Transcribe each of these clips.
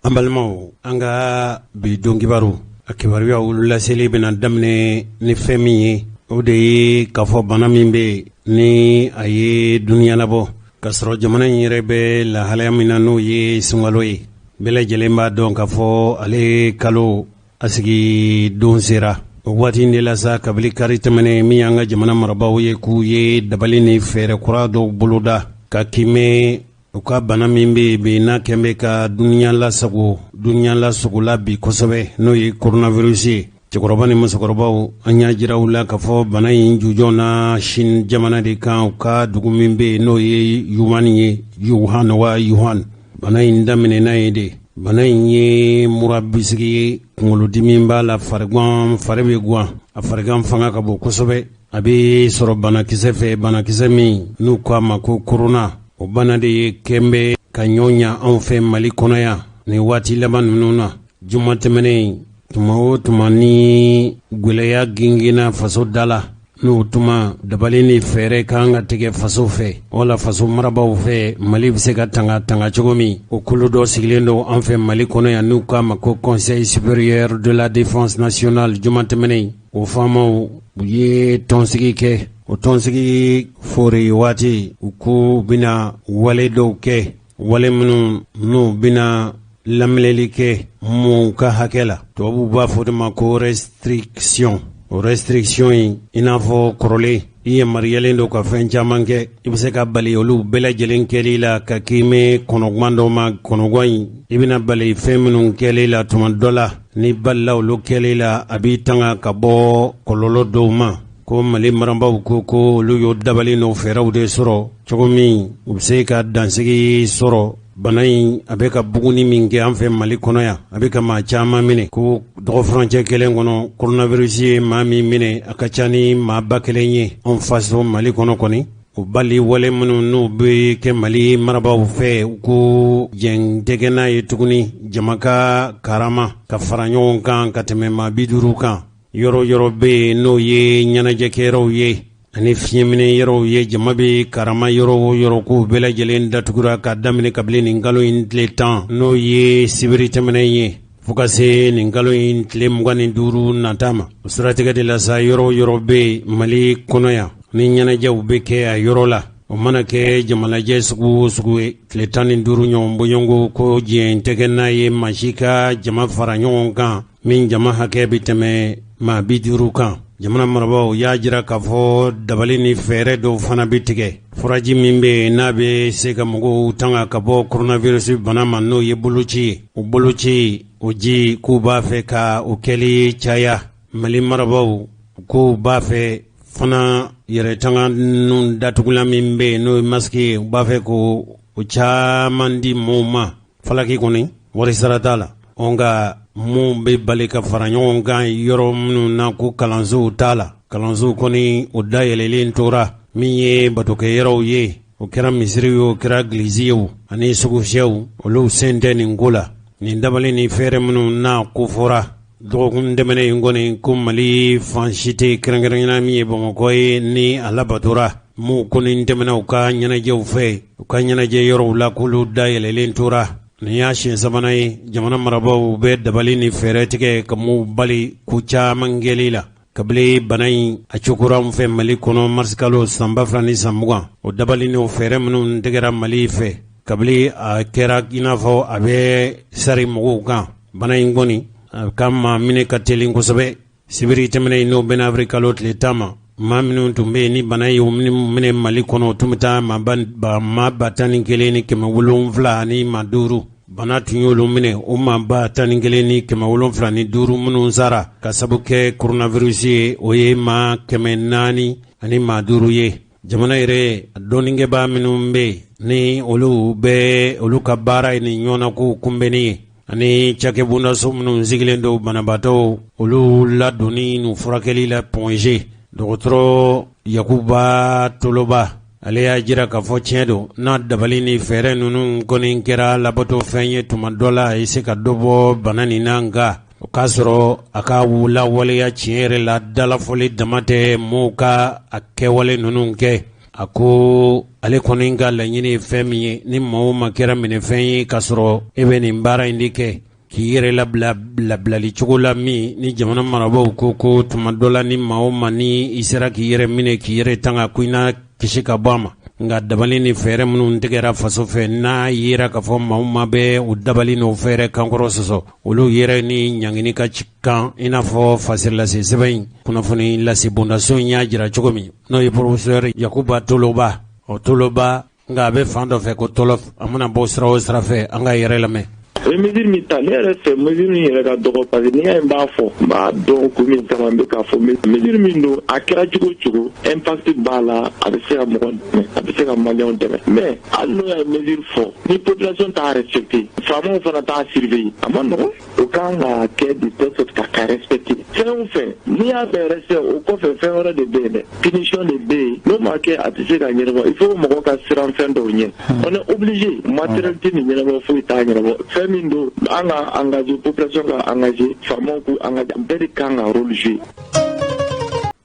An balimaw, an ka bi don kibaru, a kibaruyaw laseli bɛna daminɛ ni fɛn min ye, o de ye k'a fɔ bana min bɛ yen ni a ye dunya labɔ ka sɔrɔ jamana in yɛrɛ bɛ lahalaya min na, n'o ye sunkalo ye. Bɛɛ lajɛlen b'a dɔn k'a fɔ ale kalo a sigi don sera. O waati in de la sa, kabini kari tɛmɛnen min y'an ka jamana marabaaw ye, k'u ye dabali ni fɛɛrɛ kura dɔw boloda ka kiimɛ u ka bana min bɛ yen bi, n'a kɛn bɛ ka dunya lasago, dunya lasogola bi kosɛbɛ, n'o ye coronavirus ye. Cɛkɔrɔba ni musokɔrɔbaw, an y'a jira u la k'a fɔ bana in jujɔn na Chine jamana de kan, u ka dugu min bɛ yen n'o ye Wuhan ye, Wuhan wa Wuhan. Bana in daminɛna yen de. Bana in ye mura bisigi ye, kunkolodimi b'a la, farigan, fari bɛ gan, a farigan fanga ka bon kosɛbɛ. A bɛ sɔrɔ banakisɛ fɛ, banakisɛ min n'u ko a ma ko korona. O bana de ye kɛn bɛ ka ɲɔ ɲa anw fɛ Mali kɔnɔ yan nin waati laban ninnu na. Juma tɛmɛnen, tuma o tuma ni gwɛlɛya gengenna faso da la, n'o tuma dabali ni fɛɛrɛ kan ka tigɛ faso fɛ wala faso marabaaw fɛ, Mali bɛ se ka tanga tanga cogo min. O kulu dɔ sigilen don an fɛ Mali kɔnɔ yan n'u k'a ma ko Conseil supérieur de la défense nationale. Juma tɛmɛnen, o faamaw, u ye tɔnsigi kɛ. O tɔnsigi fori waati, u ko u bɛna wale dɔw kɛ, wale minnu n'u bɛna laminɛli kɛ mɔgɔw ka hakɛ la. Tubabuw b'a fɔ de ma ko restriction. O restriction in, i n'a fɔ kɔrɔlen i yamaruyalen don ka fɛn caman kɛ, i bɛ se ka bali olu bɛɛ lajɛlen kɛli la ka kiimɛ kɔnɔgwan dɔ ma. Kɔnɔgwan in, i bɛna bali fɛn minnu kɛli la, tuma dɔ la ni balila olu kɛli la, a b'i tanga ka bɔ kɔlɔlɔ dɔw ma. Ko Mali marabaaw ko ko olu y'o dabali n'o fɛɛrɛw de sɔrɔ cogo min u bɛ se ka dansigi sɔrɔ bana in a bɛ ka buguni min kɛ an fɛ Mali kɔnɔ yan, a bɛ ka maa caman minɛ. Ko dɔgɔfurancɛ kelen kɔnɔ, coronavirus ye maa min minɛ, a ka ca ni maa 1000 ye anw faso Mali kɔnɔ kɔni. O bali wale minnu n'u bɛ kɛ Mali marabaaw fɛ, u ko jɛn tɛ kɛ n'a ye tuguni jama ka karama ka fara ɲɔgɔn kan ka tɛmɛ maa 50 kan. Yɔrɔ yɔrɔ bɛ yen n'o ye ɲɛnajɛkɛyɔrɔw ye ani fiɲɛminɛ yɔrɔw ye, jama bɛ karama yɔrɔ o yɔrɔ, k'u bɛɛ lajɛlen datugura ka daminɛ kabini nin kalo in tile 10, n'o ye sibiri tɛmɛnen ye, fo ka se nin kalo in tile 25 nata ma. O siratigɛ de la sa, yɔrɔ yɔrɔ bɛ yen Mali kɔnɔ yan ni ɲɛnajɛw bɛ kɛ a yɔrɔ la, o mana kɛ jamalajɛ sugu o sugu ye, tile 15 ɲɔgɔn bɔɲɔgɔnko, ko diɲɛ tɛ kɛ n'a ye maa si ka jama fara ɲɔgɔn kan min jama hakɛ bɛ tɛmɛ maa 50 kan. Jamana marabaaw y'a jira k'a fɔ dabali ni fɛɛrɛ dɔw fana bɛ tigɛ. Furaji min bɛ yen n'a bɛ se ka mɔgɔw tanga ka bɔ coronavirus bana ma, n'o ye boloci ye, o boloci o ji, k'u b'a fɛ ka o kɛli caya. Mali marabaaw k'u b'a fɛ fana yɛrɛtanga nun datugulan min bɛ yen, n'o ye masque ye, u b'a fɛ k'o o caman di mɔgɔw ma falaki kɔni, wari sara t'a la. Nka mun bɛ bali ka fara ɲɔgɔn kan yɔrɔ minnu na, ko kalansow t'a la, kalansow kɔni o dayɛlɛlen tora. Min ye batokɛyɔrɔw ye, o kɛra misiri ye, o kɛra gilizi ye o, ani sugufiyɛw, olu sen tɛ nin ko la. Nin dabali ni fɛɛrɛ minnu n'a ko fɔra dɔgɔkun tɛmɛnen in kɔni, ko Mali fan si tɛ, kɛrɛnkɛrɛnnenya min ye Bamakɔ ye, ni a labatora. Mun kɔni tɛmɛna u ka ɲɛnajɛw fɛ, u ka ɲɛnajɛ yɔrɔw la, k'olu dayɛlɛlen tora. Nin y'a siɲɛ sabanan ye jamana marabaaw bɛ dabali ni fɛɛrɛ tigɛ ka mɔgɔw bali ko caman kɛli la kabini bana in a cokora an fɛ Mali kɔnɔ marisikalo san 2020. O dabali n'o fɛɛrɛ minnu tigɛra Mali fɛ kabini a kɛra i n'a fɔ a bɛ sari mɔgɔw kan, bana in kɔni a ka maa minɛ ka teli kosɛbɛ. Sibiri tɛmɛnen, n'o bɛnna avril kalo tile 10 ma, maa minnu tun bɛ yen ni bana ye minɛ Mali kɔnɔ, o tun bɛ taa maa 11,705. Bana tun y'olu minɛ. O maa 11,705 minnu sara ka sabu kɛ coronavirus ye, o ye maa 405 ye. Jamana yɛrɛ dɔnnikɛbaa minnu bɛ yen ni olu bɛ olu ka baara ye nin ɲɔgɔnnakow kunbɛnni ye, ani cakɛbondaso minnu sigilen don banabaatɔw olu ladonni n'u furakɛli la, Point G, dɔgɔtɔrɔ Yakuba Toloba, ale y'a jira k'a fɔ tiɲɛ don, n'a dabali ni fɛɛrɛ ninnu kɔni kɛra labato fɛn ye, tuma dɔ la a ye se ka dɔ bɔ bana nin na. Nka o k'a sɔrɔ a ka lawaleya tiɲɛ yɛrɛ la, dalafɔli dama tɛ, mɔgɔw ka a kɛwale ninnu kɛ. A ko ale kɔni ka laɲini ye fɛn min ye, ni maa o maa kɛra minɛfɛn ye k'a sɔrɔ e bɛ nin baara in de kɛ, k'i yɛrɛ labila labilali cogo la min ni jamana marabaaw ko ko tuma dɔ la ni maa o maa ni i sera k'i yɛrɛ minɛ k'i yɛrɛ tanga ko i na kisi ka bɔ a ma. Nka dabali ni fɛɛrɛ minnu tigɛra faso fɛ, n'a yera k'a fɔ maa o maa bɛ o dabali n'o fɛɛrɛ kankɔrɔ sɔsɔ, olu yɛrɛ ni ɲangini ka kan, i n'a fɔ fasirilase sɛbɛn in kunnafoni lase bondaso in y'a jira cogo min, n'o ye professeur Yakuba Toloba. O Toloba, nka a bɛ fan dɔ fɛ ko Tɔlɔf. A mana bɔ sira o sira fɛ, an ka yɛrɛ lamɛn. U ye mesure min ta, ne yɛrɛ fɛ mesure min yɛrɛ ka dɔgɔ, parce que n'i y'a ye n b'a fɔ, n b'a dɔn kun min kama n bɛ k'a fɔ. Mesure min don, a kɛra cogo o cogo, impact b'a la, a bɛ se ka mɔgɔ dɛmɛ, a bɛ se ka maliyɛnw dɛmɛ. Mais hali n'o y'a mesure fɔ, ni population t'a respecté, faamaw fana t'a surveiller, a ma nɔgɔn. O kan ka kɛ de telle sorte ka respecté. Fɛn o fɛn, n'i y'a bɛɛ respecté, o kɔfɛ fɛn wɛrɛ de bɛ yen dɛ, punition de bɛ yen. N'o ma kɛ, a tɛ se ka ɲɛnabɔ. Il faut mɔgɔw ka siran fɛn dɔw ɲɛ. On est obligé, matériel tɛ nin ɲɛnabɔ, foyi t'a ɲɛnabɔ. Fɛn min don, an ka engagé, population ka engagé, faamaw k'u engagé, bɛɛ de kan ka rôle jouer.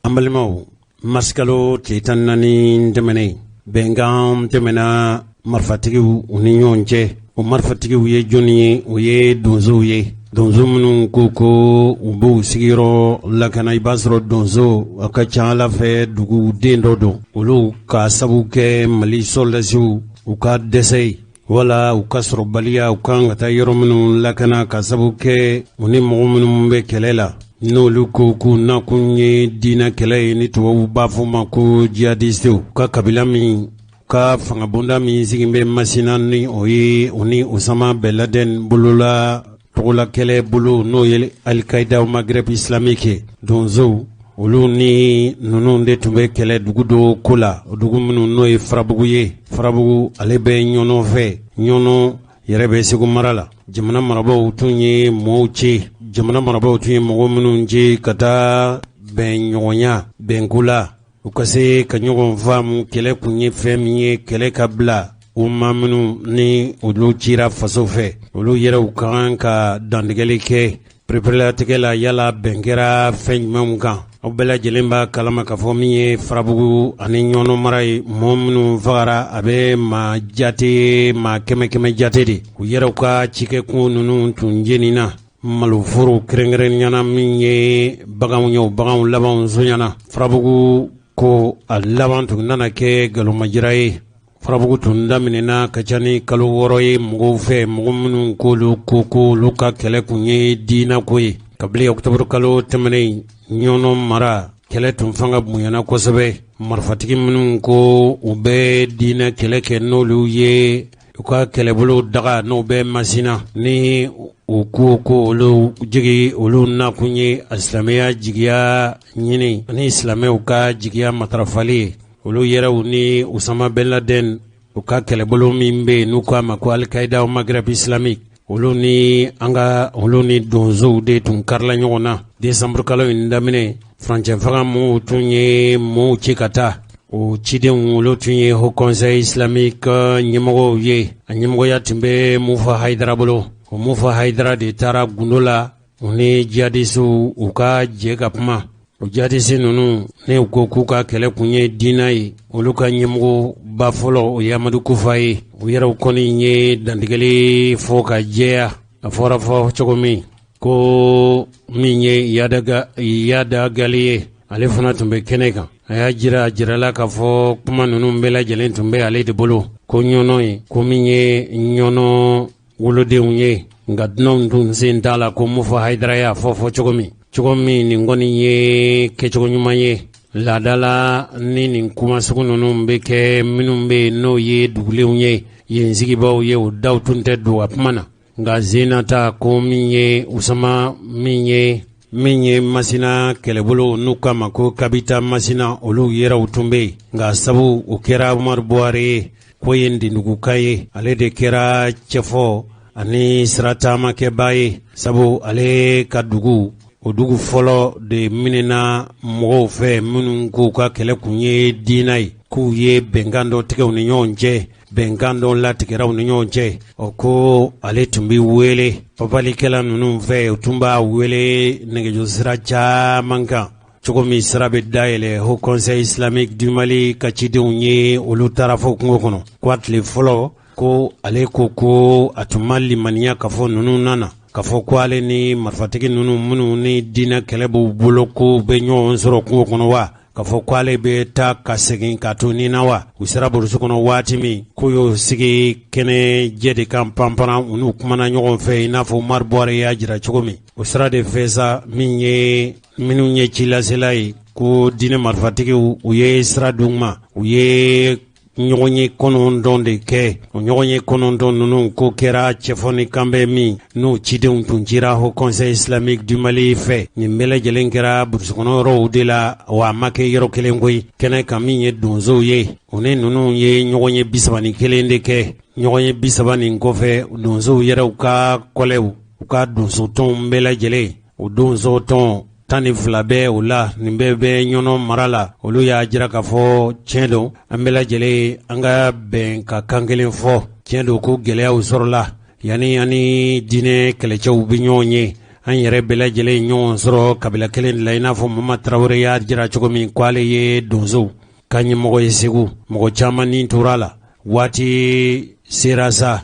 An balimaw, marisikalo tile 14 tɛmɛnen, bɛnkan tɛmɛna marifatigiw u ni ɲɔgɔn cɛ. O marifatigiw ye jɔnni ye? O ye donsow ye, donso minnu ko ko u b'u sigiyɔrɔ lakana. I b'a sɔrɔ donso a ka ca ala fɛ duguden dɔ don. Olu ka sabu kɛ Mali sɔrɔdasiw u ka dɛsɛ ye wala u ka sɔrɔbaliya, u kan ka taa yɔrɔ minnu lakana, ka sabu kɛ u ni mɔgɔ minnu bɛ kɛlɛ la, n'olu ko k'u nakun ye diinɛ kɛlɛ ye, ni tubabu b'a fɔ ma ko jihadistew ka kabila min ka fangabonda min sigi bɛ Masina, ni o ye o ni Osama Ben Laden bolola tɔgɔla kɛlɛ bolo, n'o ye Al-Qaïda Maghreb islamique ye. Donsow olu ni ninnu de tun bɛ kɛlɛ dugu dɔ ko la, dugu minnu n'o ye Farabugu ye. Farabugu ale bɛ Ɲɔnɔ fɛ, Ɲɔnɔ yɛrɛ bɛ Segu mara la. Jamana marabaaw tun ye mɔɔw ci, jamana marabaaw tun ye mɔgɔ minnu ci ka taa bɛn ɲɔgɔnya bɛnko la, u ka se ka ɲɔgɔn faamu. Kɛlɛ kun ye fɛn min ye, kɛlɛ ka bila. U maa minnu ni olu cira faso fɛ, olu yɛrɛw ka kan ka dantigɛli kɛ pereperelatigɛ la, yala bɛn kɛra fɛn jumɛnw kan. Aw bɛɛ lajɛlen b'a kalama k'a fɔ min ye Farabugu ani Ɲɔnɔ mara ye, mɔɔ minnu fagara, a bɛ maa jate, maa kɛmɛ kɛmɛ jate de. U yɛrɛw ka cikɛkun ninnu tun jenina, maloforo kɛrɛnkɛrɛnnenya min ye baganw ye, o baganw labanw soɲana. Farabugu ko a laban tun nana kɛ nkalonmajira ye. Farabugu tun daminɛna ka ca ni kalo 6 ye mɔgɔw fɛ, mɔgɔ minnu k'olu ko k'olu ka kɛlɛ kun ye diinɛ ko ye. Kabini ɔkutɔburu kalo tɛmɛnen, Ɲɔnɔ mara kɛlɛ tun fanga bonyana kosɛbɛ. Marifatigi minnu ko u bɛ diinɛ kɛlɛ kɛ, n'olu ye u ka kɛlɛbolo daga, n'o bɛ Masina, ni u ko ko olu jigi, olu nakun ye a silamɛya jigiya ɲini ani silamɛw ka jigiya matarafali ye. Olu yɛrɛw ni Usama Ben Laden u ka kɛlɛbolo min bɛ yen, n'u k'a ma ko Al-Qaïda Maghreb islamique, olu ni an ka olu ni donsow de tun karila ɲɔgɔn na. Desanburu kalo in daminɛ, furancɛ fanga mɔgɔw tun ye mɔɔw ci ka taa. O cidenw, olu tun ye Haut Conseil islamique ɲɛmɔgɔw ye. A ɲɛmɔgɔya tun bɛ Mufa Hayidara bolo. O Mufa Hayidara de taara gundo la u ni jihadisiw u ka jɛ ka kuma. O jihadisi ninnu, ne ko k'u ka kɛlɛ kun ye diinɛ ye, olu ka ɲɛmɔgɔ ba fɔlɔ, o ye Amadu Kufa ye. U yɛrɛw kɔni ye dantigɛli fɔ ka jɛya. A fɔra fɔ cogo min ko min ye Iyad Ag Ghali ye, ale fana tun bɛ kɛnɛ kan. A y'a jira, a jirala k'a fɔ kuma ninnu bɛɛ lajɛlen tun bɛ ale de bolo ko Ɲɔnɔ ye, ko min ye Ɲɔnɔ wolodenw ye, nka dunanw tun sen t'a la, ko Mufa Hayidara y'a fɔ fɔ cogo min, cogo min nin kɔni ye kɛcogo ɲuman ye. Laadala ni nin kuma sugu ninnu bɛ kɛ, minnu bɛ yen n'o ye dugulenw ye, yen sigibaaw ye, o daw tun tɛ don a kuma na. Nka zenata ko min ye Usama min ye Masina kɛlɛbolo, n'u k'a ma ko Kabita Masina, olu yɛrɛw tun bɛ yen. Nka sabu o kɛra Umaru Buwari ye, ko ye Ndenduguka ye, ale de kɛra cɛfɔ ani sirataamakɛba ye, sabu ale ka dugu, o dugu fɔlɔ de minɛna mɔgɔw fɛ minnu k'u ka kɛlɛ kun ye diinɛ ye, k'u ye bɛnkan dɔ tigɛ u ni ɲɔgɔn cɛ, bɛnkan dɔ latigɛra u ni ɲɔgɔn cɛ. O ko ale tun bɛ wele papalikɛla ninnu fɛ, u tun b'a wele nɛgɛjuru sira caman kan. Cogo min sira bɛ dayɛlɛ, Haut Conseil Islamique du Mali ka cidenw ye, olu taara fo kungo kɔnɔ. Ko a tile fɔlɔ, ko ale ko ko a tun ma limaniya k'a fɔ ninnu nana k'a fɔ ko ale ni marifatigi ninnu minnu ni diinɛ kɛlɛ b'u bolo, ko bɛ ɲɔgɔn sɔrɔ kungo kɔnɔ wa, k'a fɔ ko ale bɛ taa ka segin ka to ni na wa. U sera burusi kɔnɔ waati min, k'u y'o sigi kɛnɛ jɛ de kan panparan, u n'u kumana ɲɔgɔn fɛ, i n'a fɔ Umaru Buware y'a jira cogo min. O sira de fɛ sa, min ye minnu ye cilasela ye, ko diinɛ marifatigiw, u ye sira d'u ma. U ye ɲɔgɔnye 9 de kɛ. O ɲɔgɔnye 9 ninnu, ko kɛra cɛfɔ ni kanbɛn min n'o cidenw tun cira Haut Conseil Islamique du Mali fɛ. Nin bɛɛ lajɛlen kɛra burusikɔnɔ yɔrɔw de la wa, a ma kɛ yɔrɔ kelen koyi. Kɛnɛ kan, min ye donsow ye, o ni ninnu ye ɲɔgɔnye 31 de kɛ. Ɲɔgɔnye 30 nin kɔfɛ, donsow yɛrɛw ka kɔlɛw, u ka donsotɔnw bɛɛ lajɛlen, o donsotɔn 12 bɛ o la, nin bɛɛ bɛ Ɲɔnɔ mara la, olu y'a jira k'a fɔ tiɲɛ don, an bɛɛ lajɛlen an ka bɛn ka kan kelen fɔ. Tiɲɛ don ko gɛlɛyaw sɔrɔla yanni an ni diinɛ kɛlɛcɛw bɛ ɲɔgɔn ye, an yɛrɛ bɛɛ lajɛlen ɲɔgɔn sɔrɔ kabila kelen de la, i n'a fɔ Mama Tarawele y'a jira cogo min ko ale ye donsow ka ɲɛmɔgɔ ye Segu. Mɔgɔ caman ni tora a la. Waati sera sa,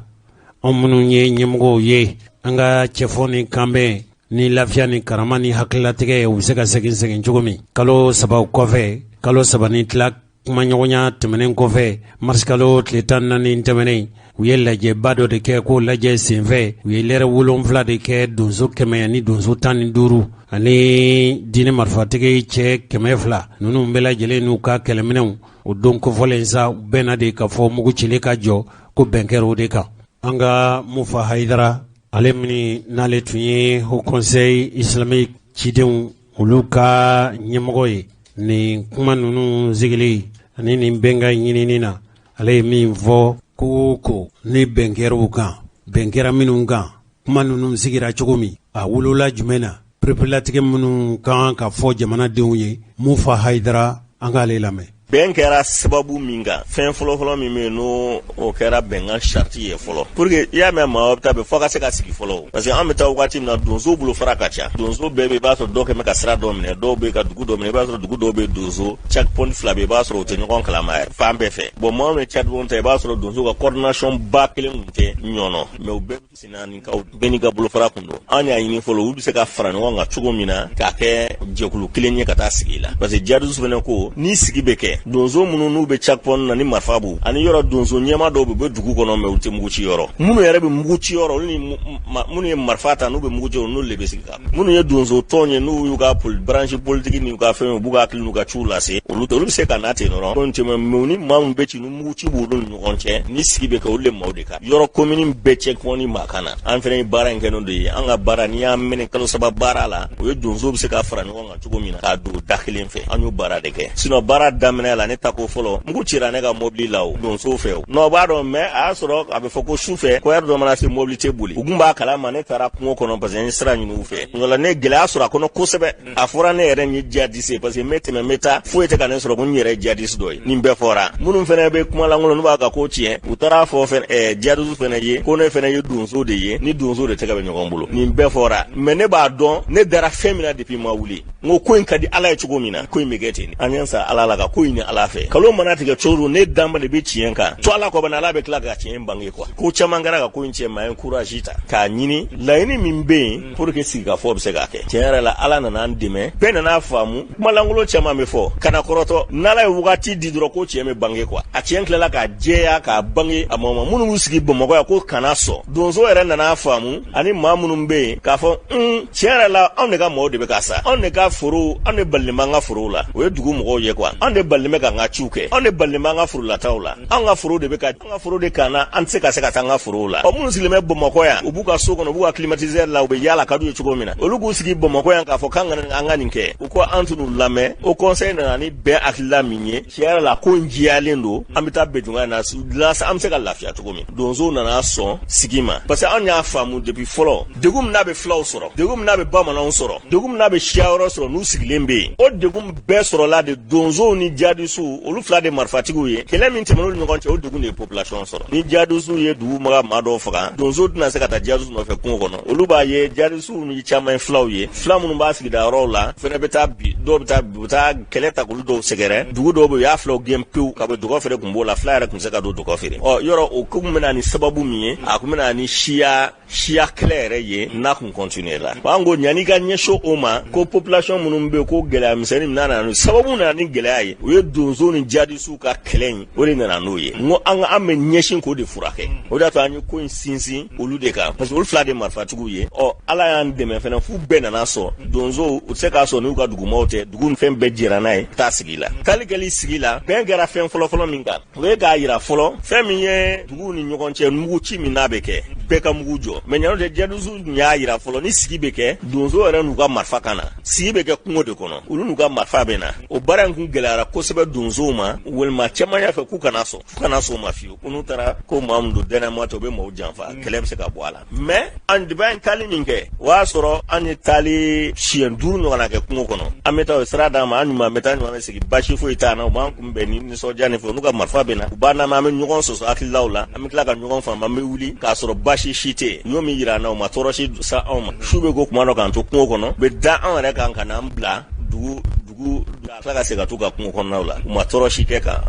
anw minnu ye ɲɛmɔgɔw ye, an ka cɛfɔ ni kanbɛn ni lafiya ni karama ni hakililatigɛ, u bɛ se ka segin segin cogo min. Kalo 3 kɔfɛ, kalo 3 ni tila kumaɲɔgɔnya tɛmɛnen kɔfɛ, marisikalo tile 14 tɛmɛnen, u ye lajɛba dɔ de kɛ. K'o lajɛ senfɛ, u ye lɛrɛ 7 de kɛ, donso 100 ani donso 15 ani diinɛ marifatigi cɛ 200 ninnu bɛɛ lajɛlen n'u ka kɛlɛminɛw. O don kofɔlen sa, u bɛnna de k'a fɔ mugu cili ka jɔ, ko bɛn kɛra o de kan. An ka Mufa Hayidara, ale min n'ale tun ye Haut Conseil Islamique cidenw olu ka ɲɛmɔgɔ ye nin kuma ninnu sigilen ani nin bɛnkan ɲinini na, ale ye min fɔ ko ni bɛn kɛra u kan, bɛn kɛra minnu kan, kuma ninnu sigira cogo min, a wolola jumɛn na, pereperelatigɛ minnu kan ka fɔ jamanadenw ye, Mufa Hayidara, an k'ale lamɛn. Bɛn kɛra sababu min kan, fɛn fɔlɔfɔlɔ min bɛ yen, n'o o kɛra bɛnkan sariti ye fɔlɔ, pour que i y'a mɛn maa bɛ taa bɛ fɔ ka se ka sigi fɔlɔ, parce que an bɛ taa waati min na, donso bolofara ka ca. Donso bɛɛ bɛ, i b'a sɔrɔ dɔw kɛmɛ ka sira dɔ minɛ, dɔw bɛ ka dugu dɔ minɛ. I b'a sɔrɔ dugu dɔw bɛ donso checkpoint fila bɛ, i b'a sɔrɔ u tɛ ɲɔgɔn kalama yɛrɛ fan bɛɛ fɛ. Bon, maa min checkpoint ta, i b'a sɔrɔ donso ka coordination ba kelen tun tɛ Ɲɔnɔ, mais u bɛɛ Sinanikaw, bɛɛ n'i ka bolofara kun don. An y'a ɲini fɔlɔ, olu bɛ se ka fara ɲɔgɔn kan cogo min na k'a kɛ jɛkulu kelen ye ka taa sigi la, parce que jihadistes fana ko ni sigi bɛ kɛ, donso minnu n'u bɛ checkpoint na ni marifa b'u ani yɔrɔ, donso ɲɛma dɔw bɛ bɛ dugu kɔnɔ, mais u tɛ mugu ci yɔrɔ. Minnu yɛrɛ bɛ mugu ci yɔrɔ, olu ni minnu ye marifa ta n'u bɛ mugu ci, n'olu de bɛ sigi kan. Minnu ye donso tɔn ye, n'u y'u ka branche politique n'u ka fɛn, u b'u ka hakili n'u ka ciw lase, olu bɛ se ka na ten dɔrɔn. Ko tɛ, mais ni maa min bɛ ci ni mugu ci b'olu ni ɲɔgɔn cɛ, ni sigi bɛ kɛ, olu de maaw de kan yɔrɔ komini bɛɛ checkpoint maa kan na. An fana ye baara in kɛ n'o de ye. An ka baara, n'i y'an minɛ kalo 3 baara la, o ye donso bɛ se ka fara ɲɔgɔn kan cogo min na k'a don da kelen fɛ. An y'o baara de kɛ. Sinon baara daminɛ la, ne ta ko fɔlɔ, mugu cira ne ka mobili la o donsow fɛ. O non, b'a dɔn, mais a y'a sɔrɔ a bɛ fɔ ko su fɛ, ko heure dɔ mana se, mobili tɛ boli. U kun b'a kalama. Ne taara kungo kɔnɔ parce que n ye sira ɲini u fɛ. O la ne gɛlɛya sɔrɔ a kɔnɔ kosɛbɛ. A fɔra ne yɛrɛ ye jihadiste ye, parce que n bɛ tɛmɛ, n bɛ taa, foyi tɛ ka ne sɔrɔ, ko n yɛrɛ ye jihadiste dɔ ye. Nin bɛɛ fɔra. Minnu fana bɛ kumalankolon n'u b'a ka ko tiɲɛ, u taara fɔ fɛn jihadiste fana ye ko ne fana ye donso de ye, ni donso de tɛgɛ bɛ ɲɔgɔn bolo. Nin bɛɛ fɔra, mais ne b'a dɔn ne dara fɛn min na depuis ma wuli. N ko ko in ka di Ala ye cogo min na, ko in bɛ kɛ ten. An ye sa Ala la ka ko in ni Ala fɛ. Kalo mana tigɛ cogo, ne danba de bɛ tiɲɛ kan to Ala kɔ, Ala bɛ tila ka tiɲɛ bange quoi. Ko caman kɛra ka ko in tiɲɛ, mais an ye courage ta k'a ɲini laɲini min bɛ yen pour que sigikafɔ bɛ se ka kɛ. Tiɲɛ yɛrɛ la, Ala nana an dɛmɛ, bɛɛ nana faamu. Kumalankolon caman bɛ fɔ, kana kɔrɔtɔ. N'Ala ye wagati di dɔrɔn, ko tiɲɛ bɛ bange quoi. A tiɲɛ tilala k'a jɛya k'a bange a mɔgɔ ma. Minnu b'u sigi Bamakɔ yan ko kana sɔn, donso yɛrɛ nana faamu, ani maa minnu bɛ yen k'a fɔ tiɲɛ yɛrɛ la, anw de ka mɔgɔw de bɛ ka sa, anw de ka foro, anw de balilen b'an ka forow la. O ye dugu mɔgɔw ye quoi. Anw de balilen bɛ k'an ka ciw kɛ, anw de balilen b'an ka forolataw la, anw ka foro de bɛ ka, an ka foro de kan na, an tɛ se ka se ka taa an ka forow la. Ɔ, minnu sigilen bɛ Bamakɔ yan, u b'u ka so kɔnɔ, u b'u ka climatiseur la, u bɛ yaala ka d'u ye cogo min na, olu k'u sigi Bamakɔ yan k'a fɔ k'an ka an ka nin kɛ. U ko an tun n'u lamɛn. O conseil nana ni bɛn hakilila min ye, tiɲɛ yɛrɛ la, ko in jɛyalen don. An bɛ taa bɛnjunga na la, an bɛ se ka lafiya cogo min. Donsow nana sɔn sigi ma, parce que anw y'a faamu depuis fɔlɔ, degun min n'a bɛ filaw sɔrɔ, degun min n'a bɛ bamananw sɔrɔ, degun min n'a bɛ siya wɛrɛ sɔrɔ n'u sigilen bɛ yen, o degun bɛɛ sɔrɔla de donsow ni jihadistes. jadisiw, olu fila de marifatigiw ye. Kɛlɛ min tɛmɛn'olu ɲɔgɔn cɛ, o degun de ye population sɔrɔ. Ni jadisiw ye dugu maga maa dɔw faga, donso tɛna se ka taa jadisiw nɔfɛ kungo kɔnɔ. Olu b'a ye jadisiw ni caman ye filaw ye, fila minnu b'a sigida yɔrɔw la fɛnɛ bɛ taa bi, dɔw bɛ taa u bɛ taa kɛlɛ ta k'olu dɔw sɛgɛrɛ. Dugu dɔw bɛ yen, u y'a filaw gɛn pewu ka bɔ Dɔgɔfere tun b'o la, fila yɛrɛ tun se ka don Dɔgɔfere. Ɔ yɔrɔ o ko kun bɛ na ni sababu min ye, a kun bɛ na ni siya siya kɛlɛ yɛrɛ ye n'a kun continuer la. An ko ɲani ka ɲɛsin o ma, ko population minnu bɛ yen, ko gɛlɛya misɛnnin min n'a nana, sababu nana ni gɛlɛya ye, o ye donso ni jadisiw ka kɛlɛ in, o de nana n'o ye. N ko an ka an bɛ ɲɛsin k'o de furakɛ. O de y'a to an ye ko in sinsin olu de kan, parce que olu fila de marifatigiw ye. Ɔ Ala y'an dɛmɛ fɛnɛ, f'u bɛɛ nana sɔn. Donsow u tɛ se k'a sɔn n'u ka dugumaw tɛ, dugu fɛn bɛɛ jɛra n'a ye taa sigi la. Taali kɛli sigi la, bɛn kɛra fɛn fɔlɔfɔlɔ min kan, o ye k'a yira fɔlɔ fɛn min ye duguw ni ɲɔgɔn cɛ mugu ci min n'a bɛ kɛ, bɛɛ ka mugu jɔ. Mais ɲan'o cɛ, jadisiw tun y'a yira fɔlɔ ni sigi bɛ kɛ, donso yɛrɛ n'u ka marifa ka na. Sigi bɛ kɛ kungo de kɔnɔ, olu n'u ka marifa bɛ na. O baara in kun gɛlɛyara kosɛbɛ donsow ma. Walima caman y'a fɛ k'u kana sɔn, k'u kana sɔn o ma fiyewu, ko n'u taara ko maa min don dɛnɛma tɛ, u bɛ maaw janfa, kɛlɛ bɛ se ka bɔ a la. Mais an depuis an ye taali min kɛ, o y'a sɔrɔ an ye taali siɲɛ 5 ɲɔgɔnna kɛ kungo kɔnɔ. An bɛ taa, o sira d'an ma, an ɲuman bɛ taa, ɲuman bɛ segin, basi foyi t'an na. U b'an kunbɛn ni nisɔndiya ni fɛn, n'u ka marifa bɛ na, u b'an lamɛn, an bɛ ɲɔgɔn sɔsɔ hakililaw la, an bɛ tila ka ɲɔgɔn faamu, an bɛ wuli k'a sɔrɔ basi si tɛ yen. U y'o min yira an na, u ma tɔɔrɔ si sa anw ma. Su bɛ ko kuma dɔ k'an to kungo kɔnɔ, u bɛ da anw yɛrɛ kan ka n'an bila dugu dugu ka tila ka segin ka t'u ka kungo kɔnɔnaw la. U ma tɔɔrɔ si kɛ ka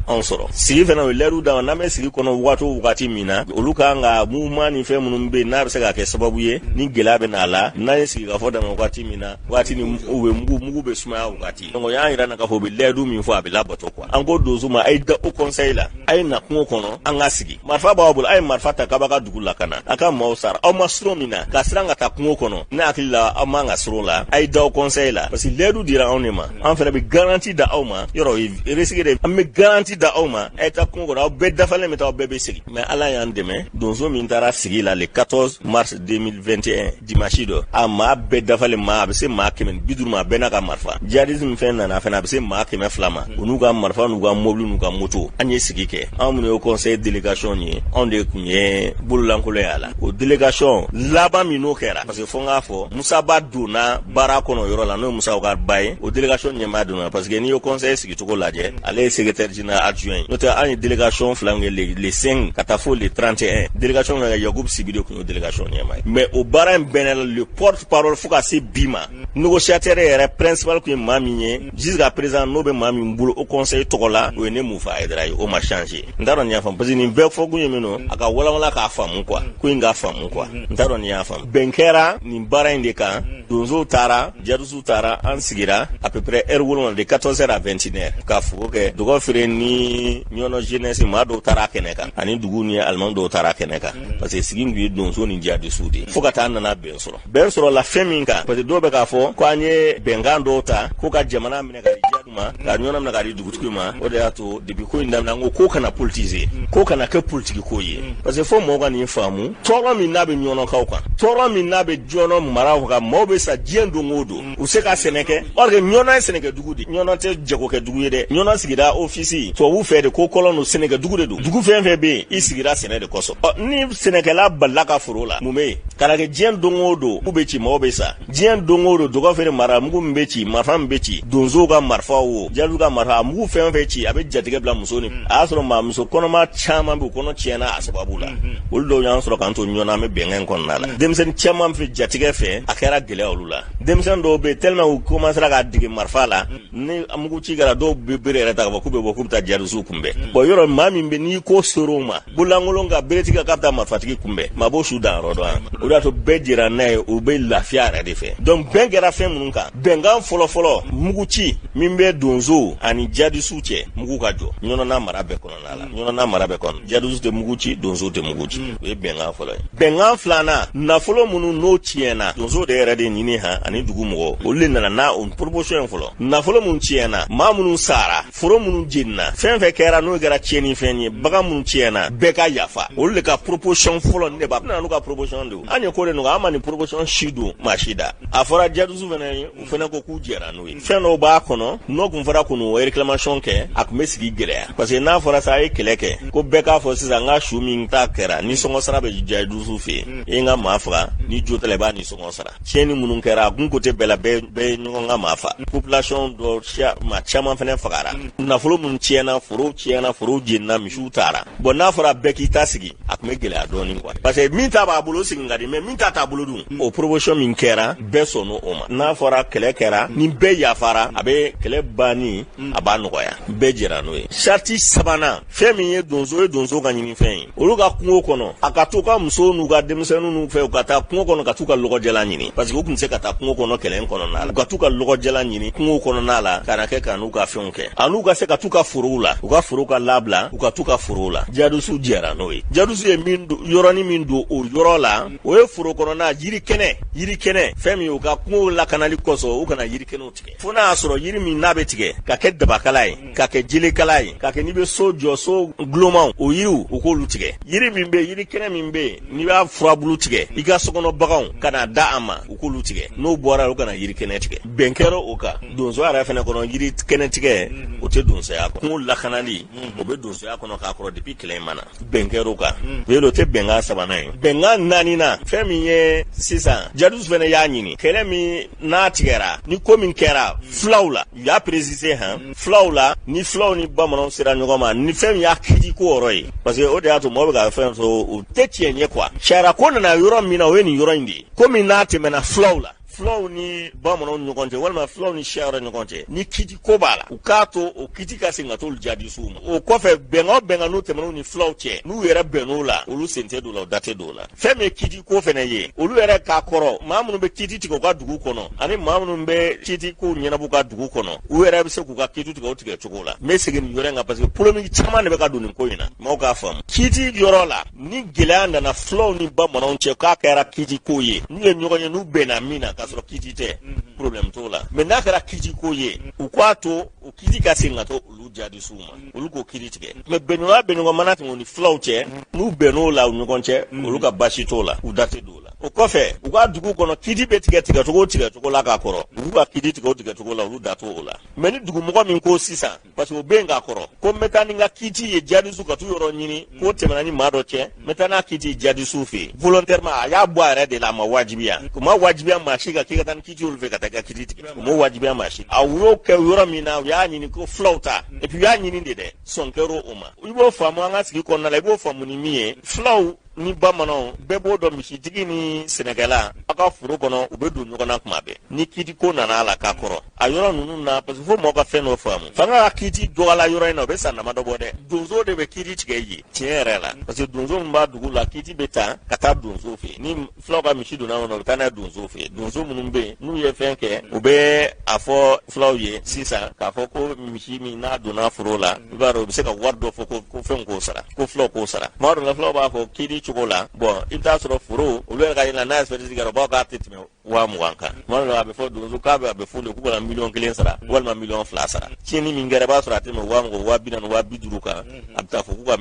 anw sɔrɔ. Sigi fana, u ye layidu d'an ma, n'an bɛ sigi kɔnɔ waati o waati min na, olu kan ka mouvement ni fɛn minnu bɛ yen n'a bɛ se ka kɛ sababu ye ni gɛlɛya bɛ n'a la, n'an ye sigikafɔ daminɛ waati min na, waati ni u bɛ mugu bɛ sumaya waati. Donc o y'an yira na k'a fɔ u bɛ layidu min fɔ, a bɛ labato quoi. An ko donso ma, a ye da haut conseil la, a ye na kungo kɔnɔ, an ka sigi. Marifa b'aw bolo, a ye marifa ta k'a b'a ka dugu lakana, a ka maaw sara. Aw ma siran min na ka siran ka taa kungo kɔnɔ, ne hakili la aw man ka siran o la. A ye da haut conseil la, parce que layidu dira anw de ma, an fana bɛ garantie da aw ma. Yɔrɔ o ye risque de, an bɛ garantie da aw ma, a ye taa kungo kɔnɔ, aw bɛɛ dafalen bɛ taa, aw bɛɛ bɛ segin. Mais Ala y'an dɛmɛ, donso min taara sigi la le 14 mars 2021 dimanche dɔ, a maa bɛɛ dafalen, maa a bɛ se maa 150 ma, a bɛɛ n'a ka marifa. Jihadisme fɛn nana fɛnɛ, a bɛ se maa 200 ma, u n'u ka marifa n'u ka mobili n'u ka moto. An ye sigi kɛ, anw minnu ye conseil délégation ye, anw de tun ye bololankolon ye a la. O délégation laban min n'o kɛra, parce que fo n k'a fɔ, Musa Ba donna baara kɔnɔ yɔrɔ la, n'o ye Musa ka ba ye, o délégation ɲɛmaa donna, parce que n'i ye conseil sigicogo lajɛ, ale ye secrétaire général adjoint ye. N'o tɛ, an ye délégation fila min kɛ, le 5 ka taa fo le 31, délégation kɛ, Yakubu Sibi de tun ye délégation ɲɛmaa ye. Mais o baara in bɛnna le porte parole fo ka se bi ma, négociateur yɛrɛ principal tun ye maa min ye jusqu'à présent, n'o bɛ maa min bolo haut conseil tɔgɔ la, o ye ne Mufa Hayidara ye. O ma changer. N t'a dɔn nin y'a faamu, parce que nin bɛɛ fɔkun ye min don, a ka walawala k'a faamu quoi, ko in k'a faamu quoi. N t'a dɔn nin y'a faamu. Bɛn kɛra nin baara in de kan. Donsow taara, jadisiw taara, an sigira à peu près heure 7, de 14 heures à 21 heures, ka fo kɛ Dɔgɔfere ni Ɲɔnɔ jeunesse. Maa dɔw taara kɛnɛ kan, ani dugu ni alimami dɔw taara kɛnɛ kan, parce que sigi tun ye donso ni jadisiw de ye, fo ka taa nana bɛn sɔrɔ. Bɛn sɔrɔ la fɛn min kan, parce que dɔw bɛ k'a fɔ ko an ye bɛnkan dɔw ta ko ka jamana minɛ ka di jihad ma, ka ɲɔnɔ minɛ ka di dugutigi ma. O de y'a to depuis ko in daminɛ, an ko ko kana politiser, ko kana kɛ politiki ko ye, parce que fo mɔgɔw ka nin faamu. Tɔɔrɔ min n'a bɛ ɲɔnɔkaw kan, tɔɔrɔ min n'a bɛ ɲɔnɔ maraw kan, maaw bɛ sa diɲɛ don o don, u se ka sɛnɛ kɛ. Or que Ɲɔnɔ ye sɛnɛkɛ dugu de, Ɲɔnɔ tɛ jagokɛ dugu ye dɛ. Ɲɔnɔ sigira office tubabu fɛ de, ko kɔlɔn don, sɛnɛkɛ dugu de don. Dugu fɛn fɛn bɛ yen, i sigira sɛnɛ de kosɔn. Ɔ ni sɛnɛkɛla balila ka foro la, mun bɛ yen ka na kɛ? Diɲɛ don o don k'u bɛ ci, mɔgɔw bɛ sa diɲɛ don o don. Dɔgɔfere mara, mugu min bɛ ci, marifa min bɛ ci, donsow ka marifa o, jaliw ka marifa, a mugu fɛn fɛn ci, a bɛ jatigɛ bila muso ni a y'a sɔrɔ maa muso kɔnɔma caman bɛ u kɔnɔ tiɲɛna a sababu la. Olu dɔw y'an sɔrɔ k'an to ɲɔgɔn na, an bɛ bɛnkan in kɔnɔna la. Denmisɛnnin caman fɛ jatigɛ fɛ, a kɛra gɛlɛya olu la. Denmisɛnnin dɔw bɛ yen, tellement u commencera k'a dege marifa la, ni mugu ci kɛra, dɔw bɛ bere yɛrɛ ta k'a fɔ k'u bɛ bɔ k'u bɛ taa jihadisiw kunbɛn. Bon, yɔrɔ maa min bɛ n'i ko ser'o ma, bololankolon ka beretigi k'a bɛ taa marifatigi kunbɛn, maa b'o su dan yɔrɔ dɔn. O de y'a to bɛɛ jɛra n'a ye, u bɛ lafiya yɛrɛ de fɛ. Donc bɛn kɛra fɛn minnu kan, bɛnkan fɔlɔfɔlɔ, mugu ci min bɛ donsow ani jihadisiw cɛ, mugu ka jɔ Ɲɔnɔna mara bɛɛ kɔnɔna la. Ɲɔnɔna mara bɛɛ kɔnɔ, jihadisiw tɛ mugu ci, donsow tɛ mugu ci. O ye bɛnkan fɔlɔ ye. Bɛnkan filanan, nafolo minnu n'o tiɲɛna, donsow de yɛrɛ de ɲini han ani dugu mɔgɔw, olu de nana n'a o proposition ye fɔlɔ. Nafolo minnu tiɲɛna, maa minnu sara, foro minnu jenina, fɛn fɛn kɛra n'o kɛra tiɲɛni fɛn ye, bagan minnu tiɲɛna, bɛɛ ka yafa. Olu de ka proposition fɔlɔ, ne b'a nana n'u ka proposition de. An ye ko de nɔgɔya, an ma nin proposition si don maa si da. A fɔra jadisi fana ye, u fana ko k'u jɛra n'o ye. Fɛn dɔw b'a kɔnɔ, n'o tun fɔra k'o réclamation kɛ, a tun bɛ sigi gɛlɛya, parce que n'a fɔra sa a ye kɛlɛ kɛ, ko bɛɛ k'a fɔ sisan n ka su min ta kɛra, ni sɔngɔ sara bɛ jadisi fɛ yen, e n ka maa faga, ni jo t'a la, i b'a ni sɔngɔ sara. Tiɲɛni minnu kɛra, a kun côté bɛɛ la, bɛɛ ye ɲɔgɔn ka maa fa, population dɔ siya maa caman fana fagara, nafolo minnu tiɲɛna, forow tiɲɛna, forow jenina, misiw taara. Bon, n'a fɔra bɛɛ k'i ta sigi, a tun bɛ gɛlɛya dɔɔnin quoi, parce que min ta b'a bolo, o segin ka di, mais min ta t'a bolo dun, o proposition min kɛra, bɛɛ sɔnn'o o ma. N'a fɔra kɛlɛ kɛra, ni bɛɛ yafara, a bɛ kɛlɛ banni, a b'a nɔgɔya, bɛɛ jɛra n'o ye. Sariti sabanan, fɛn min ye donso ye, donso ka ɲini fɛn ye olu ka kungo kɔnɔ, a ka to ka musow n'u ka denmisɛnninw n'u fɛ, u ka taa kungo kɔnɔ ka t'u ka lɔgɔjalan ɲini, parce que u tun tɛ se ka taa kungo kɔnɔ kɛlɛ in kɔnɔna la, u ka t'u ka lɔgɔjalan ɲini kungo kɔnɔna la ka na kɛ ka n'u ka fɛnw kɛ, an'u ka se ka t'u ka forow la, u ka forow ka labila, u ka t'u ka forow la. Jadisiw jɛra n'o ye. Jadisiw ye min yɔrɔnin min don o yɔrɔ la, o ye foro kɔnɔna yiri kɛnɛ, yiri kɛnɛ fɛn min ye, u ka kungo lakanali kosɔn, u kana yiri kɛnɛw tigɛ, fo n'a y'a sɔrɔ yiri min n'a bɛ tigɛ ka kɛ dabakala ye, ka kɛ jelekala ye, ka kɛ n'i bɛ so jɔ, so gulomaw, o yiriw, u k'olu tigɛ. Yiri min bɛ, yiri kɛnɛ min bɛ yen n'i b'a furabulu tigɛ i ka sokɔnɔ baganw ka na da a ma, u k'olu tigɛ. N'o bɔra, u kana yiri kɛnɛ tigɛ. Bɛn kɛra o kan donsoya yɛrɛ fɛnɛ kɔnɔ. Yiri kɛnɛ tigɛ, o tɛ donsoya kɔnɔ. Kungo lakanali, o bɛ donsoya kɔnɔ k'a kɔrɔ depuis kɛlɛ in ma na. Bɛn kɛra o kan. O tɛ bɛnkan sabanan ye. Bɛnkan naaninan, fɛn min ye sisan, jadisi fɛnɛ y'a ɲini, kɛlɛ min n'a tigɛra, ni ko min kɛra fulaw la, u y'a préciser han, fulaw la, ni fulaw ni bamananw sera ɲɔgɔn ma, ni fɛn min y'a kiti ko yɔrɔ ye, parce que o de y'a to mɔgɔ bɛ ka fɛn sɔrɔ, o tɛ tiɲɛ ye quoi. Sariya ko nana yɔrɔ min na, o ye nin yɔrɔ in de ye. Ko min n'a tɛmɛna fulaw la, fulaw ni bamananw ɲɔgɔn cɛ, walima fulaw ni siya wɛrɛ ɲɔgɔn cɛ, ni kiti ko b'a la, u k'a to o kiti ka segin ka t'olu jadisiw ma. O kɔfɛ, bɛnkan o bɛnkan n'u tɛmɛn'u ni fulaw cɛ, n'u yɛrɛ bɛnn'o la, olu sen tɛ don o la, u da tɛ don o la. Fɛn min ye kiti ko fɛnɛ ye, olu yɛrɛ k'a kɔrɔ, maa minnu bɛ kiti tigɛ u ka dugu kɔnɔ, ani maa minnu bɛ kiti kow ɲɛnabɔ u ka dugu kɔnɔ, u yɛrɛ bɛ se k'u ka kiti tigɛ o tigɛ cogo la. N bɛ segin nin yɔrɔ in kan, parce que polémique caman de bɛ ka don nin ko in na, maaw k'a faamu. Kiti yɔrɔ la, ni gɛlɛya nana fulaw ni bamananw cɛ, k'a kɛra kiti ko ye, n'u ye ɲɔgɔn ye, n'u bɛnna min na k'a sɔrɔ kiti tɛ, problème t'o la. Mais n'a kɛra kiti ko ye, u k'a to o kiti ka segin ka to olu jadisiw ma, olu k'o kiri tigɛ. Mais bɛnɲɔgɔnya bɛnɲɔgɔn mana tɛmɛ u ni fulaw cɛ, n'u bɛnn'o la u ɲɔgɔn cɛ, olu ka baasi t'o la, u da tɛ don o la. O kɔfɛ, u ka dugu kɔnɔ, kiti bɛ tigɛ tigɛcogo o tigɛcogo la k'a kɔrɔ, u k'u ka kiti tigɛ o tigɛcogo la, olu da t'o la. Mais ni dugumɔgɔ min ko sisan, parce que o bɛ yen k'a kɔrɔ, ko n bɛ taa ni n ka kiti ye jadisiw ka t'u yɔrɔ ɲini, k'o tɛmɛna ni maa dɔ cɛ, n bɛ taa n'a kiti ye jadisiw fɛ yen volontairement, a y'a bɔ a yɛrɛ de la, a ma wajibiya, u ma wajibiya maa si kan k'i ka taa ni kiti olu fɛ ka taa i ka kiti tigɛ, u ma wajibiya maa si. A u y'o kɛ yɔrɔ min na, u y'a ɲini ko fulaw ta, et puis u y'a ɲini de dɛ, sɔn kɛra o ma. I b'o faamu an ka sigi kɔnɔna la, i b'o faamu ni min ye, fulaw ni bamananw bɛɛ b'o dɔn, misitigi ni sɛnɛkɛla, aw ka foro kɔnɔ, u bɛ don ɲɔgɔn na kuma bɛɛ. Ni kiti ko nana a la k'a kɔrɔ a yɔrɔ ninnu na, parce que fo mɔgɔw ka fɛn dɔ faamu, fanga ka kiti dɔgɔla yɔrɔ in na, o bɛ san damadɔ bɔ dɛ. Donso de bɛ kiti tigɛ yen tiɲɛ yɛrɛ la, parce que donso min b'a dugu la, kiti bɛ ta ka taa donso fɛ yen. Ni fulaw ka misi donna kɔnɔ, u bɛ taa n'a ye donso fɛ yen. Donso minnu bɛ yen, n'u ye fɛn kɛ, u bɛ a fɔ fulaw ye sisan k'a fɔ ko misi min n'a donna foro la, i b'a dɔn, u bɛ se ka wari dɔ fɔ ko fɛn k'o sara, ko fulaw k'o sara. Tuma dɔ la, fulaw b'a fɔ kiti cogo la, bon, i bɛ taa sɔrɔ foro, olu yɛrɛ ka yɛlɛ n'a ye expertise kɛra, u b'a fɔ k'a tɛ tɛmɛ 20.000 kan. Tuma dɔ la, a bɛ fɔ donso k'a bɛ, a bɛ f'olu ye k'u kana miliyɔn 1 sara walima miliyɔn 2 sara. Tiɲɛni min kɛra, i b'a sɔrɔ a tɛ tɛmɛ 20.000, 40.000, 50.000 kan, a bɛ taa fɔ k'u ka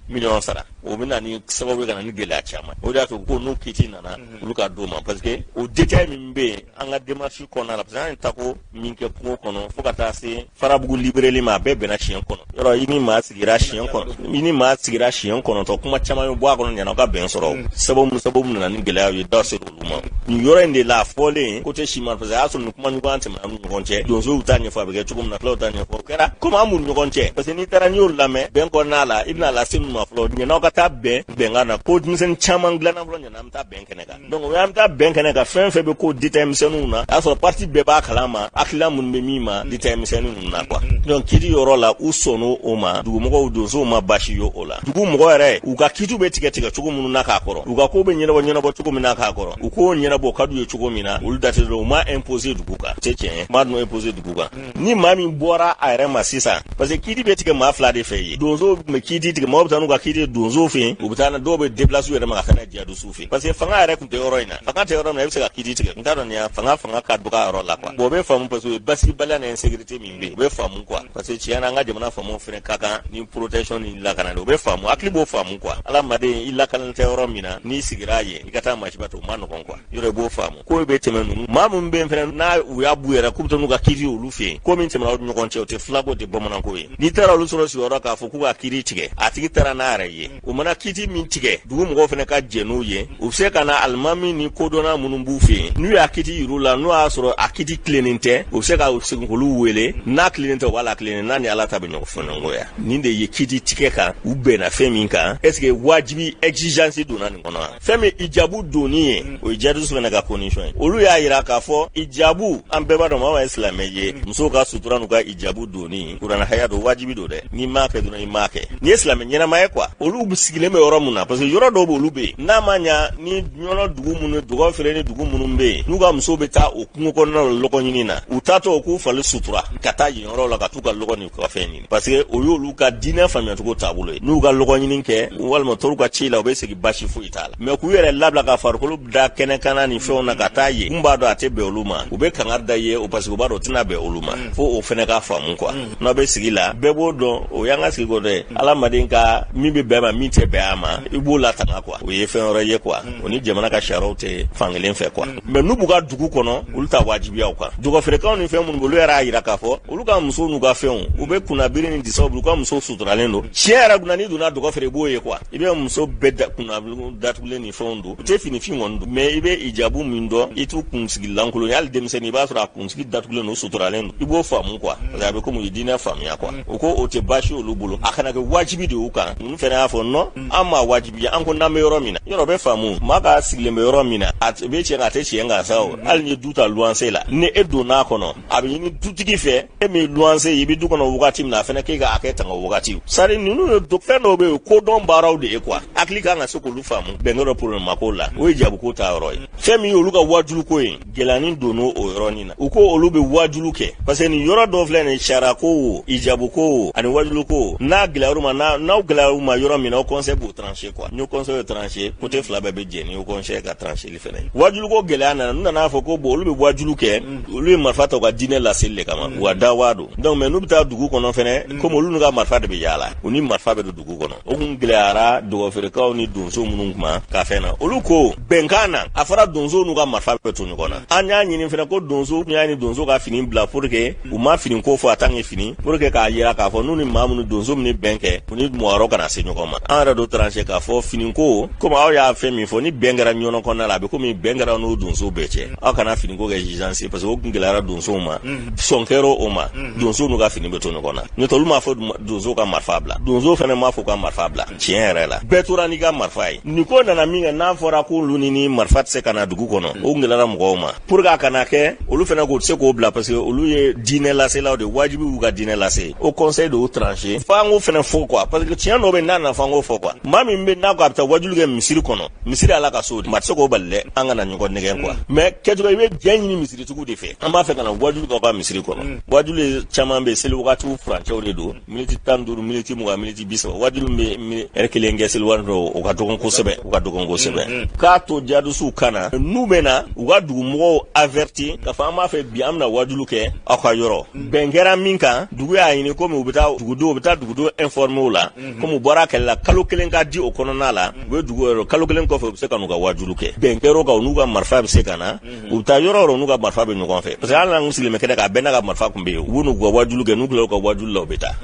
miliyɔn sara. O bɛ na ni sababu ye ka na ni gɛlɛya caman. O de y'a to ko n'u kiti nana, olu ka d'o ma, parce que o détail min bɛ yen an ka démarche kɔnɔna la, parce que an ye tako min kɛ kungo kɔnɔ fo ka taa se Farabugu libéréli ma, a bɛɛ bɛnna siɲɛ kɔnɔ. Yɔrɔ i ni maa sigira siɲɛ kɔnɔ, i ni maa sigira siɲɛ 9, kuma caman ye bɔ a kɔnɔ, ɲana ka bɛn sɔrɔ. Sababu nana ni gɛlɛyaw ye, da sera olu ma. Nin yɔrɔ in de la, a fɔlen ko tɛ si ma, parce que a y'a sɔrɔ nin kuma ɲɔgɔn tɛmɛna ni ɲɔgɔn cɛ. Donsow ta ɲɛfɔ a bɛ kɛ cogo min na, fulaw ta ɲɛfɔ, o kɛra komi an b'u ni ɲɔgɔn cɛ, parce que n'i taara n'i y'o lamɛn bɛn kɔnɔna la, i bɛna lase ninnu ma fɔlɔ, ɲɛna aw ka taa bɛn bɛnkan na, ko denmisɛnnin caman dilanna fɔlɔ, ɲɛna an bɛ taa bɛn kɛnɛ kan. Donc o y'an bɛ taa bɛn kɛnɛ kan, fɛn fɛn bɛ ko détail misɛnninw na, a y'a sɔrɔ parti bɛɛ b'a kalama hakilina minnu bɛ min ma détail misɛnnin ninnu na quoi. Donc kiti yɔrɔ la, u sɔnn'o o ma. Dugumɔgɔw, donsow ma baasi ye o la. Dugu mɔgɔ yɛrɛ, u ka kitiw bɛ tigɛ tigɛ cogo minnu na k'a kɔrɔ, u ka ko bɛ ɲɛnabɔ ɲɛnabɔ cogo min na k'a kɔrɔ, u k'o ɲɛnabɔ, o ka d'u ye cogo cogo min na, olu da tɛ dɔn, u ma imposer dugu kan. Tɛ tiɲɛ ye, ma dun imposer dugu kan. Ni maa min bɔra a yɛrɛ ma sisan, parce que kiiti bɛ tigɛ maa fila de fɛ yen. Donsow tun bɛ kiiti tigɛ, maaw bɛ taa n'u ka kiiti ye donsow fɛ yen, u bɛ taa, dɔw bɛ déplacer u yɛrɛ ma ka taa n'a ye jihadisiw fɛ yen, parce que fanga yɛrɛ tun tɛ yɔrɔ in na. Fanga tɛ yɔrɔ min na, i bɛ se ka kiiti tigɛ. N t'a dɔn nin ya fanga ka dɔgɔ a yɔrɔ la quoi. Bon, o bɛ faamu, parce que basigibaliya ni insécurité min bɛ yen, o bɛ faamu quoi, parce que tiɲɛ na, an ka jamana faamaw fana ka kan ni protection ni lakana de. O bɛ faamu, hakili b'o faamu quoi. Adamaden, i lakanalen tɛ yɔrɔ min na, n'i sigira yen, i ka taa masiba to, o ma nɔgɔn quoi. Yɔrɔ i b'o faamu. Ko bɛ tɛmɛ ninnu, maa minnu bɛ yen fɛnɛ, n'a u y'a b'u yɛrɛ k'u bɛ taa n'u ka kiiri olu fɛ yen, ko min tɛmɛna aw ni ɲɔgɔn cɛ, o tɛ filako, tɛ bamananko ye. N'i taara olu sɔrɔ sigiyɔrɔ k'a fɔ k'u ka kiiri tigɛ, a tigi taara n'a yɛrɛ ye, u mana kiiti min tigɛ, dugu mɔgɔw fɛnɛ ka jɛn n'u ye. U bɛ se ka na alimami ni kodɔnna minnu b'u fɛ yen, n'u y'a kiiti yir'u la, n'o y'a sɔrɔ a kiiti tilennen tɛ, u bɛ se ka segin k'olu wele. N'a tilennen tɛ, u b'a latilennen, n'a ni Ala ta bɛ ɲɔgɔn fɔɲɔgɔnya. Nin de ye kiiti tigɛ kan, u bɛnna fɛn min kan. Est ce que wajibi exigence donna nin kɔnɔ wa? Fɛn min ijabu donni ye, o ye jihadiste fana ka condition ye. Olu y'a yira k'a fɔ ijabu, an bɛɛ b'a dɔn, maa ye silamɛ ye, musow ka sutura n'u ka ijabu donni, kuranɛ haya don, wajibi don dɛ. N'i m'a kɛ dɔrɔn, i m'a kɛ. N'i ye silamɛ ɲɛnama ye quoi, olu sigilen bɛ yɔrɔ mun na, parce que yɔrɔ dɔw bɛ, olu bɛ yen, n'a ma ɲa ni ɲɔnɔ dugu minnu, dɔgɔ feere ni dugu minnu bɛ yen, n'u ka musow bɛ taa o kungo kɔnɔna la lɔgɔ ɲini na, u taatɔ u k'u fali sutura ka taa yen yɔrɔ la ka t'u ka lɔgɔ ni ka fɛn ɲini, parce que o y'olu ka diinɛ faamuyacogo taabolo ye. N'u ka lɔgɔ ɲini kɛ walima tor'u ka ci la, u bɛ segin, basi foyi t'a la. Mais k'u yɛrɛ labila ka farikolo da kɛnɛkanna ni fɛnw na ka taa yen, kun b'a dɔn a tɛ bɛn olu ma, u bɛ kangari da ye o, parce que u b'a dɔn o tɛna bɛn olu ma. Fo o fɛnɛ ka faamu quoi. N'aw bɛ sigi la, bɛɛ b'o dɔn, o y'an ka sigi ko dɔ ye. Adamaden ka min bɛ bɛn ma, min tɛ bɛn a ma, i b'o latanga quoi. O ye fɛn wɛrɛ ye quoi, o ni jamana ka sariyaw tɛ fankelen fɛ quoi. Mais n'u b'u ka dugu kɔnɔ, olu ta wajibiya u kan. Dɔgɔfeerekaw ni fɛn minnu, olu yɛrɛ y'a yira k'a fɔ olu ka musow n'u ka fɛnw, u bɛ kunnabiri ni disaw, u ka musow suturalen don. Tiɲɛ yɛrɛ kunna, n'i donna dɔgɔ feere, i b'o ye quoi. I bɛ muso bɛɛ kunna datugulen ni fɛnw don, u tɛ finifin kɔni don, mais i bɛ ijabu min dɔn, i t'u kunsigi lankolon ye. Hali denmisɛnnin, i b'a sɔrɔ a kunsigi datugulen don, suturalen don, i b'o faamu quoi, parce que a bɛ komi u ye diinɛ faamuya quoi. U ko o tɛ baasi olu bolo, a kana kɛ wajibi de y'u kan. Ninnu fɛnɛ y'a fɔ non, an m'a wajibiya, an ko n'an bɛ yɔrɔ min na, yɔrɔ bɛ faamu, maa ka sigilen bɛ yɔrɔ min na, a bɛ tiɲɛ kan, a tɛ tiɲɛ kan sa. O hali ni ye du ta luwanse la, ni e donn'a kɔnɔ, a bɛ ɲini dutigi fɛ, e min ye luwanse ye, i bɛ du kɔnɔ wagati min na, a fɛnɛ k'e ka hakɛ tanga o wagati. Sari ninnu ye fɛn dɔw bɛ yen, kodɔn baaraw de ye quoi, hakili kan ka se k'olu faamu. Bɛnkɛ dɔ problème ma k'o la, o ye jabuko ta yɔrɔ ye. Fɛn min ye olu ka wajulu ko ye, gɛlɛyanin donn'o o yɔrɔnin na. U ko olu bɛ wajulu kɛ, parce que nin yɔrɔ dɔw filɛ nin, sariya ko o, ijabu ko o, ani wajulu ko, n'a gɛlɛyar'u ma, n'aw gɛlɛyar'u ma yɔrɔ min na, o conseil b'o trancher quoi. Ni conseil ye trancher, côté fila bɛɛ bɛ jɛ ni o conseil ka trancheli fɛnɛ ye. Wajulu ko gɛlɛya nana, n'u nana fɔ ko bon, olu bɛ wajulu kɛ, olu ye marifa ta u ka diinɛ laseli de kama, u ka dawa don. Donc mais n'u bɛ taa dugu kɔnɔ fɛnɛ, komi olu n'u ka marifa de bɛ yaala, u ni marifa bɛ don dugu kɔnɔ, o kun gɛlɛyara dɔgɔfeerekaw ni donso minnu kuma ka fɛn na. Olu ko bɛnkan na, a fɔra donso n'u ka marifa bɛ to ɲɔgɔn na. An y'a ɲini fɛnɛ ko donso y'a ni donso ka fini bila, pour que u ma fini ko fɔ a tant que fini, pour que k'a yira k'a fɔ n'u ni maa minnu, donso minnu bɛn kɛ, u ni mɔgɔ wɛrɛw kana se ɲɔgɔn ma. An yɛrɛ do tranché k'a fɔ fini ko, komi aw y'a fɛn min fɔ, ni bɛn kɛra ɲɔgɔn kɔnɔna la, a bɛ komi bɛn kɛra n'o donso bɛɛ cɛ. Aw kana fini ko kɛ exigence, parce que o kun gɛlɛyara donsow ma, sɔn kɛra o ma, donso n'u ka fini bɛ to ɲɔgɔn na. N'o tɛ, olu m'a fɔ donso ka marifa bila, donso fɛnɛ m'a fɔ ka marifa bila. Tiɲɛ yɛrɛ la, bɛɛ tora n'i ka marifa ye. Nin ko nana min kɛ, n'a fɔra ko olu ni marifa tɛ se ka na dugu kɔnɔ, o gɛlɛyara mɔgɔw ma, pour que a kana kɛ olu fɛnɛ k'o tɛ se k'o bila, parce que olu ye diinɛ laselaw de, wajibi y'u ka diinɛ lase. O conseil de y'o tranché, f'an k'o fɛnɛ fɔ quoi, parce que tiɲɛ dɔ bɛ n'a nana, f'an k'o fɔ quoi. Maa min bɛ n'a ko a bɛ taa wajulu kɛ misiri kɔnɔ, misiri Ala ka so de, maa tɛ se k'o bali dɛ. An kana ɲɔgɔn nɛgɛn quoi, mais kɛcogo i bɛ jɛ ɲini misiritigiw de fɛ, an b'a fɛ ka na wajulu kɛ aw ka misiri kɔnɔ. Wajulu ye caman bɛ seli wagatiw furancɛw de don, miniti 15, miniti 20, miniti 30. Wajulu bɛ ɛri kelen kɛ seli wari dɔw, o ka dɔgɔn kosɛbɛ, o ka dɔgɔn kosɛbɛ. K'a to jihadisiw ka na, n'u bɛ na, u ka dugumɔgɔw averti k'a fɔ an b'a fɛ bi an bɛna wajulu kɛ aw ka yɔrɔ. Bɛn kɛra min kan, dugu y'a ɲini, komi u bɛ taa dugudenw, u bɛ taa dugudenw informer o la, komi u bɔra kɛlɛ la, kalo kelen ka di o kɔnɔna la, u bɛ dugu yɔrɔ, kalo kelen kɔfɛ u bɛ se ka n'u ka wajulu kɛ. Bɛn kɛra o kan, u n'u ka marifa bɛ se ka na, u bɛ taa yɔrɔ o yɔrɔ, n'u ka marifa bɛ ɲɔgɔn fɛ, parce que hali n'an sigilen bɛ kɛnɛ kan, a bɛɛ n'a ka marifa tun bɛ yen. U b'u n'u ka wajulu kɛ, n'u tilala u ka wajulu la, u bɛ taa.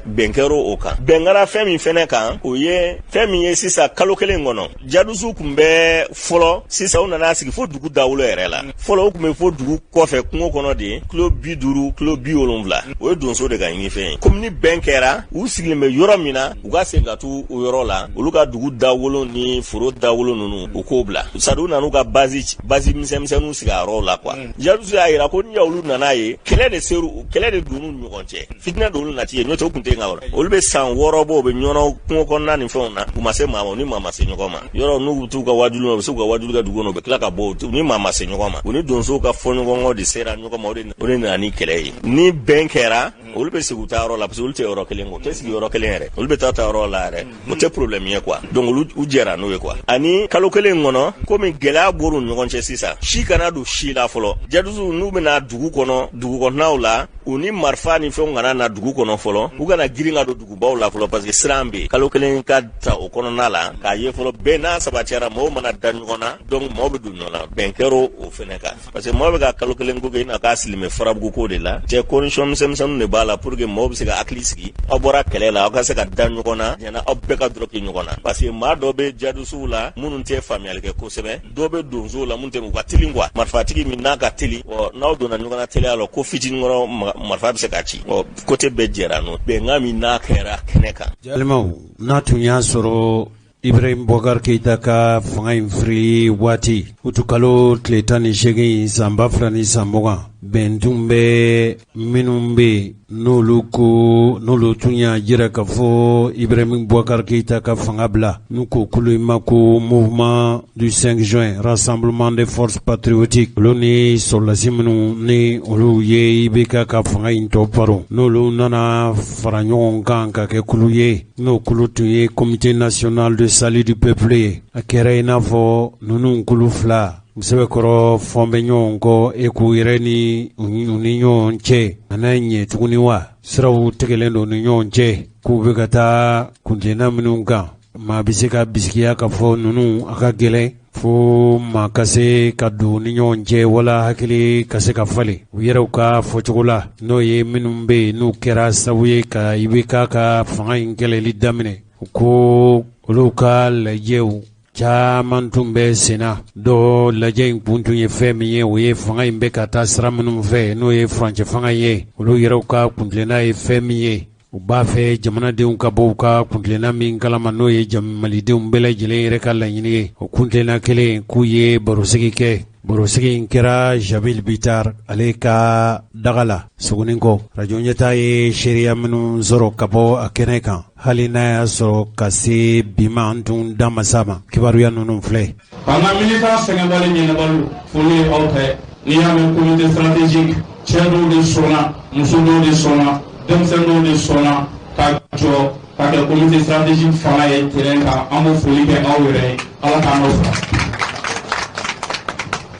Bɛn kɛra o kan. Bɛn kɛra fɛn min fɛnɛ kan, o ye fɛn min ye sisan, kalo kelen kɔnɔ, jihadisiw tun bɛ fɔlɔ, sisan u nana sigi fo dugu dawolo yɛrɛ la. Fɔlɔ u tun bɛ fo dugu kɔfɛ kungo kɔnɔ de, kilo 50, kilo 70, o ye donso de ka ɲini fɛn ye. Komi ni bɛn kɛra, u sigilen bɛ yɔrɔ min na, u ka segin ka t'u o yɔrɔ la, olu ka dugu dawolo ni foro dawolo ninnu, u k'o bila. Sadi u nan'u ka base misɛnmisɛnninw sigi a yɔrɔw la quoi. Jihadisiw y'a yira ko ni olu nana ye, kɛlɛ de ser'u, kɛlɛ de donn'u ni ɲɔgɔn cɛ, fitinɛ don olu nati ye. N'o tɛ, u tun tɛ yen ka kɔrɔ. Olu bɛ san 6 bɔ, u bɛ ɲɔnɔ kungo kɔnɔna ni fɛnw na, u ma se maa ma, u ni maa ma se ɲɔgɔn ma. Yɔrɔ n'u bɛ t'u ka wajulu la, u bɛ se k'u ka wajulu kɛ dugu kɔnɔ, u bɛ tila ka bɔ. U ni maa ma se ɲɔgɔn ma, u ni donsow ka fɔɲɔgɔnkɔ de sera ɲɔgɔn ma, o de nana ni kɛlɛ ye. Ni bɛn kɛra, olu bɛ sigi u ta yɔrɔ la, parce que olu tɛ yɔrɔ kelen, u tɛ sigi yɔrɔ kelen yɛrɛ, olu bɛ taa ta yɔrɔ la yɛrɛ, o tɛ problème ye quoi. Donc olu u jɛra n'o ye quoi. Ani kalo kelen kɔnɔ, komi gɛlɛya bɔr'u ɲɔgɔn cɛ sisan, si kana don si la fɔlɔ. Jadisuw n'u bɛna dugu kɔnɔ, dugu kɔnɔnaw la, u ni marifa ni fɛnw kana na dugu kɔnɔ fɔlɔ, u kana girin ka don dugubaw la fɔlɔ, parce que siran bɛ yen. Kalo kelen ka ta o kɔnɔna la k'a ye fɔlɔ, bɛn n'a sabatiyara, mɔgɔw mana da ɲɔgɔn na, donc mɔgɔw bɛ don ɲɔgɔn na. Bɛn kɛra o fɛnɛ kan, parce que mɔgɔ bɛ ka kalo kelen ko kɛ, i n'a k'a sigilen bɛ Farabugu ko de la cɛ. Condition misɛnmisɛnninw de b'a la pour que mɔgɔw bɛ se ka hakili sigi. Aw bɔra kɛlɛ la, aw ka se ka da ɲɔgɔn na ɲɛna, aw bɛɛ ka dɔrɔn kɛ ɲɔgɔn na, parce que maa dɔ bɛ jadisuw la minnu tɛ faamuyali kɛ kosɛbɛ, dɔw bɛ donsow la minnu tɛ, u ka teli quoi. Marifatigi min n'a ka teli, ɔ n'aw donna ɲɔgɔn na teliya la, ko fitinin kɔrɔ marifa bɛ se ka ci. Ɔ côté bɛɛ jɛra n'o bɛnkan min n'a kɛra kɛnɛ kan. Balimaw, n'a tun y'a sɔrɔ Ibrahim Boubacar Keïta ka fanga in firi waati, utukalo tile 18 san 2020, bɛn tun bɛ minnu bɛ yen, n'olu ko n'olu tun y'a jira k'a fɔ Ibrahim Boubacar Keïta ka fanga bila, n'u ko kulu in ma ko Mouvement du 5 juin, Rassemblement des forces patriotiques, olu ni sɔrɔdasi minnu ni olu ye IBK ka fanga in tɔ paro, n'olu nana fara ɲɔgɔn kan ka kɛ kulu ye, n'o kulu tun ye Comité national de salut du peuple ye. A kɛra i n'a fɔ ninnu kulu fila u sɛbɛkɔrɔ fɔn bɛ ɲɔgɔn kɔ e k'u yɛrɛ ni u ni ɲɔgɔn cɛ a n'a ɲɛ tuguni wa siraw tigɛlen don ni ɲɔgɔn cɛ, k'u bɛ ka taa kuntilenna minnu kan, maa bɛ se ka bisigiya ka fɔ ninnu a ka gɛlɛn fo maa ka se ka don ni ɲɔgɔn cɛ wala hakili ka se ka falen u yɛrɛw ka fɔcogo la, n'o ye minnu bɛ yen n'u kɛra sababu ye ka IBK ka fanga in kɛlɛli daminɛ, ko olu ka lajɛw caman tun bɛ senna. Dɔ lajɛ in kun tun ye fɛn min ye, o ye fanga in bɛ ka taa sira minnu fɛ, n'o ye furancɛ fanga ye, olu yɛrɛw ka kuntilenna ye fɛn min ye, u b'a fɛ jamanadenw ka bɔ u ka kuntilenna min kalama, n'o ye malidenw bɛɛ lajɛlen yɛrɛ ka laɲini ye. O kuntilenna kelen k'u ye barosigi kɛ. Barosigi in kɛra Jabil Bitar ale ka daga la Sogonikɔ. Rajo Ɲɛta ye seereya minnu sɔrɔ ka bɔ a kɛnɛ kan, hali n'a y'a sɔrɔ ka se bi ma an tun da ma s'a ma, kibaruya ninnu filɛ. K'an ka militant sɛgɛnbali ɲɛnabali foli ye aw tɛ. N'i y'a mɛn comité stratégique, cɛ dɔw de sɔnna, muso dɔw de sɔnna, denmisɛnnin dɔw de sɔnna ka jɔ ka kɛ comité stratégique fanga ye terrain kan. An b'o foli kɛ aw yɛrɛ ye, Ala k'an n'o sara.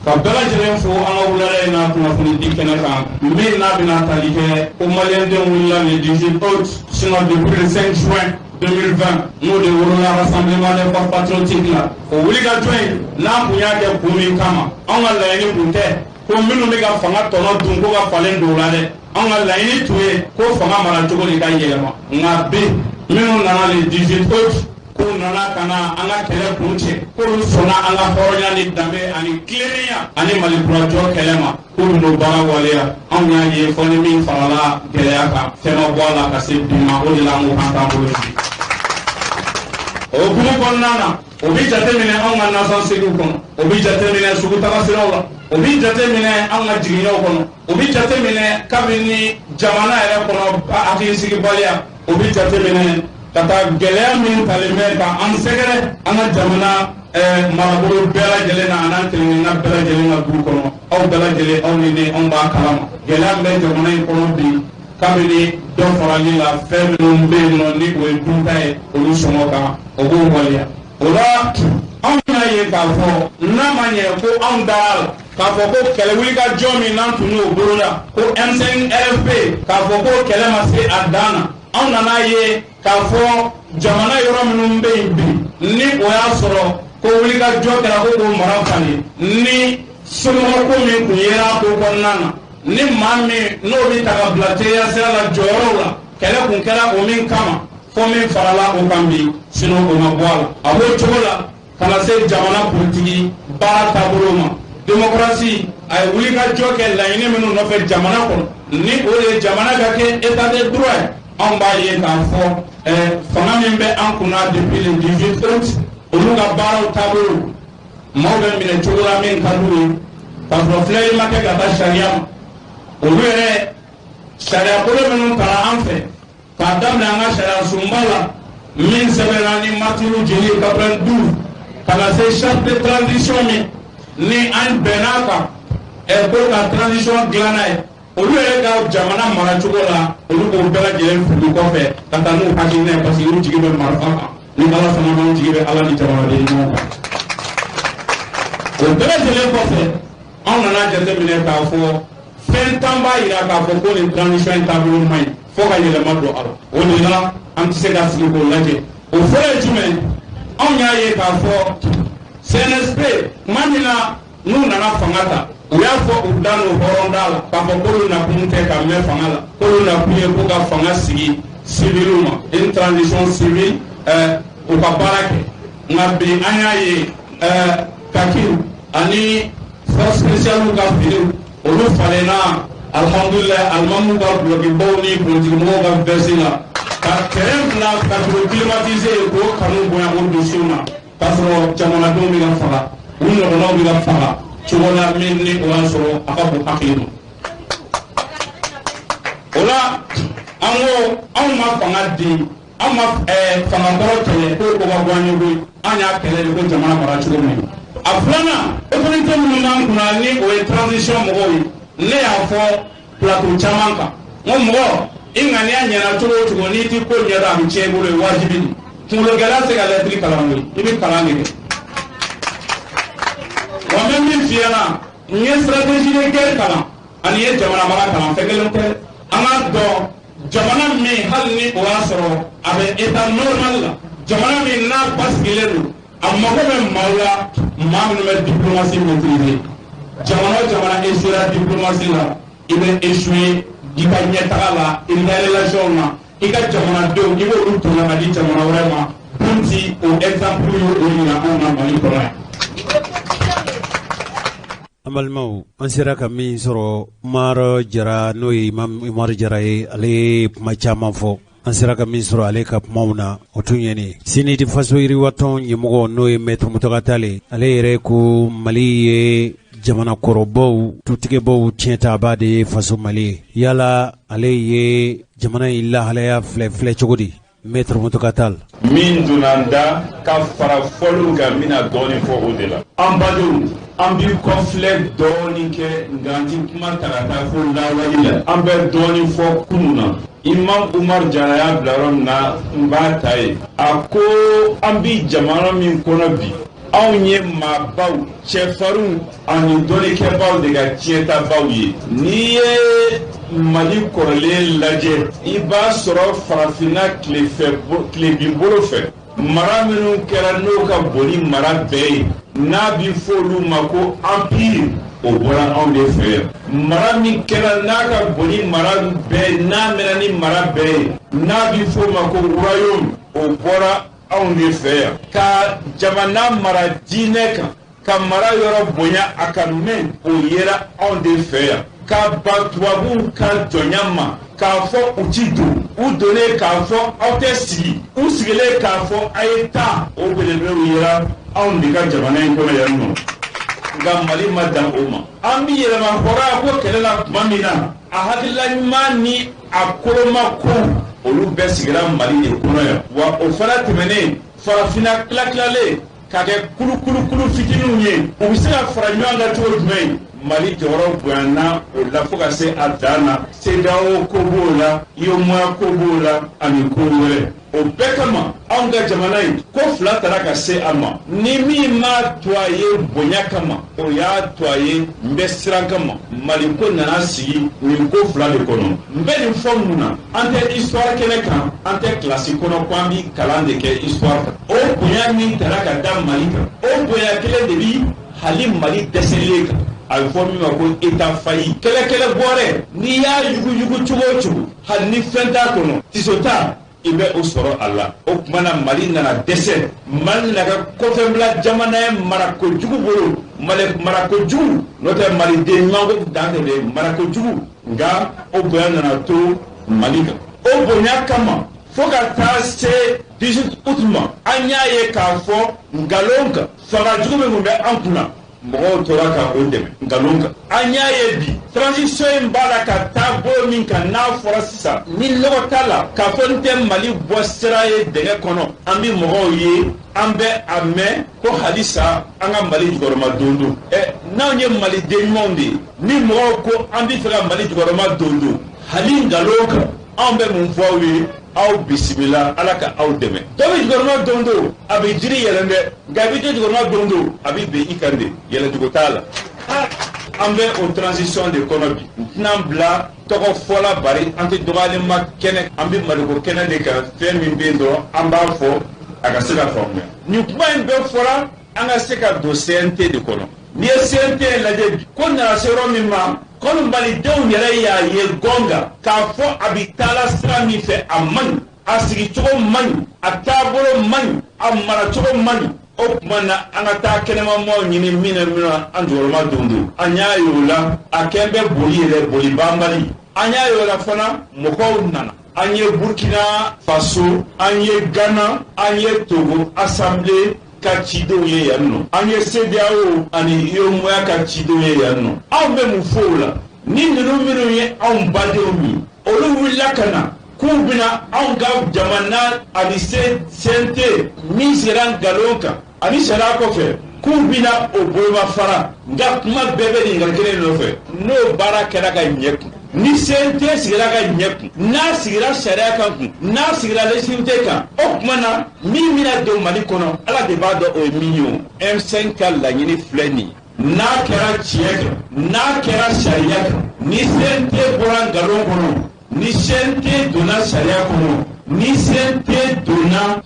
Ka bɛɛ lajɛlen fo an ka wulada in na kunnafoni di kɛnɛ kan min n'a bɛna tali kɛ ko maliyɛndenw wulila le 18 août, sinon depuis le 5 juin 2020, n'o de wolola Rassemblement des forces patriotiques la. O wulikajɔ in n'a kun y'a kɛ kun min kama, anw ka laɲini kun tɛ ko minnu bɛ ka fanga tɔnɔ dun ko ka falen don o la dɛ. Anw ka laɲini tun ye ko fanga mara cogo de ka yɛlɛma. Nka bi, minnu nana le 18 août, k'u nana ka na an ka kɛlɛ kun cɛ, k'olu sɔnna an ka hɔrɔnya ni danbe ani tilennenya ani Mali kurajɔ kɛlɛ ma, k'u bɛn'o baara waleya, anw y'a ye fɔ ni min farala gɛlɛya kan, fɛn ma bɔ a la ka se bi ma. O de la an ko k'an t'an bolo jigin. O hukumu kɔnɔna na, o bi jateminɛ anw ka nasɔnsegiw kɔnɔ, o bi jateminɛ sugutaga siraw la, o bi jateminɛ anw ka jiginɛw kɔnɔ, o bi jateminɛ kabini jamana yɛrɛ kɔnɔ hakilisigibaliya, o bi jateminɛ ka taa gɛlɛya min talen bɛ ka an sɛgɛrɛ an ka jamana marabolo bɛɛ lajɛlen na, an'an kelenkelenna bɛɛ lajɛlen ka du kɔnɔ. Aw bɛɛ lajɛlen, aw ni ne, anw b'a kalama gɛlɛya min bɛ jamana in kɔnɔ bi, kabini dɔ farali la fɛn minnu bɛ yen nɔ ni o ye dunta ye, olu sɔngɔ kan, o b'o waleya. O la anw y'a ye k'a fɔ n'a ma ɲɛ ko anw dara la k'a fɔ ko kɛlɛ wulikajɔ min n'an tun y'o boloda ko M5 RFP, k'a fɔ ko kɛlɛ ma se a dan na, anw nana ye k'a fɔ jamana yɔrɔ minnu bɛ yen bi, ni o y'a sɔrɔ ko wulikajɔ kɛra ko k'o mara falen, ni somɔgɔ min tun yera ko kɔnɔna na, ni maa min n'o bɛ ta ka bila teriya sira la jɔyɔrɔw la, kɛlɛ kun kɛra o min kama, fo min farala o kan bi, sinon o ma bɔ a la. A b'o cogo la ka na se jamana politiki baara taabolo ma. Démocratie a ye wulikajɔ kɛ laɲini minnu nɔfɛ jamana kɔnɔ, ni o de ye jamana ka kɛ état de droit ye, anw b'a ye k'a fɔ fanga min bɛ an kunna depuis le 18 août, olu ka baaraw taabolo, maaw bɛ minɛ cogo la min ka d'u ye, k'a sɔrɔ filɛli ma kɛ ka taa sariya ma. Olu yɛrɛ sariya bolo minnu tara an fɛ k'a daminɛ an ka sariya sunba la min sɛbɛnna ni martiriw jeli ye 92, ka na se charte de transition min Ni an bɛnn'a kan ko ka transition dilan n'a ye, olu yɛrɛ ka jamana maracogo la, olu b'o bɛɛ lajɛlen fili kɔfɛ ka taa n'u hakilina ye, parce que olu jigi bɛ marifa kan. Ni Ala sɔnna ma, jigi bɛ Ala ni jamanaden ɲuman kan. O bɛɛ lajɛlen kɔfɛ, anw nana jateminɛ k'a fɔ fɛn 10 b'a yira k'a fɔ ko nin transition in taabolo man ɲi, fo ka yɛlɛma don a la. O de la, an tɛ se ka sigi k'o lajɛ. O fɔlɔ ye jumɛn? Anw y'a ye k'a fɔ CNSP, tuma min na n'u nana fanga ta, u y'a fɔ u da n'u hɔrɔn da la k'a fɔ k'olu nakun tɛ ka mɛn fanga la, k'olu nakun ye ko ka fanga sigi civiliw ma, une transition civile, u ka baara kɛ. Nka bi, an y'a ye kakiw ani force spéciale ka finiw, olu falenna, alhamdulilayi, alimamuw ka dulɔkibaw ni politikimɔgɔw ka veste la, ka terrain bila ka bureau climatisé ye k'o kanu bonya o dossier na, k'a sɔrɔ jamanadenw bɛ ka faga, u ɲɔgɔnnaw bɛ ka faga cogo la min ni o y'a sɔrɔ a ka bon hakili ma. O la, an ko anw ma fanga di, anw ma fangakɔrɔ kɛlɛ ko ka bɔ an ye koyi. An y'a kɛlɛ de ko jamana mara cogo min. A filanan, autorité minnu b'an kunna, ni o ye transition mɔgɔw ye, ne y'a fɔ plateau caman kan, n ko mɔgɔ i ŋaniya ɲɛna cogo o cogo, n'i ti ko ɲɛdɔn, a bɛ tiɲɛ i bolo, ye wajibi de. Kunkologɛlɛya tɛ se ka lɛtiri kalan koyi, i bɛ kalan de kɛ. Wa n bɛ min f'i ɲɛna, n ye stratégie de guerre kalan ani n ye jamana mara kalan, fɛn kelen tɛ. An k'a dɔn, jamana min, hali ni o y'a sɔrɔ a bɛ état normal la, jamana min n'a basigilen don, a mago bɛ maaw la, maa minnu bɛ diplomatie maîtriser. Jamana o jamana échoué diplomatie la, i bɛ échoué i ka ɲɛtaga la, i ka relation na, i ka jamanadenw, i b'olu tɔmɔ ka di jamana wɛrɛ ma. Bunti, o exemple ye o yira anw na Mali kɔnɔ yan. An balimaw, an sera ka min sɔrɔ Umaru Jara, n'o ye Imam Umaru Jara ye, ale ye kuma caman fɔ. An sera ka min sɔrɔ ale ka kumaw na, o tun ye nin sinidi Faso Yiriwatɔn ɲɛmɔgɔ, n'o ye Maître Mountaga Tall, ale yɛrɛ ko Mali ye jamanakɔrɔbaw tutigɛbaw tiɲɛtaba de ye faso Mali ye. Yala ale ye jamana in lahalaya filɛ filɛ cogo di, Maître Mountaga Tall? Min donna n da ka fara fɔliw kan, n bɛna dɔɔnin fɔ o de la. An badenw, an b'i kɔfilɛ dɔɔnin kɛ, nka an ti kuma ta ka taa fo lawale la. An bɛ dɔɔnin fɔ kunun na. Imam Umar Jara y'a bila yɔrɔ min na, n b'a ta yen. A ko an bi jamana min kɔnɔ bi, anw ye maabaw, cɛfarinw ani dɔnnikɛbaw de ka tiɲɛtabaw ye. N'i ye Mali kɔrɔlen lajɛ, i b'a sɔrɔ farafinna tilebin bolo fɛ, mara minnu kɛra n'o ka bon ni mara bɛɛ ye, n'a bi fɔ olu ma ko empire, o bɔra anw de fɛ yan. Mara min kɛra n'a ka bon ni mara bɛɛ ye, n'a mɛnna ni mara bɛɛ ye, n'a bi fɔ o ma ko royaume, o bɔra anw de fɛ yan. Ka jamana mara diinɛ kan, ka mara yɔrɔ bonya a ka mɛn, o yera anw de fɛ yan. Ka ban tubabuw ka jɔnya ma, k'a fɔ u ti don, u donnen k'a fɔ aw tɛ sigi, u sigilen k'a fɔ a ye taa, o belebelew yera anw de ka jamana in kɔnɔ yan nɔ. Nka Mali ma dan o ma. An bi yɛlɛma hɔrɔnya ko kɛlɛ la tuma min na, a hakilila ɲuman ni a koloma kow, olu bɛɛ sigira Mali de kɔnɔ yan. Wa o fana tɛmɛnen, farafinna tila-tilalen ka kɛ kulukulukulu fitininw ye, u bɛ se ka fara ɲɔgɔn kan cogo jumɛn? Mali jɔyɔrɔ bonyana o la fo ka se a dan na. CEDEAO ko b'o la, UEMOA ko b'o la, ani ko wɛrɛ. O bɛɛ kama, anw ka jamana in ko fila tara ka se a ma. Ni min m'a to a ye bonya kama, o y'a to a ye n bɛ siran kama. Mali ko nana sigi nin ko fila de kɔnɔ. N bɛ nin fɔ mun na? An tɛ histoire kɛnɛ kan, an tɛ kilasi kɔnɔ ko an bi kalan de kɛ histoire kan. O bonya min tara ka da Mali kan, o bonya kelen de bi hali Mali dɛsɛlen kan. A bɛ fɔ min ma ko état failli. Kɛlɛkɛlɛ bɔrɛ, n'i y'a yuguyugu cogo o cogo, hali ni fɛn t'a kɔnɔ, tiso t'a, i bɛ o sɔrɔ a la. O tuma na, Mali nana dɛsɛ, Mali nana kɛ kɔfɛbila jamana ye marako jugu bolo. Mali marako jugu, n'o tɛ maliden ɲuman ko dan tɛ dɛ, marako jugu. Nka o bonya nana to Mali kan. O bonya kama, fo ka taa se 18 août ma, an y'a ye k'a fɔ nkalon kan, fanga jugu min tun bɛ an kunna. Mɔgɔw tora ka o dɛmɛ nkalon kan. An y'a ye bi, transition in b'a la ka taa bolo min kan, n'a fɔra sisan ni lɔgɔ t'a la k'a fɔ n tɛ Mali bɔ sira ye dingɛ kɔnɔ, an bɛ mɔgɔw ye, an bɛ a mɛn ko halisa an ka Mali jukɔrɔma don don. Ɛ, n'anw ye maliden ɲumanw de ye, ni mɔgɔw ko an bɛ fɛ ka Mali jukɔrɔma don don hali nkalon kan, anw bɛ mun fɔ aw ye? Aw bisimila, Ala ka aw dɛmɛ. Dɔ bɛ jukɔrɔma don don, a bɛ jiri yɛlɛn dɛ, nka i bɛ to jukɔrɔma don don, a bɛ bin i kan de, yɛlɛncogo t'a la. An bɛ o transition de kɔnɔ bi. N tɛna bila tɔgɔ fɔla, bari an tɛ dɔgɔyalenma kɛnɛ, an bɛ maliko kɛnɛ de kan. Fɛn min bɛ yen dɔrɔn, an b'a fɔ a ka se ka faamuya. Nin kuma in bɛɛ fɔra an ka se ka don CNT de kɔnɔ. N'i ye CNT lajɛ bi, ko nana se yɔrɔ min ma, komi malidenw yɛrɛ y'a ye gɔnga k'a fɔ a bɛ taala sira min fɛ, a man ɲi, a sigicogo man ɲi, a taabolo man ɲi, a maracogo man ɲi. O tuma na, an ka taa kɛnɛmamaaw ɲini min na, min na an jukɔrɔma don don. An y'a ye o la, a kɛn bɛ boli yɛrɛ, boli banbali. An y'a ye o la fana, mɔgɔw nana. An ye Burkina Faso, an ye Ghana, an ye Togo assemblée ka cidenw ye yan nɔ, an ye CEDEAO ani UEMOA ka cidenw ye yan nɔ. Anw bɛ mun fɔ o la? Ni ninnu minnu ye anw badenw ye, olu wulila ka na k'u bɛna anw ka jamana ani CNT min sera nkalon kan ani sariya kɔfɛ, k'u bɛna o bolomafara. Nka kuma bɛɛ bɛ ɲininkali kelen nɔfɛ: n'o baara kɛra ka ɲɛ kun, ni CNT sigira ka ɲɛ kun, n'a sigira sariya kan kun, n'a sigira légitimité kan, o tuma na min bɛna don Mali kɔnɔ, Ala de b'a dɔn o ye min ye. O M5 ka laɲini filɛ nin ye: n'a kɛra tiɲɛ kan, n'a kɛra sariya kan, ni CNT bɔra nkalon kɔnɔ, ni CNT donna sariya kɔnɔ, ni CNT donna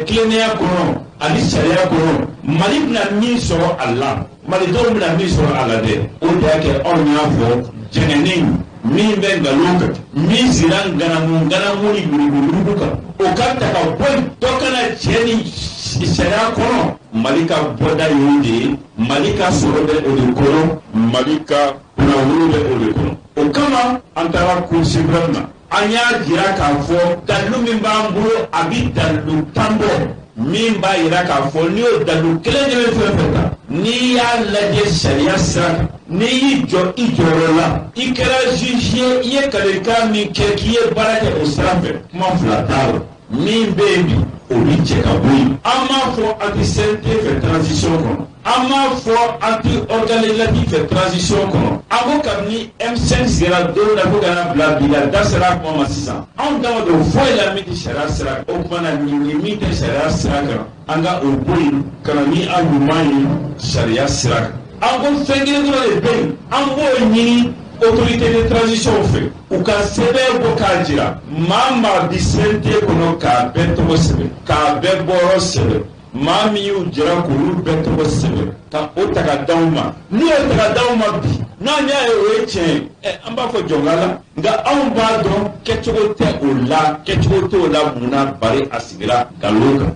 tilennenya kɔnɔ ani sariya kɔnɔ, Mali bɛna min sɔrɔ a la, malidenw bɛna min sɔrɔ a la dɛ, o de y'a kɛ anw y'a fɔ jɛngɛnen min bɛ nkalon kan, min sira ŋanamu ŋanamu ni yuruguyurugu kan, o ka ta ka bɔ yen, dɔ kana cɛ ni sariya kɔnɔ. Mali ka bɔda y'o de ye, Mali ka sɔrɔ bɛ o de kɔnɔ, Mali ka kunnawolo bɛ o de kɔnɔ. O kama an taara Cour suprême na, an y'a jira k'a fɔ dalilu min b'an bolo, a bɛ dalilu 10 bɔ, min b'a jira k'a fɔ n'i y'o dalilu kelen kelen fɛn fɛn ta, n'i y'a lajɛ sariya sira kan, n'i y'i jɔ i jɔyɔrɔ la, i kɛra juge ye, i ye kalekan min kɛ k'i ye baara kɛ o sira fɛ, kuma fila t'a la, min bɛ yen bi, o bi cɛ ka bɔ yen. An m'a fɔ an tɛ CNT fɛ transition kɔnɔ, an m'a fɔ an tɛ organe législatif fɛ transition kɔnɔ. An ko kabini M5 sigira don na fo ka na bila bi la, da sera a kuma ma sisan, anw da ma don foyi la min tɛ sariya sira kan. O tuma na, nin ni min tɛ sariya sira kan, an ka o bɔ yen ka na ni a ɲuman ye sariya sira kan. An ko fɛn kelen dɔrɔn de bɛ yen, an b'o ɲini autorité de transition fɛ, u ka sɛbɛn bɔ k'a jira maa maa bi CNT kɔnɔ, k'a bɛɛ tɔgɔ sɛbɛn, k'a bɛɛ bɔyɔrɔ sɛbɛn, maa min y'u jira k'olu bɛɛ tɔgɔ sɛbɛn, ka o ta ka d'anw ma. N'u y'o ta ka d'anw ma bi, n'an y'a ye o ye tiɲɛ ye, ɛ, an b'a fɔ jɔnka la. Nka anw b'a dɔn kɛcogo tɛ o la, kɛcogo t'o la. Mun na? Bari a sigira nkalon kan.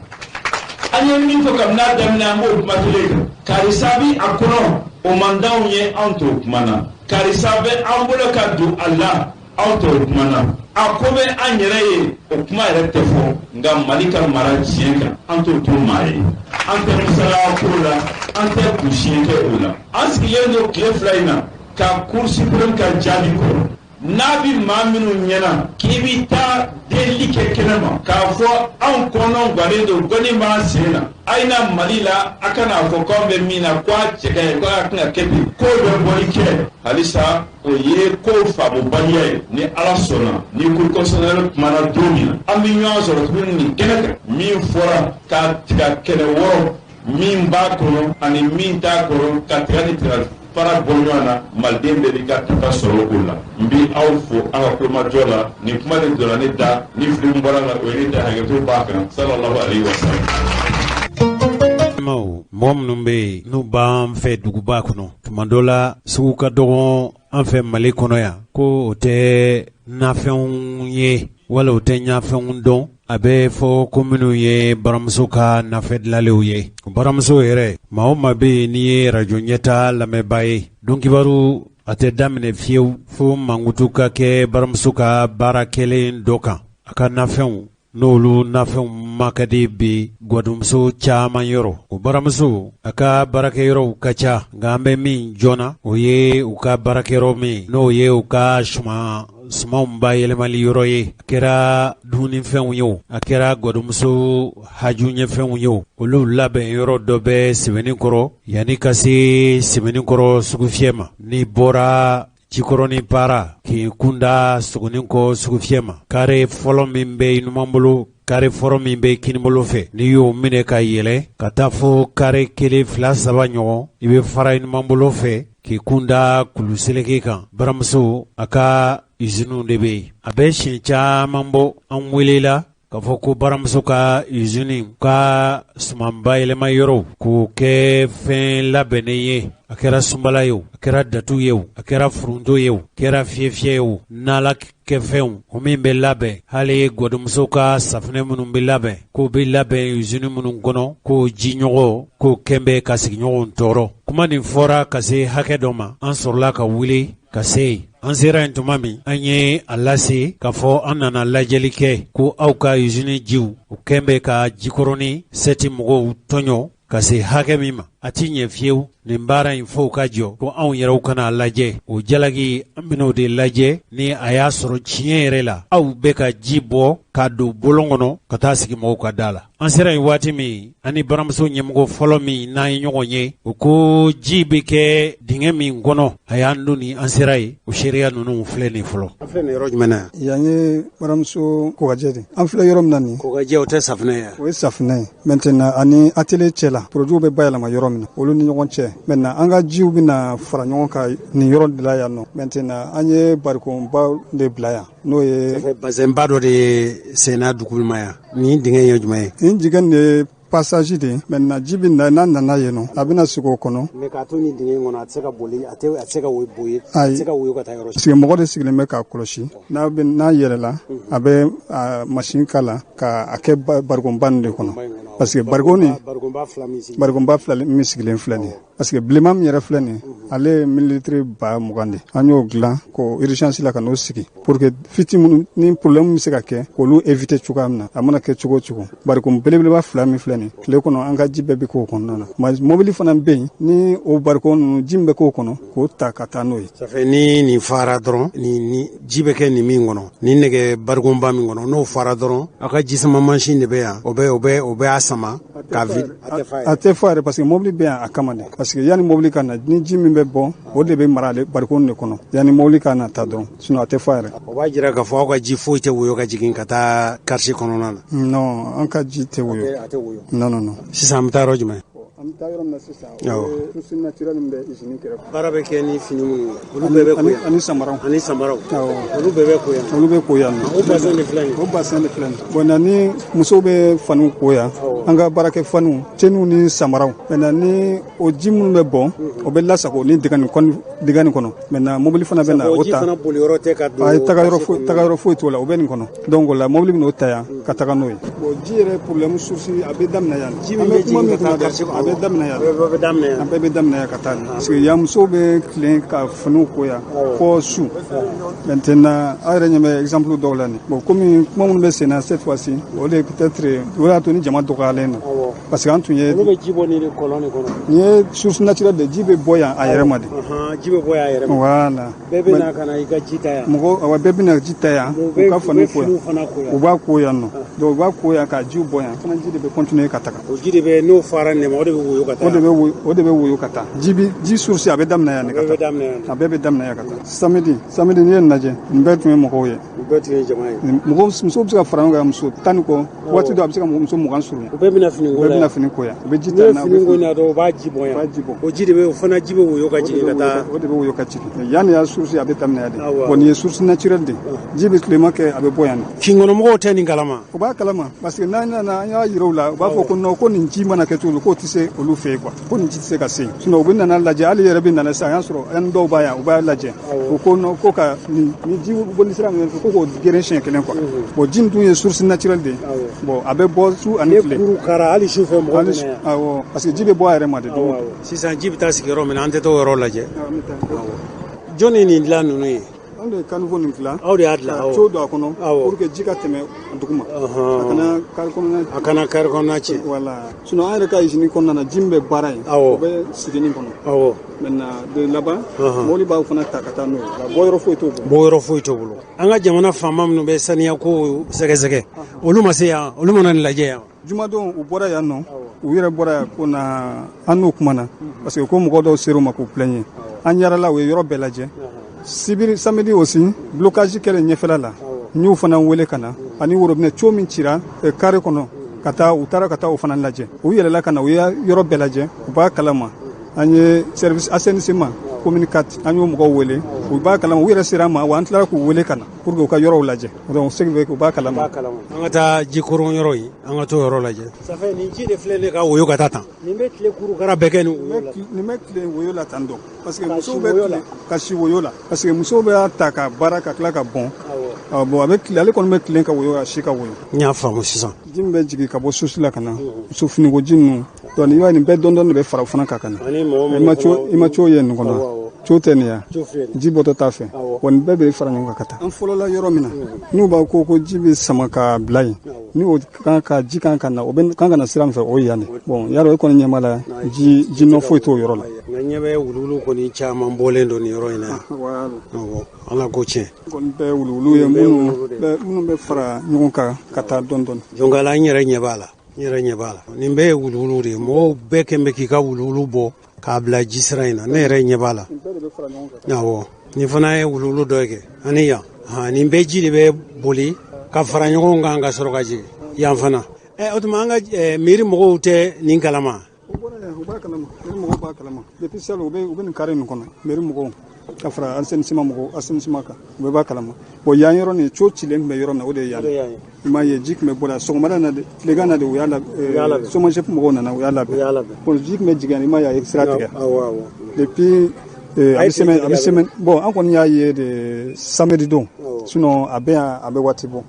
An ye min fɔ kabini a daminɛ, an b'o kuma kelen kan: karisa bi a kɔnɔ, o man d'anw ye, anw t'o kuma na. Karisa bɛ an bolo ka don a la, anw t'o kuma na. A ko bɛ an yɛrɛ ye, o kuma yɛrɛ tɛ fɔ. Nka Mali ka mara tiɲɛ kan, an t'o to maa ye. An tɛ musalaya ko la, an tɛ kusiɲɛ kɛ o la. An sigilen don tile 2 in na ka Cour suprême ka jaabi kɔrɔ. N'a bi maa minnu ɲɛna k'i bi taa delili kɛ kɛnɛ ma k'a fɔ anw kɔnɔ gannen don, gɔni b'an sen na, a ye na Mali la, a kana fɔ k'anw bɛ min na ko a cɛ ka ɲi, ko a tɛna kɛ ten, k'o bɛ bɔli kɛ halisa, o ye ko faamubaliya ye. Ni Ala sɔnna, ni Cour constitutionnelle kumana don min na, an bɛ ɲɔgɔn sɔrɔ tuguni nin kɛnɛ kan. Min fɔra ka tiga kɛnɛ wɔrɔ, min b'a kɔnɔ ani min t'a kɔnɔ, ka tiga ni tiga fara bɔ ɲɔgɔn na, maliden bɛɛ b'i ka tata sɔrɔ o la. N bɛ aw fo aw ka kulomajɔ la. Nin kuma de donna ne da, ni fili min bɔra la, o ye ne da, hakɛto b'a kan. Sallallahu alaihi wa sallam. Mɔgɔ minnu bɛ yen n'u b'an fɛ duguba kɔnɔ, tuma dɔ la sugu ka dɔgɔn an fɛ Mali kɔnɔ yan, ko o tɛ nafɛnw ye wala o tɛ ɲafɛnw dɔn, a bɛ fɔ ko minnu ye baramuso ka nafɛn dilanlenw ye. Baramuso yɛrɛ, maa o maa bɛ yen n'i ye arajo ɲɛta lamɛnbaa ye, don kibaru a tɛ daminɛ fiyewu fo mankutu ka kɛ baramuso ka baara kɛlen dɔ kan, a ka nafɛnw. N'olu nafɛnw ma ka di bi gwadonmuso caman yɔrɔ. O baramuso a ka baarakɛyɔrɔw ka ca, nka an bɛ min jɔna, o ye u ka baarakɛyɔrɔ min n'o ye u ka sumanw bayɛlɛmali yɔrɔ ye. A kɛra dumunifɛnw ye o, a kɛra gwadonmuso haju ɲɛfɛnw ye o, olu labɛn yɔrɔ dɔ bɛ Sebeninkɔrɔ yanni ka se Sebeninkɔrɔ sugufiyɛ ma. N'i bɔra Jikɔrɔni para k'i kunda Sogonikɔ sugufiyɛ ma, kare fɔlɔ min bɛ i numan bolo, kare fɔlɔ min bɛ kinibolo fɛ, n'i y'o minɛ ka yɛlɛ ka taa fo kare kelen fila saba ɲɔgɔn, i bɛ fara i numan bolo fɛ k'i kunda kuluseleke kan. Baramuso a ka iziniw de bɛ yen. A bɛ siɲɛ caman bɔ an welela k'a fɔ ko baramuso ka izini ka suman bayɛlɛma yɔrɔw k'o kɛ fɛn labɛnnen ye. A kɛra sunbala ye o, a kɛra datu ye o, a kɛra furunto ye o, a kɛra fiyɛfiyɛ ye o, nala kɛfɛnw o min bɛ labɛn, hali gwadonmuso ka safunɛ minnu bɛ labɛn, k'o bɛ labɛn izini minnu kɔnɔ, k'o jiɲɔgɔ k'o kɛn bɛ ka sigiɲɔgɔnw tɔɔrɔ. Kuma nin fɔra ka se hakɛ dɔ ma, an sɔrɔla ka wuli ka se yen. An sera yen tuma min, an ye a lase k'a fɔ an nana lajɛli kɛ ko aw ka izini jiw u kɛn bɛ ka Jikɔrɔni sɛti mɔgɔw tɔɲɔ ka se hakɛ min ma, a ti ɲɛ fiyewu. Nin baara in f'o ka jɔ, ko anw yɛrɛw ka n'a lajɛ. O jalaki an bɛn'o de lajɛ ni a y'a sɔrɔ tiɲɛ yɛrɛ la aw bɛ ka ji bɔ ka don bɔlɔn kɔnɔ ka taa sigi mɔgɔw ka da la. An sera yen waati min, an ni baramuso ɲɛmɔgɔ fɔlɔ min n'an ye ɲɔgɔn ye, o ko ji bɛ kɛ dingɛ min kɔnɔ, a y'an don ni an sera yen, o seereya ninnu filɛ nin fɔlɔ. An filɛ nin yɔrɔ jumɛn na yan? Yan ye baramuso kokajɛ de. An filɛ yɔrɔ min na nin. Kokajɛ, o tɛ safunɛ ye? O ye safunɛ ye. Maintenant ani atelier cɛ la, produits bɛ bayɛlɛma yɔrɔ min na, olu ni ɲɔgɔn cɛ. Maintenant an ka jiw bɛna fara ɲɔgɔn kan nin yɔrɔ de la yan nɔ. Maintenant an ye barikonba de bila yan. N'o ye bazɛnba dɔ de ye senna duguma yan. Nin dingɛ ye jumɛn ye? Nin dingɛ nin ye passage de ye. Maintenant ji bɛ na, n'a nana yen nɔ, a bɛna sigi o kɔnɔ. Mais k'a to nin dingɛ in kɔnɔ, a tɛ se ka boli, a tɛ se ka boye, a tɛ se ka woyo ka taa yɔrɔ si. Parce que mɔgɔ de sigilen bɛ k'a kɔlɔsi. N'a bɛ n'a yɛlɛla, a bɛ machine k'a la k'a kɛ barikonba nin de kɔnɔ. Parce que barikon nin, barikonba fila min sigilen filɛ nin ye. Parce que bilenman min yɛrɛ filɛ nin, ale ye mililitre 20 000 de. An y'o dilan ko urgence la ka n'o sigi pour que fuite minnu ni problème bɛ se ka kɛ, k'olu éviter cogoya min na. A mana kɛ cogo o cogo, barikon belebeleba fila min filɛ nin, tile kɔnɔ an ka ji bɛɛ bɛ k'o kɔnɔna na. Mobili fana bɛ yen ni o barikon ninnu ji min bɛ k'o kɔnɔ, k'o ta ka taa n'o ye. Ça fait ni nin fara dɔrɔn, ni ji bɛ kɛ nin min kɔnɔ, ni nɛgɛ barikonba min kɔnɔ, n'o fara dɔrɔn, aw ka ji sama mansin de bɛ yan, o bɛ a sama k'a vide. A tɛ fa yɛrɛ, parce que mobili bɛ yan a kama de. Parce que yanni mobili ka na, ni ji min bɛ bɔ, o de bɛ mara ale barikon de kɔnɔ yanni mobili ka na ta dɔrɔn, sinon a tɛ fa yɛrɛ. O b'a jira k'a fɔ aw ka ji foyi tɛ woyo ka jigin ka taa quartier kɔnɔna na. Non, an ka ji tɛ woyo. A tɛ woyo. Non, non, non. Sisan an bɛ taa yɔrɔ jumɛn? An bɛ taa yɔrɔ min na sisan, o ye source naturelle min bɛ usine kɛrɛfɛ. Baara bɛ kɛ ni fini minnu ye, olu bɛɛ bɛ ko yan. Ani samaraw. Ani samaraw. Awɔ. Olu bɛɛ bɛ ko yan. Olu bɛ ko yan nɔ. O bassin de filɛ nin ye. O bassin de filɛ nin ye. Bon, na ni musow bɛ faniw ko yan, an ka baarakɛ faniw, tenuw ni samaraw. Maintenant ni o ji minnu bɛ bɔ, o bɛ lasago ni dingɛ nin kɔnɔ, dingɛ nin kɔnɔ. Maintenant mobili fana bɛ na o ta. Ji fana boli yɔrɔ tɛ ka don. Ayi, taga yɔrɔ foyi, taga yɔrɔ foyi t'o la, o bɛ nin kɔnɔ. Donc o la mobili bɛ n'o ta yan ka taga n'o ye. Bon, ji yɛrɛ problème source a bɛ daminɛ yan. Ji min bɛ jigin ka taa quartier kɔnɔ. A bɛ daminɛ yan. A bɛɛ bɛ daminɛ yan. A bɛɛ bɛ daminɛ yan ka taa nin. Parce que yan musow bɛ tilen ka finiw ko yan fɔ su. Maintenant aw yɛrɛ ɲɛ bɛ exemple dɔw la nin. Bon, komi kuma minnu bɛ sen na cette fois-ci, o de peut-être o y'a to ni jama dɔgɔyalen don. Parce que an tun ye. Olu bɛ ji bɔ nin de kɔlɔn de kɔnɔ. Nin ye source naturelle de, ji bɛ bɔ yan a yɛrɛ ma de. Ji bɛ bɔ yan a yɛrɛ ma. Voilà. Bɛɛ bɛ na ka na i ka ji ta yan. Mɔgɔ, awɔ, bɛɛ bɛ na ji ta yan. U ka faniw ko yan. Fana ko yan. U b'a ko yan nɔ. Donc u b'a ko yan ka jiw bɔ yan. Fana ji de bɛ continuer ka taga. O ji de bɛ n'o fara nɛma, o de bɛ woyo ka taa. O de bɛ woyo, o de bɛ woyo ka taa. Ji bi ji source a bɛ daminɛ yan de ka taa. A bɛɛ bɛ daminɛ yan. A bɛɛ bɛ daminɛ yan ka taa. Samedi, n'i ye nin lajɛ, nin bɛɛ tun ye mɔgɔw ye. U bɛɛ tun ye jama ye. Mɔgɔw, musow bɛ se ka fara ɲɔgɔn kan muso 10 ni kɔ. Waati dɔ a bɛ se ka muso 20 surunya. U bɛɛ bɛna fini ko la. U bɛɛ bɛna fini ko yan. U bɛ ji ta n'a fini ko na dɔrɔn, u b'a ji bɔ yan. U b'a ji bɔ. O ji de bɛ, o fana ji bɛ woyo ka jigin ka taa. O de bɛ woyo ka jigin. Yan de y'a source a bɛ daminɛ yan de. Bon, nin ye source naturelle de. Ji bɛ tilema kɛ, a bɛ bɔ yan de. Kinkɔnɔmɔgɔw tɛ nin kalama. U b'a kalama, parce que n'an nana an y'a yira u la, u b'a fɔ ko non, ko nin ji mana kɛ cogo k'o tɛ se olu fɛ yen quoi. Ko nin ji tɛ se ka se yen. Sinon u bɛ nana lajɛ, hali yɛrɛ bɛ nana sisan, an y'a sɔrɔ an dɔw b'a yan, u b'a lajɛ. U ko non, ko ka nin ji boli sira min fɛ, ko k'o geren siɲɛ kelen quoi. Bon, ji nin dun ye source naturelle de ye. Bon, a bɛ bɔ su ani tile. Ne kuru kara hali su fɛ mɔgɔw bɛ na yan. Awɔ, parce que ji bɛ bɔ a yɛrɛ ma de don o don. Sisan ji bɛ taa sigi yɔrɔ min na, an tɛ t'o yɔrɔ lajɛ. Jɔn ye nin dilan ninnu ye? An de ye caniveau nin dilan. Aw de y'a dilan? Ka tuyau don a kɔnɔ pour que ji ka tɛmɛ duguma, a kana carré kɔnɔna. A kana carré kɔnɔna tiɲɛ. Voilà, sinon an yɛrɛ ka usine kɔnɔna na, ji min bɛ baara yen, o bɛ sigi nin kɔnɔ. Maintenant de laban, mobili b'aw fana ta ka taa n'o ye, nka bɔyɔrɔ foyi t'o bolo. Bɔyɔrɔ foyi t'o bolo. An ka jamana faama minnu bɛ saniya ko sɛgɛsɛgɛ, olu ma se yan? Olu mana nin lajɛ yan? Jumadon u bɔra yan nɔ, u yɛrɛ bɔra yan ko na, an n'u kumana, parce que ko mɔgɔ dɔw ser'u ma k'u plaigner. An yarala, u ye yɔrɔ bɛɛ lajɛ. Sibiri, samedi aussi, blocage kɛlen ɲɛfɛla la, n y'u fana wele ka na, ani robinet tuyau min cira carré kɔnɔ ka taa, u taara ka taa o fana lajɛ. U yɛlɛla ka na, u ye yɔrɔ bɛɛ lajɛ, u b'a kalama. An ye service assainissement commune 4, an y'o mɔgɔw wele, u b'a kalama, u yɛrɛ sera an ma wa. An tilara k'u wele ka na pour que u ka yɔrɔw lajɛ. Donc ce qui veut u b'a kalama. An ka taa jikoron yɔrɔ in, an ka t'o yɔrɔ lajɛ. Ça fait nin ji de filɛ ne ka woyo ka taa tan. Nin bɛ tile kurukara bɛɛ kɛ nin woyo la. Nin bɛ tile woyo la tan dɔn, parce que musow bɛ tile ka si woyo la, parce que musow bɛ ta ka baara ka tila ka bɔn. Bon, a bɛ tile, ale kɔni bɛ tilen ka woyo, a si ka woyo. N y'a faamu sisan. Ji min bɛ jigin ka bɔ sosi la ka na muso finiko ji ninnu, donc i b'a ye nin bɛɛ dɔɔni dɔɔni de bɛ fara o fana kan ka na. I ma tuyau ye nin kɔnɔ, tuyau tɛ nin ya, ji bɔtɔ t'a fɛ wa. Nin bɛɛ bɛ fara ɲɔgɔn kan ka taa. An fɔlɔla yɔrɔ min na, n'u b'a ko ko ji bɛ sama ka bila yen, ni o kan ka ji kan ka na, o bɛ kan ka na sira min fɛ, o ye yan de. Bon, yarɔ e kɔni ɲɛ b'a la, ji ji nɔ foyi t'o yɔrɔ la. Nka ɲɛ bɛ wuluwulu kɔni caman bɔlen don nin yɔrɔ in na. Awɔ, Ala ko tiɲɛ. Kɔni bɛɛ wuluwulu ye minnu bɛ fara ɲɔgɔn kan ka taa dɔɔni dɔɔni. Jonkala, n yɛrɛ ɲɛ b'a la, n yɛrɛ ɲɛ b'a la. Nin bɛɛ ye wuluwulu de ye. Mɔgɔw bɛɛ kɛn bɛ k'i ka wuluwulu bɔ k'a bila ji sira in na. Ne yɛrɛ ɲɛ b'a la. Awɔ, nin fana ye wuluwulu dɔ ye kɛ ani yan. Nin bɛɛ ji de bɛ boli ka fara ɲɔgɔn kan ka sɔrɔ ka jigin yan fana. Ɛ, o tuma an ka mairie mɔgɔw tɛ nin kalama? U bɔra yan, u b'a kalama, mairie mɔgɔw b'a kalama. Depuis salon, u bɛ nin carré nin kɔnɔ, mairie mɔgɔw ka fara assainissement mɔgɔw, assainissement kan, u bɛɛ b'a kalama. Bon, yan yɔrɔ nin, tuyau cilen tun bɛ yɔrɔ min na, o de ye yan. I m'a ye, ji tun bɛ bɔ la sɔgɔmada na de, tilegan na de, u y'a la, SOMAGEP mɔgɔw nana, u y'a labɛn. Bon, ji tun bɛ jigin yan, i m'a ye, a ye sira tigɛ depuis a bɛ semaine, a bɛ semaine. Bon, an kɔni y'a ye de samedi don, sinon a bɛ yan, a bɛ waati bɔ.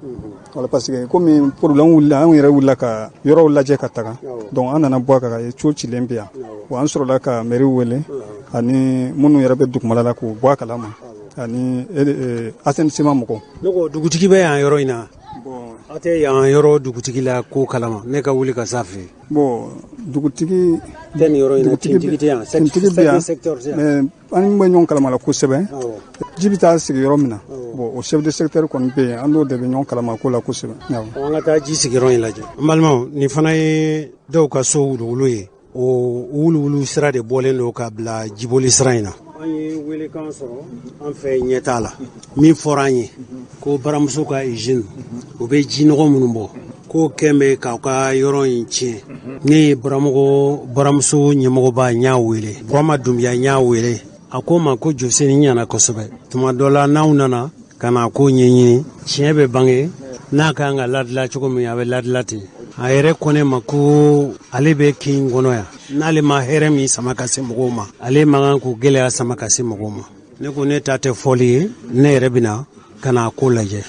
Voilà, parce que komi problème wulila, an yɛrɛ wulila ka yɔrɔw lajɛ ka taga. Donc an nana bɔ a kan ka ye tuyau cilen bɛ yan. Bon, an sɔrɔla ka mairie wele ani minnu yɛrɛ bɛ dugumala la k'u bɔ a kalama, ani assainissement mɔgɔw. Ne ko dugutigi bɛ yan yɔrɔ in na? Aw tɛ yan yɔrɔ dugutigi la ko kalama, ne ka wuli ka s'a fɛ yen? Bon, dugutigi tɛ nin yɔrɔ in na, tintigi tɛ yan? Tintigi bɛ yan, mais an bɛ ɲɔgɔn kalama la kosɛbɛ. Ji bɛ taa sigi yɔrɔ min na, bon, o chef de secteur kɔni bɛ yen, an n'o de bɛ ɲɔgɔn kalama ko la kosɛbɛ. An ka taa ji sigiyɔrɔ in lajɛ. N balimaw, nin fana ye dɔw ka so wuluwulu ye. O wuluwulu sira de bɔlen don ka bila jiboli sira in na. An ye welekan sɔrɔ an fɛ ɲɛ t'a la. Min fɔra an ye ko baramuso ka usine, u bɛ jinɔgɔ minnu bɔ, k'o kɛn bɛ k'aw ka yɔrɔ in tiɲɛ. Ne ye baramɔgɔ baramuso ɲɛmɔgɔba n y'a wele, Burama Dunbiya, n y'a wele. A ko ma ko Joseni ɲɛna kosɛbɛ. Tuma dɔ la, n'aw nana ka na ko ɲɛɲini, tiɲɛ bɛ bange, n'a kan ka ladila cogo min, a bɛ ladila ten. A yɛrɛ ko ne ma ko ale bɛ kin kɔnɔ yan, n'ale ma hɛrɛ min sama ka se mɔgɔw ma, ale man kan k'o gɛlɛya sama ka se mɔgɔw ma. Ne ko ne ta tɛ fɔli ye, ne yɛrɛ bɛna ka na ko lajɛ.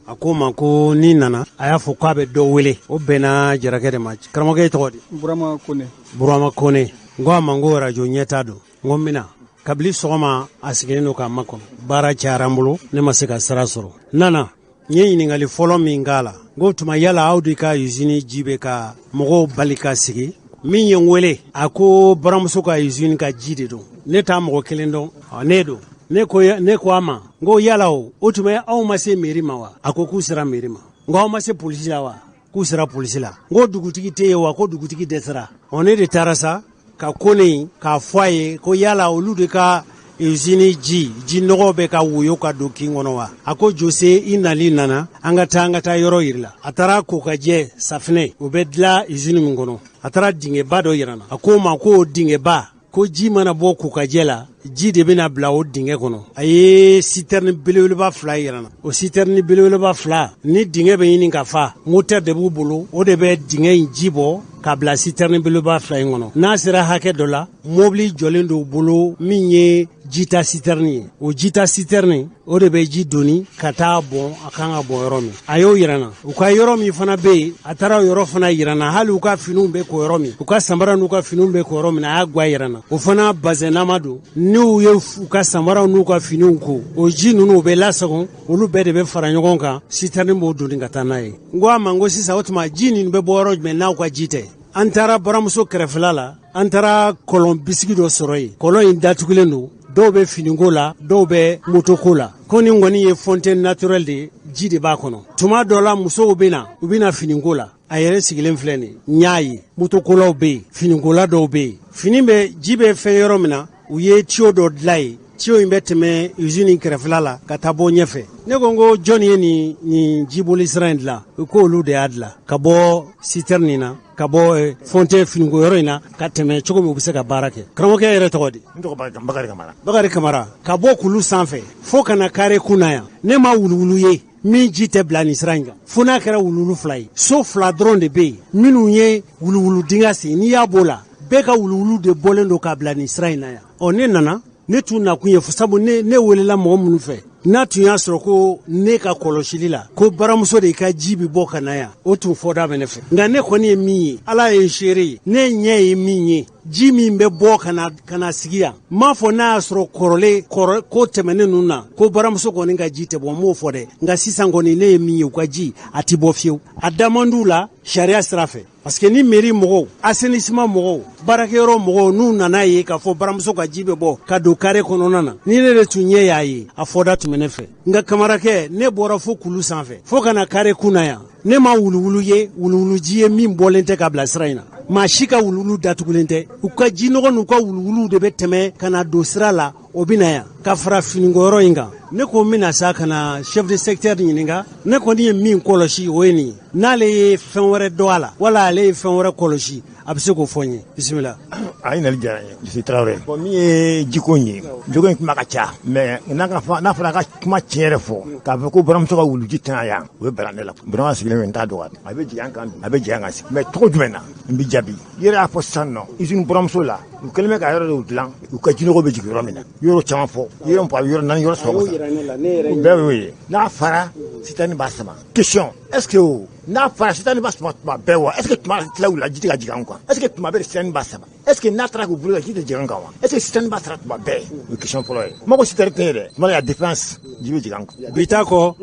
A ko ma ko n'i nana, a y'a fɔ k'a bɛ dɔ wele. O bɛnna Jarakɛ de ma. Karamɔgɔkɛ tɔgɔ di? Burama Kone. Burama Kone. N ko a ma n ko arajo ɲɛta don, n ko n bɛna. Kabini sɔgɔma a sigilen don k'a makɔnɔ, baara cayara n bolo, ne ma se ka sira sɔrɔ. N nana, n ye ɲininkali fɔlɔ min k'a la, n ko tuma yala aw de ka usine ji bɛ ka mɔgɔw bali ka sigi? Min ye n wele, a ko baramuso ka usine ka ji de don. Ne t'a mɔgɔ kelen dɔn, ne don. Ne ko a ma n ko yala o tuma aw ma se mairie ma wa? A ko k'u sera mairie ma. N ko aw ma se polisi la wa? K'u sera polisi la. N ko dugutigi tɛ yen wa? Ko dugutigi dɛsɛra. Ɔ, ne de taara sa ka ko ne k'a fɔ a ye ko yala olu de ka usine ji nɔgɔ bɛ ka woyo ka don kin kɔnɔ wa? A ko Jose, i nali nana, an ka taa, an ka taa yɔrɔ yiri la. A taara ko ka jɛ safinɛ o bɛ dilan usine min kɔnɔ, a taara dingɛba dɔ yira n na. A ko ma ko dingɛba, ko ji mana bɔ kokajɛ la, ji de bɛna bila o dingɛ kɔnɔ. A ye citerne belebeleba fila yira n na. O citerne belebeleba fila ni dingɛ bɛ ɲini ka fa, moteur de b'u bolo, o de bɛ dingɛ in ji bɔ ka bila citerne belebeleba fila in kɔnɔ. N'a sera hakɛ dɔ la, mobili jɔlen d'u bolo min ye jita citerne ye. O jita citerne, o de bɛ ji doni ka taa bɔn a kan ka bɔn yɔrɔ min. A y'o yira n na. U ka yɔrɔ min fana bɛ yen, a taara o yɔrɔ fana yira n na. Hali u ka finiw bɛ ko yɔrɔ min, u ka samara n'u ka finiw bɛ ko yɔrɔ min na, a y'a gwa yira n na. O fana bazɛnnama don. N'u ye u ka samaraw n'u ka finiw ko, o ji ninnu u bɛ lasagon, olu bɛɛ de bɛ fara ɲɔgɔn kan, citerne b'o doni ka taa n'a ye. N ko a ma, n ko sisan o tuma ji nin bɛ bɔ yɔrɔ jumɛn n'aw ka ji tɛ? An taara baramuso kɛrɛfɛla la, an taara kɔlɔn bisigi dɔ sɔrɔ yen. Kɔlɔn in datugulen don, dɔw bɛ finiko la, dɔw bɛ motoko la. Ko nin kɔni ye fontaine naturelle de ye, ji de b'a kɔnɔ. Tuma dɔ la musow bɛ na, u bɛ na finiko la. A yɛrɛ sigilen filɛ nin, n y'a ye, motokolaw bɛ yen, finikola dɔw bɛ yen. Fini bɛ, ji bɛ fɛn yɔrɔ min na, u ye tuyau dɔ dilan yen. Tuyau in bɛ tɛmɛ usine kɛrɛfɛla la ka taa bɔ ɲɛfɛ. Ne ko, n ko jɔnni ye nin jiboli sira in dilan? U ko olu de y'a dilan ka bɔ citerne in na, ka bɔ fontaine finiko yɔrɔ in na ka tɛmɛ cogo min u bɛ se ka baara kɛ. Karamɔgɔkɛ yɛrɛ tɔgɔ di? N tɔgɔ Bakari Kamara. Bakari Kamara, ka bɔ kulu sanfɛ fo ka na kare kun na yan, ne ma wuluwulu ye min ji tɛ bila nin sira in kan, fo n'a kɛra wuluwulu 2 ye. So 2 dɔrɔn de bɛ yen minnu ye wuluwulu dingɛ sen. N'i y'a b'o la, bɛɛ ka wuluwulu de bɔlen don k'a bila nin sira in na yan. Ɔ, ne nana, ne tun nakun ye, sabu ne welela mɔgɔ minnu fɛ, n'a tun y'a sɔrɔ ko ne ka kɔlɔsili la ko baramuso de ka ji bɛ bɔ ka na yan, o tun fɔda bɛ ne fɛ. Nka ne kɔni ye min ye, Ala ye n seere ye, ne ɲɛ ye min ye, ji min bɛ bɔ ka na sigi yan, n m'a fɔ n'a y'a sɔrɔ kɔrɔlen kɔrɔ ko tɛmɛnen ninnu na ko baramuso kɔni ka ji tɛ bɔ, n m'o fɔ dɛ. Nka sisan kɔni ne ye min ye, u ka ji a tɛ bɔ fiyewu. A da man d'u la sariya sira fɛ, parce que ni mairie mɔgɔw, assainissement mɔgɔw, baarakɛyɔrɔ mɔgɔw n'u nana ye k'a fɔ baramuso ka ji bɛ bɔ ka don kare kɔnɔna na, ni ne de tun ɲɛ y'a ye, a fɔda tun bɛ ne fɛ. Nka Kamarakɛ, ne bɔra fo kulu sanfɛ fo ka na kare kun na yan, ne ma wuluwulu ye, wuluwuluji ye min bɔlen tɛ ka bila sira in na. Maa si ka wuluwulu datugulen tɛ. U ka jinɔgɔ n'u ka wuluwuluw de bɛ tɛmɛ ka na don sira la, o bɛ na yan ka fara finiko yɔrɔ in kan. Ne ko n bɛna sa ka na chef de secteur ɲininka. Ne kɔni ye min kɔlɔsi, o ye nin ye. N'ale ye fɛn wɛrɛ dɔn a la, wala ale ye fɛn wɛrɛ kɔlɔsi, a bɛ se k'o fɔ n ye. Bisimila. A ye nali diyara n ye, monsieur Tarawele. Bon, min ye jiko in ye, jiko in kuma ka ca, mais n'a fɔra ka kuma tiɲɛ yɛrɛ fɔ, k'a fɔ ko baramuso ka wuluji tɛna yan, o ye bala ne la. Burama sigilen bɛ, n t'a dɔgɔ, a bɛ jigin an kan, a bɛ jigin an kan, mais cogo jumɛn na, n bɛ jaabi. I yɛrɛ y'a fɔ sisan nɔ, usine buramuso la, u kɛlen bɛ ka yɔrɔ dɔw dilan, u ka jinɔgɔ bɛ jigin yɔrɔ min na, yɔrɔ caman fɔ, yɔrɔ fɔ, a bɛ yɔrɔ 4, yɔrɔ 3, bɛɛ y'o ye. N'a fara, citerne b'a sama. Question, est ce que o n'a fara, citerne b'a sama tuma bɛɛ wa? Est ce que tuma tila la ji tɛ ka jigin an kan? Est ce que tuma bɛɛ citerne b'a sama? Est ce que n'a taara k'u bolo la, ji tɛ jigin an kan wa? Est ce que citerne b'a sara tuma bɛɛ? O ye question fɔlɔ ye. Kuma ko citerne tɛ yen dɛ, tuma la défense, ji bɛ jigin an kan. Bi ta kɔ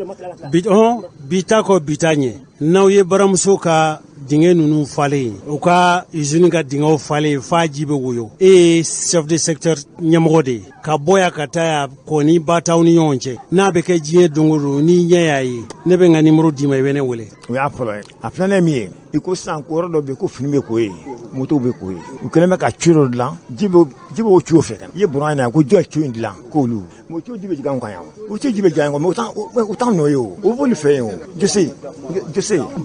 bi, hɔn, bi ta kɔ, bi ta ɲɛ. N'aw ye baramuso ka dingɛ ninnu falen, u ka usine ka dingɛw falen f'a ji bɛ woyo, e ye chef de secteur ɲɛmɔgɔ de ye, ka bɔ yan ka taa yan kɔni ba t'aw ni ɲɔgɔn cɛ, n'a bɛ kɛ diɲɛ don o don, n'i ɲɛ y'a ye, ne bɛ n ka numéro d'i ma, i bɛ ne wele. O y'a fɔlɔ ye. A filanan ye min ye, i ko sisan ko yɔrɔ dɔ bɛ yen ko fini bɛ ko yen, motow bɛ ko yen, u kɛlen bɛ ka tuyau dɔ dilan, ji b'o tuyau fɛ ka na. I ye buran in na ko jɔn ye tuyau in dilan? K'olu. Mais o tuyau ji bɛ jigin an kan yan, o tuyau ji bɛ jigin an kan, mais o t'an nɔ ye, o b'olu fɛ yen o. Je sais,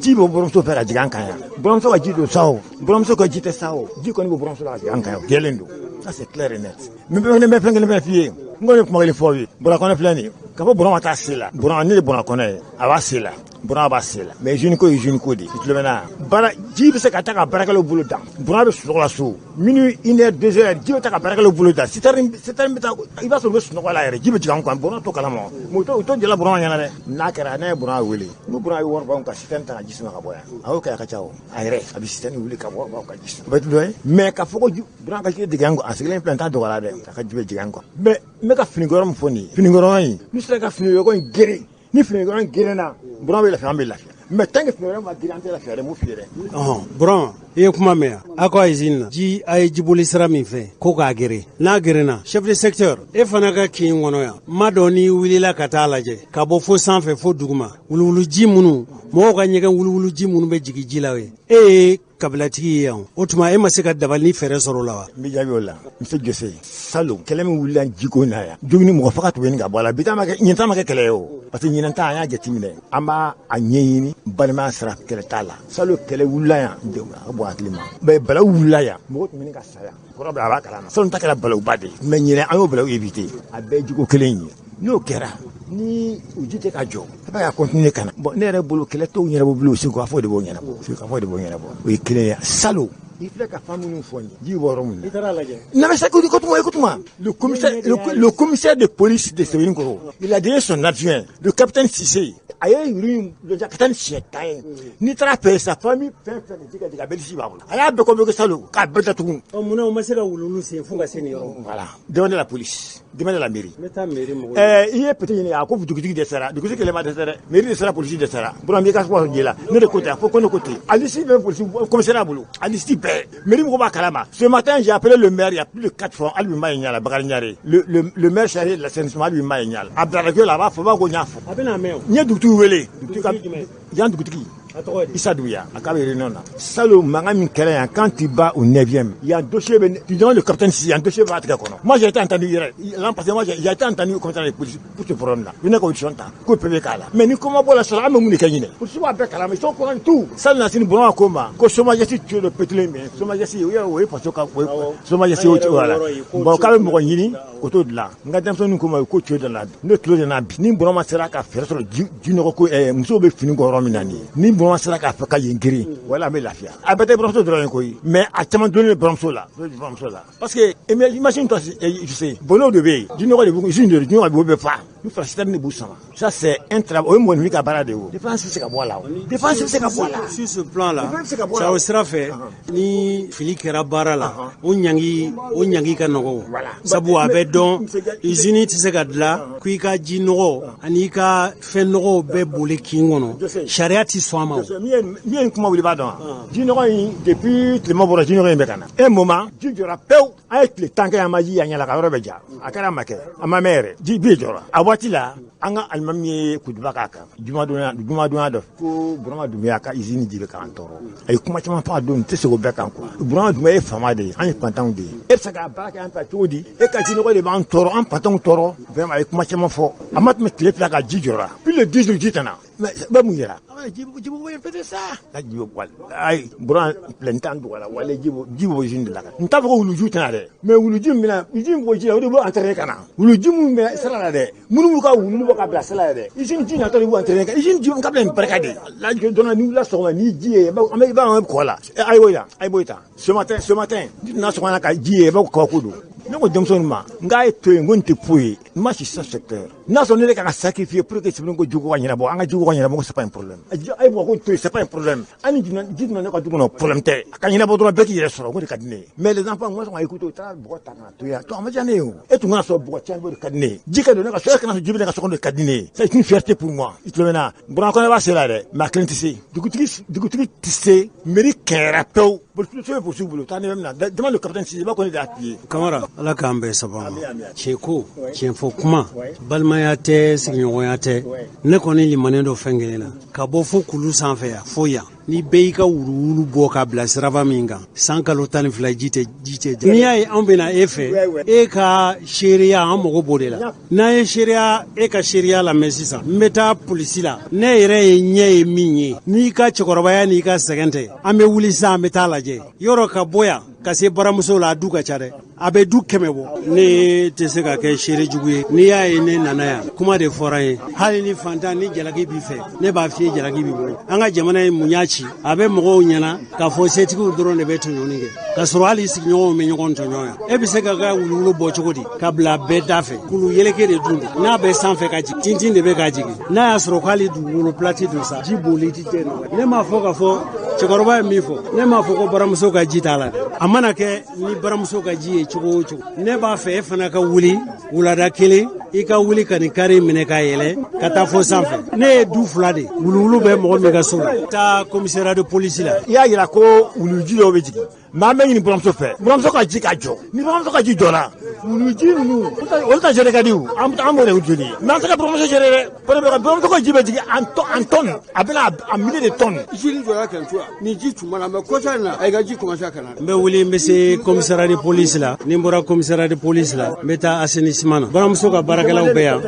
ji bɛ buramuso fɛ ka jigin an kan yan. Buramuso ka ji don sa o, buramuso ka ji tɛ sa o, ji kɔni bɛ buramuso la ka jigin an kan yan, o jɛlen don. Ça c'est clair et net. N bɛ fɛn kelen fɛn f'i ye, n kɔni ye kuma kelen fɔ aw ye. Bura kɔnɛ filɛ nin ye, ka fɔ Burama t'a se la, Burama, ne de Burama kɔnɛ ye, a b'a se la, Burama b'a se la, mais usine ko ye usine ko de ye. I tulo bɛ n na? Baara ji bɛ se ka taa ka baarakɛlaw bolo dan. Burama bɛ sunɔgɔ la so minuit, 1 heure, 2 heures, ji bɛ taa ka baarakɛlaw bolo dan. Citerne bɛ taa, i b'a sɔrɔ u bɛ sunɔgɔ la yɛrɛ, ji bɛ jigin an kan. Burama t'o kalama, mais u t'o jala Burama ɲɛna dɛ. N'a kɛra, ne ye Burama wele, n ko Burama ye wari bɔ ka citerne ta ka ji sama ka bɔ yan, a y'o kɛ, a ka ca o. A yɛrɛ a bɛ citerne wuli ka wari bɔ ka ji sama, o bɛ dɔ ye. Mais ka fɔ ko Burama ka ji jigin an kan, a sigilen filɛ, n t'a dɔgɔya dɛ, a ka ji bɛ jigin an kan. Mais n bɛ ka finikɔrɔ min fɔ nin ye, finikɔrɔ in, n'u sera ka finikɔrɔ in geren, ni finikɔrɔ in gerenna, Burama bɛ lafiya, an bɛ lafiya. Mais tant que finikɔrɔ ma geren, an tɛ lafiya dɛ, m'o f'i ye dɛ. Ɔhɔn, Burama, i ye kuma mɛn yan. Aw ka usine na ji, a ye jiboli sira min fɛ ko k'a gere, n'a gerenna, chef de secteur, e fana ka kin kɔnɔ yan, ma dɔn n'i wulila ka taa lajɛ ka bɔ fo sanfɛ fo duguma, wuluwuluji minnu, mɔgɔw ka ɲɛgɛn wuluwuluji minnu bɛ jigin ji la, ye e ye kabilatigi ye yan, o tuma e ma se ka dabali ni fɛɛrɛ sɔrɔ o la wa? N bɛ jaabi o la, monsieur Jose. Salon kɛlɛ min wulila jiko na yan, jogini mɔgɔ faga tun bɛ ɲini ka bɔ a la. Bi ta ma kɛ, ɲinan ta ma kɛ kɛlɛ ye o, parce que ɲinan ta an y'a jateminɛ, an b'a a ɲɛɲini balimaya sira, kɛlɛ t'a la. Salon kɛlɛ wulila yan, a ka bɔ hakili ma, mais balawu wulila yan, mɔgɔ tun bɛ ɲini ka sa yan, kɔrɔ bɛ a b'a kalama. Salon ta kɛra balawuba de ye, mais ɲinan an y'o balawu éviter, a bɛɛ ye jiko kelen ye. N'o kɛra ni u ji tɛ ka jɔ, a b'a continuer ka na. Bon, ne yɛrɛ bolo, kɛlɛ t'o ɲɛnabɔ bilen, o sigi ka fɔ de b'o ɲɛnabɔ, sigi ka fɔ de b'o ɲɛnabɔ, o ye kelen ye. Salon I filɛ ka fan minnu fɔ nin ye, ji bɔ yɔrɔ min na. I taara lajɛ. Non mais ça, écoute-moi, écoute-moi. Le commissaire de police de Sébénikoro, il a donné son adjoint, le capitaine Cissé. A ye yuru in lɔja ka taa ni siɲɛ 10 ye. N'i taara fɛ sa, famille fɛn fɛn de ji ka jigin, a bɛɛ lisi b'a bolo. A y'a bɛɛ convoqué salon k'a bɛɛ datugu. Ɔ, munna o ma se ka wuluwulu sen fo ka se nin yɔrɔ? Voilà. Demandez la police, demandez la mairie. N bɛ taa mairie mɔgɔw. I ye petit ɲini, a ko dugutigi dɛsɛra, dugutigi kelen ma dɛsɛ dɛ, mairie dɛsɛra, polisi dɛsɛra. Burama, i ka kuma ji la, ne de ko ten, a fɔ ko ne ko ten. A liste bɛ polisi commissariat bolo, a liste bɛɛ. Mairie mɔgɔw b'a kalama. Ce matin, j'ai appelé le maire il y a plus de 4 fois, hali bi ma ye ɲɛ la, Bakari Ɲare. Le maire chargé de l'assainissement, hali bi ma ye ɲɛ la. A bila radio la, a b'a fɔ, a b'a ko n y'a fɔ. A bɛna mɛn o. N ye dugutigi wele. Dugutigi ka Dugutigi jumɛn? Yan dugutigi. A tɔgɔ ye di? Issa Douya, a k'a bɛ réunion na. Salon mankan min kɛra yan, quand tu vas au 9e, il y a un dossier, tu demandes le capitaine Sissi, il y a un dossier b'a tigɛ kɔnɔ. Moi j'ai été entendu hier, l'an passé, moi j'ai été entendu au commissariat de police pour ce problème là. Ne ka audition ta, ko PV k'a la. Mais ni kuma bɔra sɔrɔ, an bɛ mun de kɛ ɲinɛ? Polisi b'a bɛɛ kalama, ils sont au courant de tout. Salon na sini, Burama ko ma ko Somagesse tuyau dɔ pételen bɛ yen. Somagesse, o ye faso ka o ye Somagesse o voilà. Bon, k'a bɛ mɔgɔ ɲini k'o t'o dilan. N ka denmisɛnninw ko ma ko tuyau dɔ la, ne tulo de na bi. Ni Burama sera ka fɛɛrɛ sɔrɔ ji nɔgɔ ko musow bɛ fini kɔ yɔrɔ min na nin ye. Ni Burama sera k'a fɛ ka yen girin, wala an bɛ lafiya. A bɛɛ tɛ buramuso dɔrɔn ye koyi, mais a caman donnen bɛ buramuso la, buramuso la. Parce que imagine toi, tu sais, bɔnɛw de bɛ yen, ji nɔgɔ de b'u, usine de ji nɔgɔ de b'u bɛɛ fa. Ni fara citerne de b'u sama. Ça c'est un travail, o ye mɔgɔninfin ka baara de ye o. Défense bɛ se ka bɔ a la o. Défense bɛ se ka bɔ a la. Sur ce plan là, Défense bɛ se ka bɔ a la. O sira fɛ, ni fili kɛra baara la, o ɲangi ka nɔgɔ. Sabu a bɛ dɔn, usine tɛ se ka dilan ko i ka ji nɔgɔ ani i ka fɛn nɔgɔw bɛɛ boli kin kɔnɔ. Sariya tɛ sɔn a ma o. Min ye kuma wuli, b'a dɔn wa? Ji nɔgɔ in, depuis tilema bɔra, ji nɔgɔ in bɛ ka na. Un moment, ji jɔra pewu. An ye tile 10 kɛ, an ma ji y'an ɲɛ la, ka yɔrɔ bɛɛ ja. A kɛra, a ma kɛ, a ma mɛn yɛrɛ, ji bi jɔra. A waati la, an ka alimami ye kutuba k'a kan jumadonya, jumadonya dɔ ko Burama Dumbuya ka usine ji bɛ k'an tɔɔrɔ. A ye kuma caman fɔ a don, n tɛ se o bɛɛ kan quoi. Burama Dumbuya ye faama de ye, an ye fantanw de ye. E bɛ se ka baara kɛ an fɛ cogo di? E ka ji nɔgɔ de b'an tɔɔrɔ, an fantanw tɔɔrɔ. Vraiment, a ye kuma caman fɔ. A ma tɛmɛ tile 2 kan, ji jɔra. Plus de 10 jours, ji tɛna. Mais bɛ mun yɛrɛ? Ji ji bɔ yen peut sa. La ji bɛ wali. Ayi, Burama filɛ, n t'an dogo la, wale ji bɔ usine de la. N t'a fɔ ko wuluju tɛna dɛ, mais wuluju min bɛna usine bɔ ji la, o de b'o entraîner ka na. Wuluju min bɛ sira la dɛ, minnu b'u ka wulu bɔ ka bila sira la dɛ, usine ji natɔ de b'u entraîner ka usine ji ka bila nin barika de. La dɔnna ni wulila sɔgɔma ni ji ye, an bɛ i b'a an bɛ kɔ la. A ye bɔ yan, a ye bɔ tan. Ce matin, ni donna sɔgɔma na ka ji ye, i b'a fɔ kabako don. Ne ko denmisɛnninw ma, n k'a ye to yen, n ko nin tɛ foyi ye. Moi, je suis sans secteur. N'a sɔrɔ ne de kan ka sacrifier pour que Sébénikoro jiko ka ɲɛnabɔ, an ka jiko ka ɲɛnabɔ, ko c'est pas un problème. A ye mɔgɔ ko to yen, c'est pas un problème. Hali ni ji donna ne ka du kɔnɔ, problème tɛ. A ka ɲɛnabɔ dɔrɔn, bɛɛ k'i yɛrɛ sɔrɔ, o de ka di ne ye. Mais les enfants, moi, sɔn ka écouter, u taara bɔgɔ ta ka na to yan. To a ma diya ne ye o. E tun kana sɔrɔ bɔgɔ caman bɛ, o de ka di ne ye. Ji ka don ne ka so, e kana sɔrɔ ji bɛ ne ka so kɔnɔ, o de ka di ne ye. C'est une fierté pour moi. I tulo bɛ n na. Burama Kɔnɛ b'a se la dɛ, mais a kelen tɛ se. Dugutigi tɛ se, mairie kɛra pewu. Polisiw bɛ polisiw bolo, taa ne bɛ min na. Demande le capitaine Cissé, i b'a ko ne de y'a f'i ye. Kamara, Ala k'an bɛɛ saba ma. Tiɲɛ ko, tiɲɛ fɔ kuma, balimaya tɛ, sigiɲɔgɔnya tɛ. Ne kɔni limanen dɔ fɛn kelen na, ka bɔ fo kulu sanfɛ yan fo yan, ni bɛɛ y'i ka wuluwulu bɔ ka bila siraba min kan, san kalo 12, ji tɛ, ji tɛ. N'i y'a ye anw bɛna e fɛ, e ka seereya, an mago b'o de la. N'an ye seereya, e ka seereya lamɛn sisan, n bɛ taa polisi la. Ne yɛrɛ ye ɲɛ ye min ye, n'i ka cɛkɔrɔbaya n'i ka sɛgɛn tɛ, an bɛ wuli sisan, an bɛ taa lajɛ yɔrɔ ka bɔ yan ka se baramuso la. A du ka ca dɛ, a bɛ du 100 bɔ. Ne tɛ se ka kɛ seere jugu ye. N'i y'a ye ne nana yan, kuma de fɔra n ye. Hali ni fantan ni jalaki b'i fɛ, ne b'a f'i ye, jalaki b'i bolo. An ka jamana ye mun y'a ci? A bɛ mɔgɔw ɲɛna k'a fɔ setigiw dɔrɔn de bɛ tɔɲɔni kɛ, k'a sɔrɔ hali sigiɲɔgɔnw bɛ ɲɔgɔn tɔɲɔ yan. E bɛ se ka ka wuluwulu bɔ cogo di ka bila bɛɛ da fɛ? Kulu yeleke de dun don, n'a bɛ sanfɛ ka jigin, tintin de bɛ ka jigin. N'a y'a sɔrɔ k'ale dugukolo pilati don sa, ji boli ti tɛ nɔgɔ. Ne m'a fɔ k'a fɔ cɛkɔrɔba ye min fɔ, ne m'a fɔ ko baramuso ka ji t'a la dɛ. A mana kɛ ni baramuso ka ji ye cogo o cogo, ne b'a fɛ e fana ka wuli wulada kelen, i ka wuli ka nin kari minɛ ka yɛlɛ ka taa fo sanfɛ. Ne ye du fila de wuluwulu bɛ mɔgɔ min ka so la, taa commissariat de police la. I y'a yira ko wuluji dɔw bɛ jigin, mais an bɛ ɲini buramuso fɛ, buramuso ka ji ka jɔ. Ni buramuso ka ji jɔra, wuluji ninnu olu ta gérer ka di o. An b'o de joli, mais an tɛ ka buramuso gérer dɛ. Buramuso ka ji bɛ jigin en tonne, a bɛna en milliers de tonnes. Ji jɔra kɛmɛ ni ji tun na, mais kɔsa in na, a ka ji commencé ka na. N bɛ wuli, n bɛ se commissariat de police la. Ni n bɔra commissariat de police la, n bɛ taa assainissement na. Baramuso ka baarakɛlaw bɛ yan.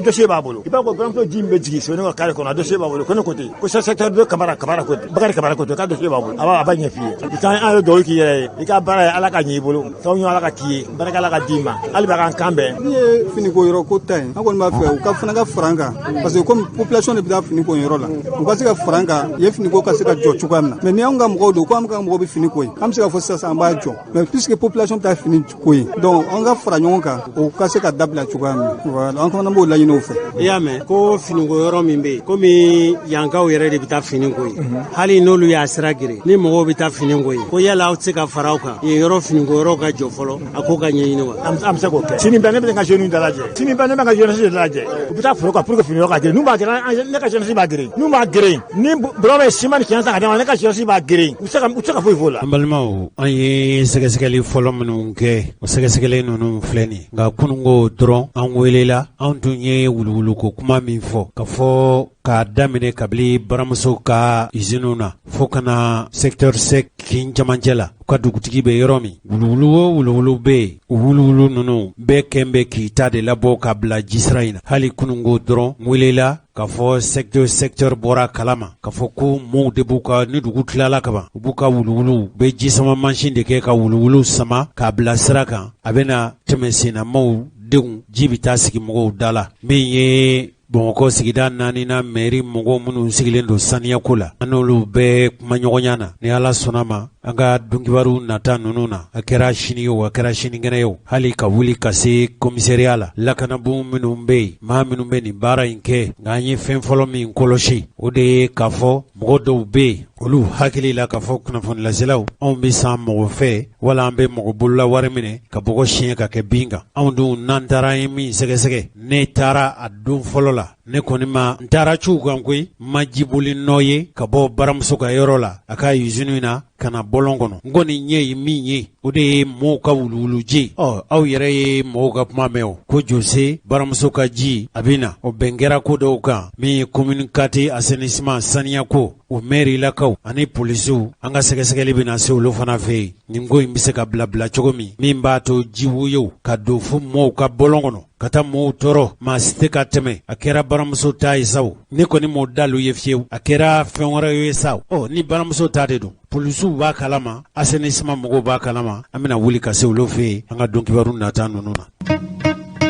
Dossier b'a bolo. I b'a fɔ buramuso ji min bɛ jigin Sébénikoro carré kɔnɔ, a dossier b'a bolo. Ko ne ko ten, ko secteur 2 Kamara, Kamara ko ten, Bakari Kamara ko ten, k'a dossier b'a bolo. A b'a ɲɛ f'i ye. I ka an ye dugawu k'i yɛrɛ ye. I ka baara ye, Ala ka ɲɛ i bolo. Sababu ɲuman Ala ka k'i ye. Barika Ala ka d'i ma. d'i ma hali b'a k'an kan bɛn. Min ye finiko yɔrɔ ko ta ye, an kɔni b'a fɛ u ka fana ka fara an kan, parce que comme population de bɛ taa fini ko yɔrɔ la, u ka se ka fara an kan yen, finiko ka se ka jɔ cogoya min na. Mais ni anw ka mɔgɔw don, ko an ka mɔgɔw bɛ fini ko yen, an bɛ se ka fɔ sisan an b'a jɔ, mais puisque population bɛ taa fini ko yen, donc an ka fara ɲɔgɔn kan, o ka se ka dabila cogoya min na. Voilà, an fana b'o laɲini o fɛ. I y'a mɛn ko finiko yɔrɔ min bɛ yen, komi yankaw yɛrɛ de bɛ taa fini ko yen, hali n'olu y'a sira geren ni mɔgɔw bɛ taa fini ko yen, ko yala aw tɛ se ka fara aw kan yen yɔrɔ finiko yɔrɔ ka jɔ fɔlɔ, a ko ka ɲɛɲini wa? An bɛ se k'o kɛ. Sini bɛɛ ne bɛ n ka jeunes dalajɛ, sini bɛɛ ne bɛ n ka jeunesse dalajɛ, u bɛ taa foro kan pour que fini yɔrɔ ka geren. N'u b'a geren, ne ka jeunesse b'a geren. N'u b'a geren, ni bɔrɔ bɛ siman ni cɛn san ka d'a ma, ne ka jeunesse b'a geren. U tɛ se ka foyi f'o la. An balimaw, an ye sɛgɛsɛgɛli fɔlɔ minnu kɛ, o sɛgɛsɛgɛli ninnu filɛ nin ye. Nka kununko dɔrɔn an welela, an tun ye wuluwuluko kuma min fɔ, ka fɔ k'a daminɛ kabini baramuso ka usine na fo ka na secteur sec kin camancɛ la, u ka dugutigi bɛ yɔrɔ min, wuluwulu o wuluwulu bɛ yen, o wuluwulu ninnu bɛɛ kɛn bɛ k'i ta de labɔ ka bila jisira in na. Hali kununko dɔrɔn welela k'a fɔ secteur bɔra kalama k'a fɔ ko mɔɔw de b'u ka, ni dugu tilala kaban, u b'u ka wuluwulu bɛ ji sama mansin de kɛ ka wuluwulu sama k'a bila sira kan, a bɛna tɛmɛ sennamaw denw, ji bɛ taa sigi mɔgɔw da la. Min ye Bamakɔ sigida 4nan mairie mɔgɔw minnu sigilen don saniyako la, an n'olu bɛɛ kumaɲɔgɔnya na. Ni Ala sɔnna ma, an ka donkibaru nata ninnu na, a kɛra sini ye o, a kɛra sinikɛnɛ ye o, hali ka wuli ka se commissariat la, lakanabon minnu bɛ yen, maa minnu bɛ nin baara in kɛ. Nka an ye fɛn fɔlɔ min kɔlɔsi, o de ye k'a fɔ mɔgɔ dɔw bɛ yen, olu hakili la k'a fɔ kunnafonilaselaw anw bɛ san mɔgɔ fɛ, wala an bɛ mɔgɔ bolola wari minɛ ka bɔgɔ siɲɛ ka kɛ bin kan. Anw dun n'an taara, an ye min sɛgɛsɛgɛ, ne taara a don fɔlɔ la, ne kɔni ma n taara ciw kan koyi, n ma jiboli nɔ ye ka bɔ baramuso ka yɔrɔ la a ka usine na ka na bɔlɔn kɔnɔ. N kɔni ɲɛ ye min ye, o de ye mɔɔw ka wuluwuluji. Ɔ, aw yɛrɛ ye mɔgɔw ka kuma mɛn o ko jose baramuso ka ji a bɛ na, o bɛn kɛra ko dɔw kan. Min ye commune 4 assainissement saniya ko, o mairie lakaw ani polisiw, an ka sɛgɛsɛgɛli bɛna se olu fana fɛ yen, nin ko in bɛ se ka bila bila cogo min, min b'a to jiwoyow ka don fo mɔɔw ka bɔlɔn kɔnɔ ka taa mɔɔw tɔɔrɔ, maa si tɛ ka tɛmɛ. A kɛra baramuso ta ye sa o, ne kɔni m'o dalu ye fiyewu, a kɛra fɛn wɛrɛ ye sa o. Ɔ, ni baramuso ta de don, polisiw b'a kalama, assainissement mɔgɔw b'a kalama, an bɛna wuli ka se olu fɛ yen an ka donkibaru nata ninnu na.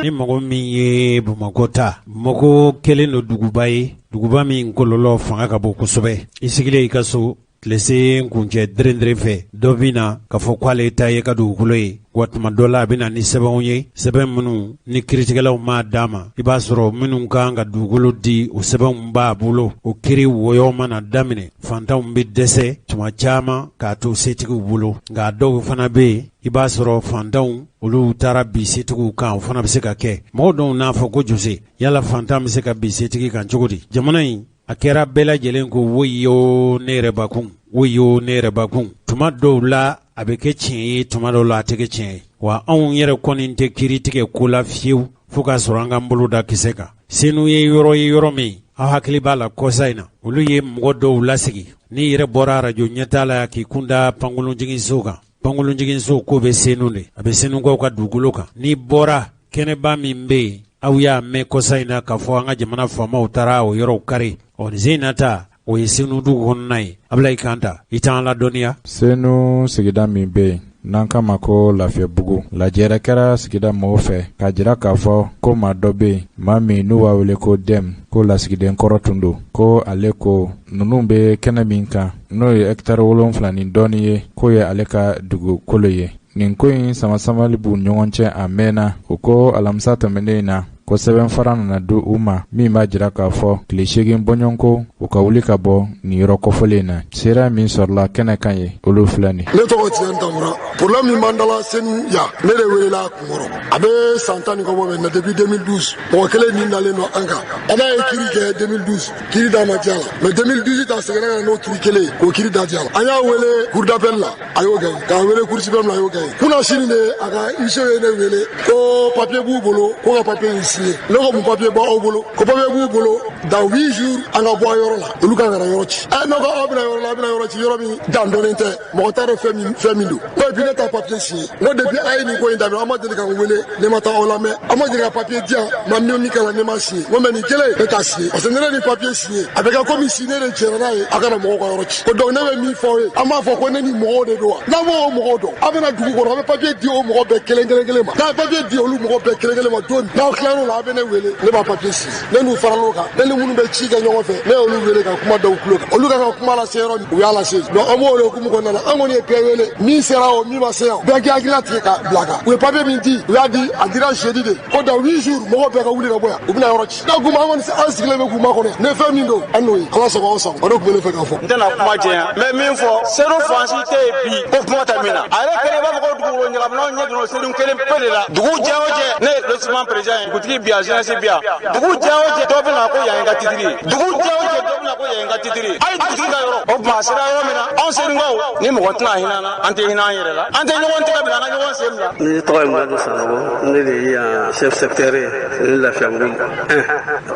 Ni mɔgɔ min ye Bamakɔ ta, Bamakɔ kɛlen don duguba ye, duguba min kɔlɔlɔ fanga ka bon kosɛbɛ. I sigilen i ka so, tilesen kuncɛ derenderen fɛ, dɔ bɛ na k'a fɔ k'ale ta ye ka dugukolo ye. Wa tuma dɔ la, a bɛ na ni sɛbɛnw ye, sɛbɛn minnu ni kiiritigɛlaw m'a d'a ma. I b'a sɔrɔ minnu kan ka dugukolo di, o sɛbɛnw b'a bolo. O kiri wɔyɔ mana daminɛ, fantanw bɛ dɛsɛ tuma caman k'a to setigiw bolo. Nka dɔw fana bɛ yen, i b'a sɔrɔ fantanw olu taara bi setigiw kan, o fana bɛ se ka kɛ. Mɔgɔ dɔw n'a fɔ ko jose, yala fantan bɛ se ka bin setigi kan cogo di? Jamana in a kɛra bɛɛ lajɛlen ko woyo ne yɛrɛ bakun, woyo ne yɛrɛ bakun. Tuma dɔw la a bɛ kɛ tiɲɛ ye, tuma dɔw la a tɛ kɛ tiɲɛ ye. Wa anw yɛrɛ kɔni tɛ kiiri tigɛ ko la fiyewu fo k'a sɔrɔ an k'an bolo da kisɛ kan. Senu ye yɔrɔ ye, yɔrɔ min aw hakili b'a la kɔsa in na, olu ye mɔgɔ dɔw lasigi. N'i yɛrɛ bɔra arajo ɲɛta la k'i kun da pankurunjiginso kan, pankurunjiginso ko bɛ Senu de, a bɛ Senukaw ka dugukolo kan. N'i bɔra kɛnɛba min bɛ yen, aw y'a mɛn kɔsa in na k'a fɔ an ka jamana faamaw taara o yɔrɔw kari. Ɔ, nin sen in na ta, o ye Senu dugu kɔnɔna ye. Abulayi Kanta, i t'an ladɔnniya. Senu sigida min bɛ yen n'an k'a ma ko Lafiyabugu, lajɛrɛ kɛra sigida mɔgɔw fɛ k'a jira k'a fɔ ko maa dɔ bɛ yen, maa min n'u b'a wele ko Dɛm, ko lasigiden kɔrɔ tun don, ko ale ko ninnu bɛ kɛnɛ min kan, n'o ye hɛkitari 7 ni dɔɔnin ye, k'o ye ale ka dugukolo ye. Nin ko in samasamali b'u ɲɔgɔn cɛ a mɛnna. U ko alamisa tɛmɛnen in na ko sɛbɛnfara nana di u ma min b'a jira k'a fɔ tile 8 bɔɲɔgɔnko u ka wuli ka bɔ nin yɔrɔ kɔfɔlen in na. Seereya min sɔrɔla kɛnɛ kan ye, olu filɛ nin. Ne tɔgɔ Tiɲɛ Tamura. Problème min b'an dala Senu yan, ne de welela a kunkɔrɔ. A bɛ san 10 ni kɔ bɔ maintenant, depuis 2012 mɔgɔ kelen nin dalen don an kan. Ala ye kiri kɛ 2012, kiri da ma diya la, mais 2018 a seginna ka na n'o kiri kelen ye k'o kiri da diya la. An y'a wele cour d'appel la, a y'o gagné, k'a wele cour suprême la, a y'o gagné. Kunna sini de, a ka huissier ye ne wele ko papier b'u bolo, ko ka papier in signé. signé. Ne ko mun papier b'aw bolo? Ko papier b'u bolo, dans 8 jours an ka bɔ a yɔrɔ la, olu kan ka na yɔrɔ ci. Ɛ, ne ko aw bɛna yɔrɔ la, aw bɛna yɔrɔ ci, yɔrɔ min dan dɔnnen tɛ, mɔgɔ t'a dɔn fɛn min don. Ko et puis ne ta papier signé. N ko depuis a ye nin ko in daminɛ, aw ma deli ka n wele, ne ma taa aw lamɛn, aw ma deli ka papier di yan, ma min kalan, ne ma signé. N ko mais nin kelen, ne t'a signé, parce que ne nin papier signé, a bɛ kɛ komi si ne de jɛra n'a ye a kana mɔgɔw ka yɔrɔ ci. Ko donc ne bɛ min fɔ aw ye, an b'a fɔ ko ne ni mɔgɔw de don wa? N'aw m'o mɔgɔw dɔn, aw bɛna dugu kɔnɔ, aw bɛ papier di o mɔgɔ bɛɛ kelen kelen kelen ma. N'a ye papier di olu mɔgɔ bɛɛ kelen kelen ma don min, n'aw tilar'o la, aw bɛ ne wele, ne b'a papier signé. Ne n'u faral'o kan, ne ni minnu bɛ ci kɛ ɲɔgɔn fɛ, ne y'olu wele ka kuma da u tulo kan. Olu kan ka kuma lase yɔrɔ min, u y'a lase. Donc an b'o de hukumu kɔnɔna la, an kɔni ye bɛɛ wele, min sera o, min ma se yan, bɛɛ k'i hakilina tigɛ ka bila kan. U ye papier min di, u y'a di, a dira jeudi de, ko dans 8 jours mɔgɔw bɛɛ ka wuli ka bɔ yan, u bɛna yɔrɔ ci. Donc an kɔni an sigilen bɛ k'u makɔnɔ, ne fɛn min don, an n'o ye. Ala sago aw sago, o de tun bɛ ne fɛ k'a fɔ. N tɛna kuma janya, n bɛ min fɔ, Senu fan si tɛ yen bi ko kuma tɛ min na. A yɛrɛ kelen b'a fɔ ko dugukolo ɲagamina ɲɛ donna Senu kelen pe de la. Dugu jɛ o jɛ, ne ye lotissement président ye, dugutigi bi yan, jeunesse bi yan. Dugu jɛ o jɛ, dɔ bɛ na ko yan ye n ka titre ye. Dugu jɛ o jɛ, dɔ bɛ na ko yan ye n ka titre ye. Hali dugutigi ka yɔrɔ. O tuma a sera yɔrɔ min na, anw Senukaw ni mɔgɔ tɛna hinɛ an na, an tɛ hinɛ an yɛrɛ la, an tɛ ɲɔgɔn tɛgɛ minɛ, an ka ɲɔgɔn sen minɛ. Ne tɔgɔ ye Madu Sanogo, ne de ye yan chef secteur ye ni Lafiyabugu.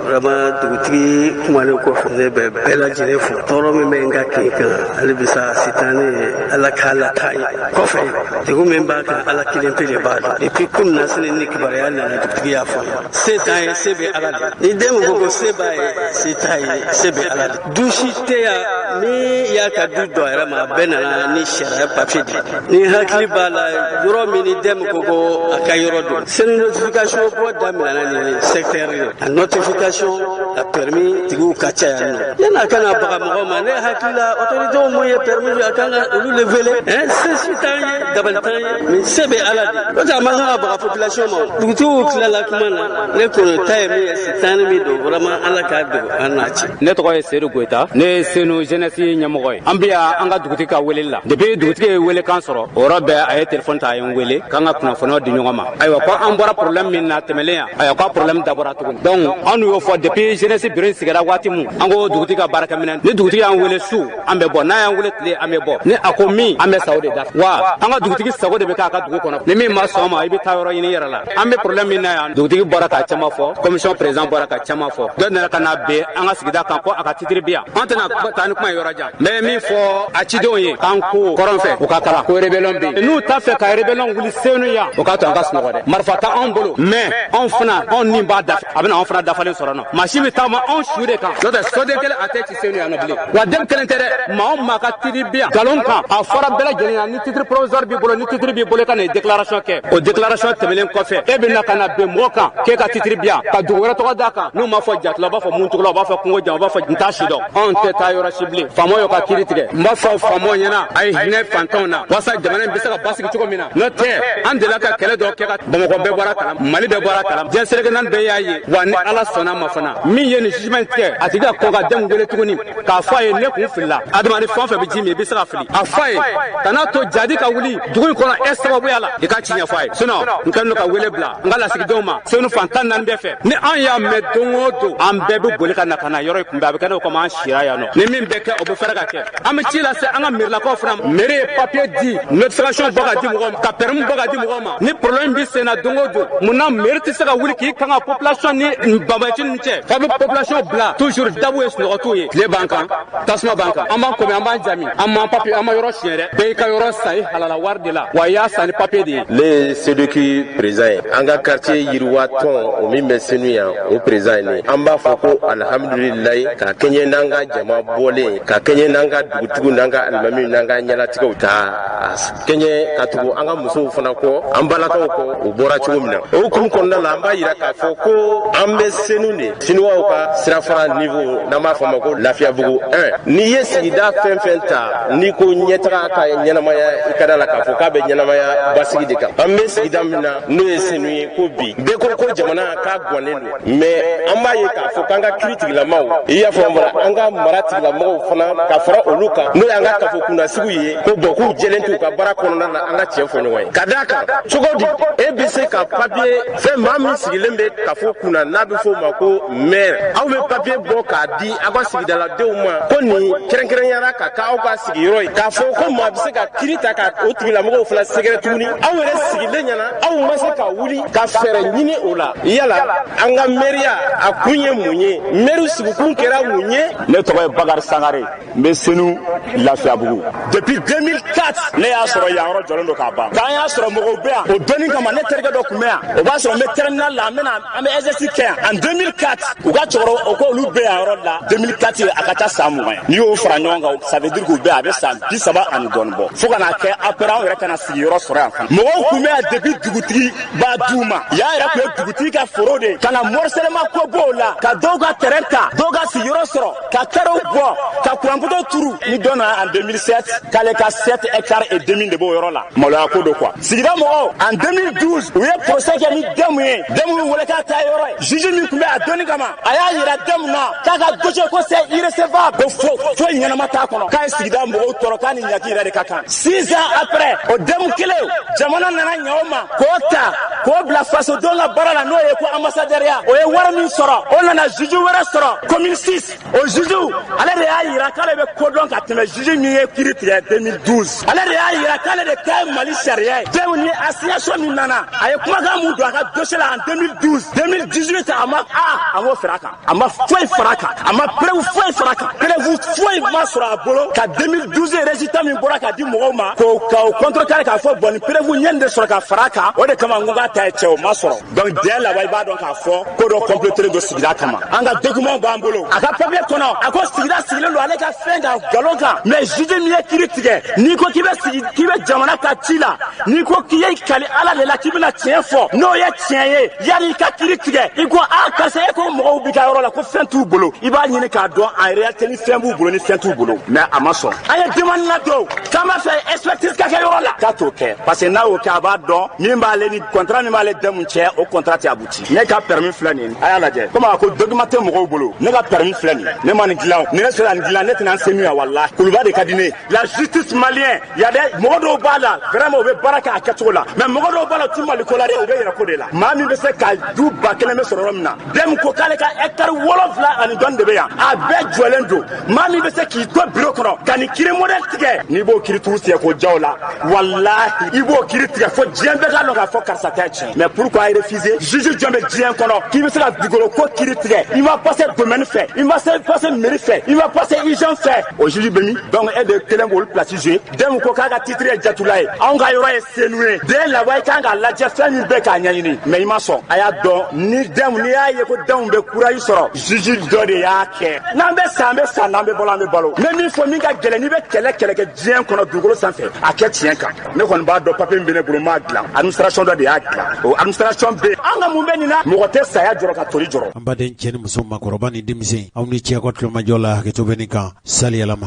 Vraiment, dugutigi kumalen kɔfɛ, ne bɛ bɛɛ lajɛlen fo. Tɔɔrɔ min bɛ n ka kin kan halibisa, sitanɛ Ala k'a lataa ye kɔfɛ, degun min b'a kan, Ala kelen pe de b'a dɔn. Depuis kunun na sini ni kibaruya nana, dugutigi y'a fɔ n ye, se t'an ye, se bɛ Ala de. Ni den min ko ko se b'a ye, se t'a ye, se bɛ Ala de. Du si tɛ yan min y'a ka du dɔ yɛrɛ ma, a bɛɛ nana ni sariya papier de. Ni hakili b'a la yɔrɔ min, ni den min ko ko a ka yɔrɔ don, Senu notification bɔ daminɛna nin secteur ye, a notification a permis tigiw ka ca yan nɔ. Yan'a ka na baga mɔgɔ ma, ne hakili la autorité mun ye permis, a kan ka olu le wele. Se si t'an ye, dabali t'an ye, mais se bɛ Ala de. N'o tɛ, a man kan ka baga population ma. Dugutigiw tilala kuma na, ne kɔni ta ye min ye, sitanɛ min don, vraiment Ala k'a don an n'a cɛ. Ne tɔgɔ ye Sedu Goyita, ne ye Senu jeunesse ɲɛmɔgɔ ye. An bɛ yan an ka dugutigi ka weleli la. Depuis dugutigi ye welekan sɔrɔ, o yɔrɔ bɛɛ a ye téléphone ta, a ye n wele k'an ka kunnafoniyaw di ɲɔgɔn ma. Ayiwa, ko an bɔra problème min na tɛmɛlen yan, ayiwa, k'a problème dabɔra tuguni. Donc an y'o fɔ depuis jeunesse bureau sigira waati mun, an ko dugutigi ka baarakɛminɛn, ni dugutigi y'an wele su, an bɛ bɔ, n'a y'an wele tile, an bɛ bɔ, ni a ko min, an bɛ sa o de da. Wa an ka dugutigi sago de bɛ k'a ka dugu kɔnɔ, ni min ma sɔn ma, i bɛ taa yɔrɔ ɲini yɛrɛ la. An bɛ problème min na yan, dugutigi bɔra k'a caman fɔ, commission président bɔra ka caman fɔ, dɔ nana ka na ben an ka sigida kan ko a ka titre bi yan. An tɛna taa ni kuma ye yɔrɔ jan, n bɛ min fɔ a cidenw ye, k'an ko kɔrɔn fɛ, u ka kalan ko rébellion bɛ yen. N'u t'a fɛ ka rébellion wuli Senu yan, o k'a to an ka sunɔgɔ dɛ. Marifa tɛ anw bolo, mais anw fana, anw ni b'a dafa, a bɛna anw fana dafalen sɔrɔ nɔ. Maa si bɛ taama anw su de kan, n'o tɛ soden kelen a tɛ ci Senu yan nɔ bilen. Wa den kelen tɛ dɛ, maa o maa ka titre bi yan nkalon kan, a fɔra bɛɛ lajɛlen na, ni titre provisoire b'i bolo, ni titre b'i bolo, i ka na déclaration kɛ. O déclaration tɛmɛnen kɔfɛ, e bɛ na ka na ben mɔgɔ kan k'e ka titre bi yan, ka dugu wɛrɛ tɔgɔ d'a kan. N'u m'a fɔ jatula, u b'a fɔ muntugula, u b'a fɔ kungo jan, u b'a fɔ n t'a si dɔn. Anw tɛ taa yɔrɔ si bilen. Faamaw y'o ka kiiri tigɛ. N b'a fɔ faamaw ɲɛna, a ye hinɛ fantanw na walasa jamana in bɛ se ka basigi cogo min na. N'o tɛ, an delila ka kɛlɛ dɔ kɛ, ka Bamakɔ bɛɛ bɔra kalam, Mali bɛɛ bɔra kalam, diɲɛ seleke naani bɛɛ y'a ye. Wa ni Ala sɔnna ma fana, min ye nin jugement in tigɛ, a tigi ka kɔn ka denw wele tuguni k'a fɔ a ye ne kun filila. Adamaden fɛn o fɛn bɛ ji min, i bɛ se ka fili. A fɔ a ye kan'a to jadi ka wuli dugu in kɔnɔ e sababuya la, i ka ci ɲɛfɔ a ye. Sinon n kɛlen don ka wele bila n ka lasigidenw ma Senu fan 14 bɛɛ fɛ. Ni an y'a mɛn don o don, an bɛɛ bɛ boli ka na ka na yɔrɔ in kunbɛn. A bɛ kɛ n'o komi an sira yan nɔ. Ni min bɛ kɛ, o bɛ fɛɛrɛ ka kɛ. An bɛ ci lase an ka mairilakaw fana ma. Mairie ye papier di, notification bɔ ka di mɔgɔw ma, ka permis bɔ ka di mɔgɔw ma. Ni problème bɛ sen na don o don, munna mairie tɛ se ka wuli k'i kan ka population ni banbaanci ninnu cɛ? F'a bɛ population bila toujours dabu ye, sunɔgɔ t'u ye, tile b'an kan, tasuma b'an kan, an b'an komi an b'an jami, an m'an papier, an ma yɔrɔ siɲɛ dɛ. Bɛɛ y'i ka yɔrɔ san i halala wari de la, wa i y'a san ni papier de ye. Ne ye CDQ président ye, an ka quartier yiriwa tɔn o min bɛ Senu yan, o président ye ne. An b'a fɔ ko alihamudulilayi, ka kɛɲɛ n'an ka jama bɔlen, ka kɛɲɛ n'an ka dugutigiw n'an ka alimamiw n'an ka ɲɛlatigɛw ta kɛɲɛ, ka tugu an ka musow fana kɔ, an balakaw kɔ, u bɔra cogo min na. O hukumu kɔnɔna la, an b'a yira k'a fɔ ko an bɛ Senu de, Sinuwaw ka sirafara niveau, n'an b'a fɔ a ma ko Lafiyabugu 1. N'i ye sigida fɛn fɛn ta, n'i ko ɲɛtaga ka ɲɛnamaya, i ka da la k'a fɔ k'a bɛ ɲɛnamaya basigi de kan. An bɛ sigida min na, n'o ye Senu ye, ko bi bɛɛ ko ko jamana k'a gannen don, mais an b'a ye k'a fɔ k'an ka kiiri tigilamaw, i y'a fɔ an ka mara tigilamɔgɔw dɔw fana ka fara olu kan, n'o y'an ka kafo kunnasigiw ye, ko bon, k'u jɛlen t'u ka baara kɔnɔna na. An ka tiɲɛ fɔ ɲɔgɔn ye. Ka d'a kan, cogo di e bɛ se ka papiye fɛn, maa min sigilen bɛ kafo kunna, n'a bɛ f'o ma ko maire, aw bɛ papiye bɔ k'a di aw ka sigidaladenw ma ko nin kɛrɛnkɛrɛnyara ka k'aw ka sigiyɔrɔ ye, k'a fɔ ko maa bɛ se ka kiiri ta ka o tigilamɔgɔw fana sɛgɛrɛ tuguni, aw yɛrɛ sigilen ɲɛna, aw ma se ka wuli ka fɛɛrɛ ɲini o la? Yala an ka mɛriya a kun ye mun ye? Mɛriw sigikun kɛra mun ye? Ne tɔgɔ ye Bakari Sangare, n bɛ Senu Lafiyabugu. Depuis 2004, ne y'a sɔrɔ yan yɔrɔ jɔlen don k'a ban. K'an y'a sɔrɔ mɔgɔw bɛ yan o dɔnni kama, ne terikɛ dɔ tun bɛ yan, o b'a sɔrɔ n bɛ terminal la, an bɛna an bɛ exercice kɛ yan en 2004. U ka cɛkɔrɔba o ko olu bɛ yan yɔrɔ la 2004, a ka ca san 20 ye. N'i y'o fara ɲɔgɔn kan, ça veut dire k'u bɛ yan a bɛ san 30 ani dɔɔni bɔ, fo ka n'a kɛ après anw yɛrɛ ka na sigiyɔrɔ sɔrɔ yan fana. Mɔgɔw tun bɛ yan depuis dugutigi b'a d'u ma. Yan yɛrɛ tun ye dugutigi ka foro de ye, ka na morcellement ko b'o la, ka dɔw ka terrain ta, dɔw ka sigiyɔrɔ sɔrɔ, ka kɛrɛw bɔ, ka kuranpoto turu. Ni dɔ nana en 2007 k'ale ka 7 hectares et demi de b'o yɔrɔ la, maloya ko don quoi. Sigida mɔgɔw, en 2012, u ye procès kɛ ni Dɛmu ye. Dɛmu y'u wele k'a ta yɔrɔ ye. Juge min tun bɛ a donni kama, a y'a yira Dɛmu na k'a ka dossier ko c'est irrecevable, ko foyi ɲɛnama t'a kɔnɔ, k'a ye sigida mɔgɔw tɔɔrɔ, k'a ni ɲaki yɛrɛ de ka kan. 6 ans après, o Dɛmu kelen, jamana nana ɲɛ o ma k'o ta k'o bila fasodenw ka baara la, n'o ye ko ambassadeur ya. O ye wari min sɔrɔ, o nana juge wɛrɛ sɔrɔ commune 6. O juge, ale de y'a yira k'ale bɛ ko dɔn ka tɛmɛ juge min ye kiiri tigɛ 2012. Ale de y'a yira k'ale de ta ye Mali sariya ye. Dɛmu ni association min nana, a ye kumakan mun don a ka dossier la en 2012, 2018, a ma a a m'o fara a kan, a ma foyi fara a kan, a ma preuve foyi fara a kan, preuve foyi ma sɔrɔ a bolo ka 2012 résultat min bɔra ka di mɔgɔw ma, k'o ka o contrecarrer, k'a fɔ bon, ni preuve ɲɛ nin de sɔrɔ ka fara a kan. O de kama n ko k'a ta ye cɛ, o ma sɔrɔ. Donc dès là-bas, i b'a dɔn k'a fɔ ko dɔ compléter don sigida kama. An ka document b'an bolo. A ka papier kɔnɔ, a ko sigida sigilen don ale ka fɛn kan nkalon kan. Mais juge min ye kiiri tigɛ, n'i ko k'i bɛ sigi, k'i bɛ jamana ka ci la, n'i ko k'i ye kali Ala de la k'i bɛna tiɲɛ fɔ, n'o ye tiɲɛ ye, yanni i ka kiiri tigɛ, i ko a karisa, e ko mɔgɔw b'i ka yɔrɔ la ko fɛn t'u bolo, i b'a ɲini k'a dɔn en réalité ni fɛn b'u bolo, ni fɛn t'u bolo. Mais a ma sɔn. An ye demande na don k'an b'a fɛ expertise ka kɛ yɔrɔ la, k'a t'o kɛ, parce que n'a y'o kɛ, a b'a dɔn min b'ale ni contrat min b'ale Dɛmu cɛ, o contrat tɛ abouti. Ne ka permis filɛ nin ye, a y'a lajɛ. Komi a ko document tɛ mɔgɔw bolo, ne ka permis filɛ nin ye. Ne ma nin dilan. Ni ne sera nin dilan, ne tɛna n Senu yan. Walahi, kuluba de ka di ne ye. La justice malien, y a des mɔgɔ dɔw b'a la, vraiment u bɛ baara kɛ a kɛcogo la, mais mɔgɔ dɔw b'a la, u ti Maliko la dɛ, u bɛ yɛrɛko de la. Maa min bɛ se ka du 1000 bɛ sɔrɔ yɔrɔ min na, Dɛmu ko k'ale ka hectare 7 ani dɔɔni de bɛ yan, a bɛɛ jɔlen don. Maa min bɛ se k'i to bureau kɔnɔ ka nin kiiri modèle tigɛ, n'i b'o kiiri turu tigɛ k'o ja o la, walahi, i b'o kiiri tigɛ fo diɲɛ bɛɛ k'a dɔn k'a fɔ karisa tɛ tiɲɛ. Mais pourquoi refuser? Juge jɔn bɛ diɲɛ kɔnɔ k'i bɛ se ka dugukolo ko kiiri tigɛ, i ma passer domaine fɛ, i ma se passer mairie fɛ, i ma passer hygiène fɛ, o juge bɛ min? Donc e de kelen b'olu place jouer. Dɛmu ko k'a ka titre ye jatula ye, anw ka yɔrɔ ye Senu ye. Den laban, i kan k'a lajɛ fɛn min bɛ k'a ɲɛɲini, mais i ma sɔn. A y'a dɔn ni Dɛmu, n'i y'a ye ko Dɛmu bɛ courage sɔrɔ, juge dɔ de y'a kɛ. N'an bɛ sa, an bɛ sa, n'an bɛ balo, an bɛ balo. N bɛ min fɔ, min ka gɛlɛn, n'i bɛ kɛlɛ kɛlɛ kɛ diɲɛ kɔnɔ dugukolo sanfɛ, a kɛ tiɲɛ kan. Ne kɔni b'a dɔn, papier min bɛ ne bolo, n b'a dilan, administration dɔ de y'a dilan. O administration bɛ yen, an ka mun bɛ nin na? Mɔgɔ tɛ saya jɔrɔ ka tori jɔrɔ. An baden cɛ ni muso, makɔrɔba ni denmisɛn, aw ni cɛ ka tulomajɔ la, hakɛto bɛ nin kan saliyalama.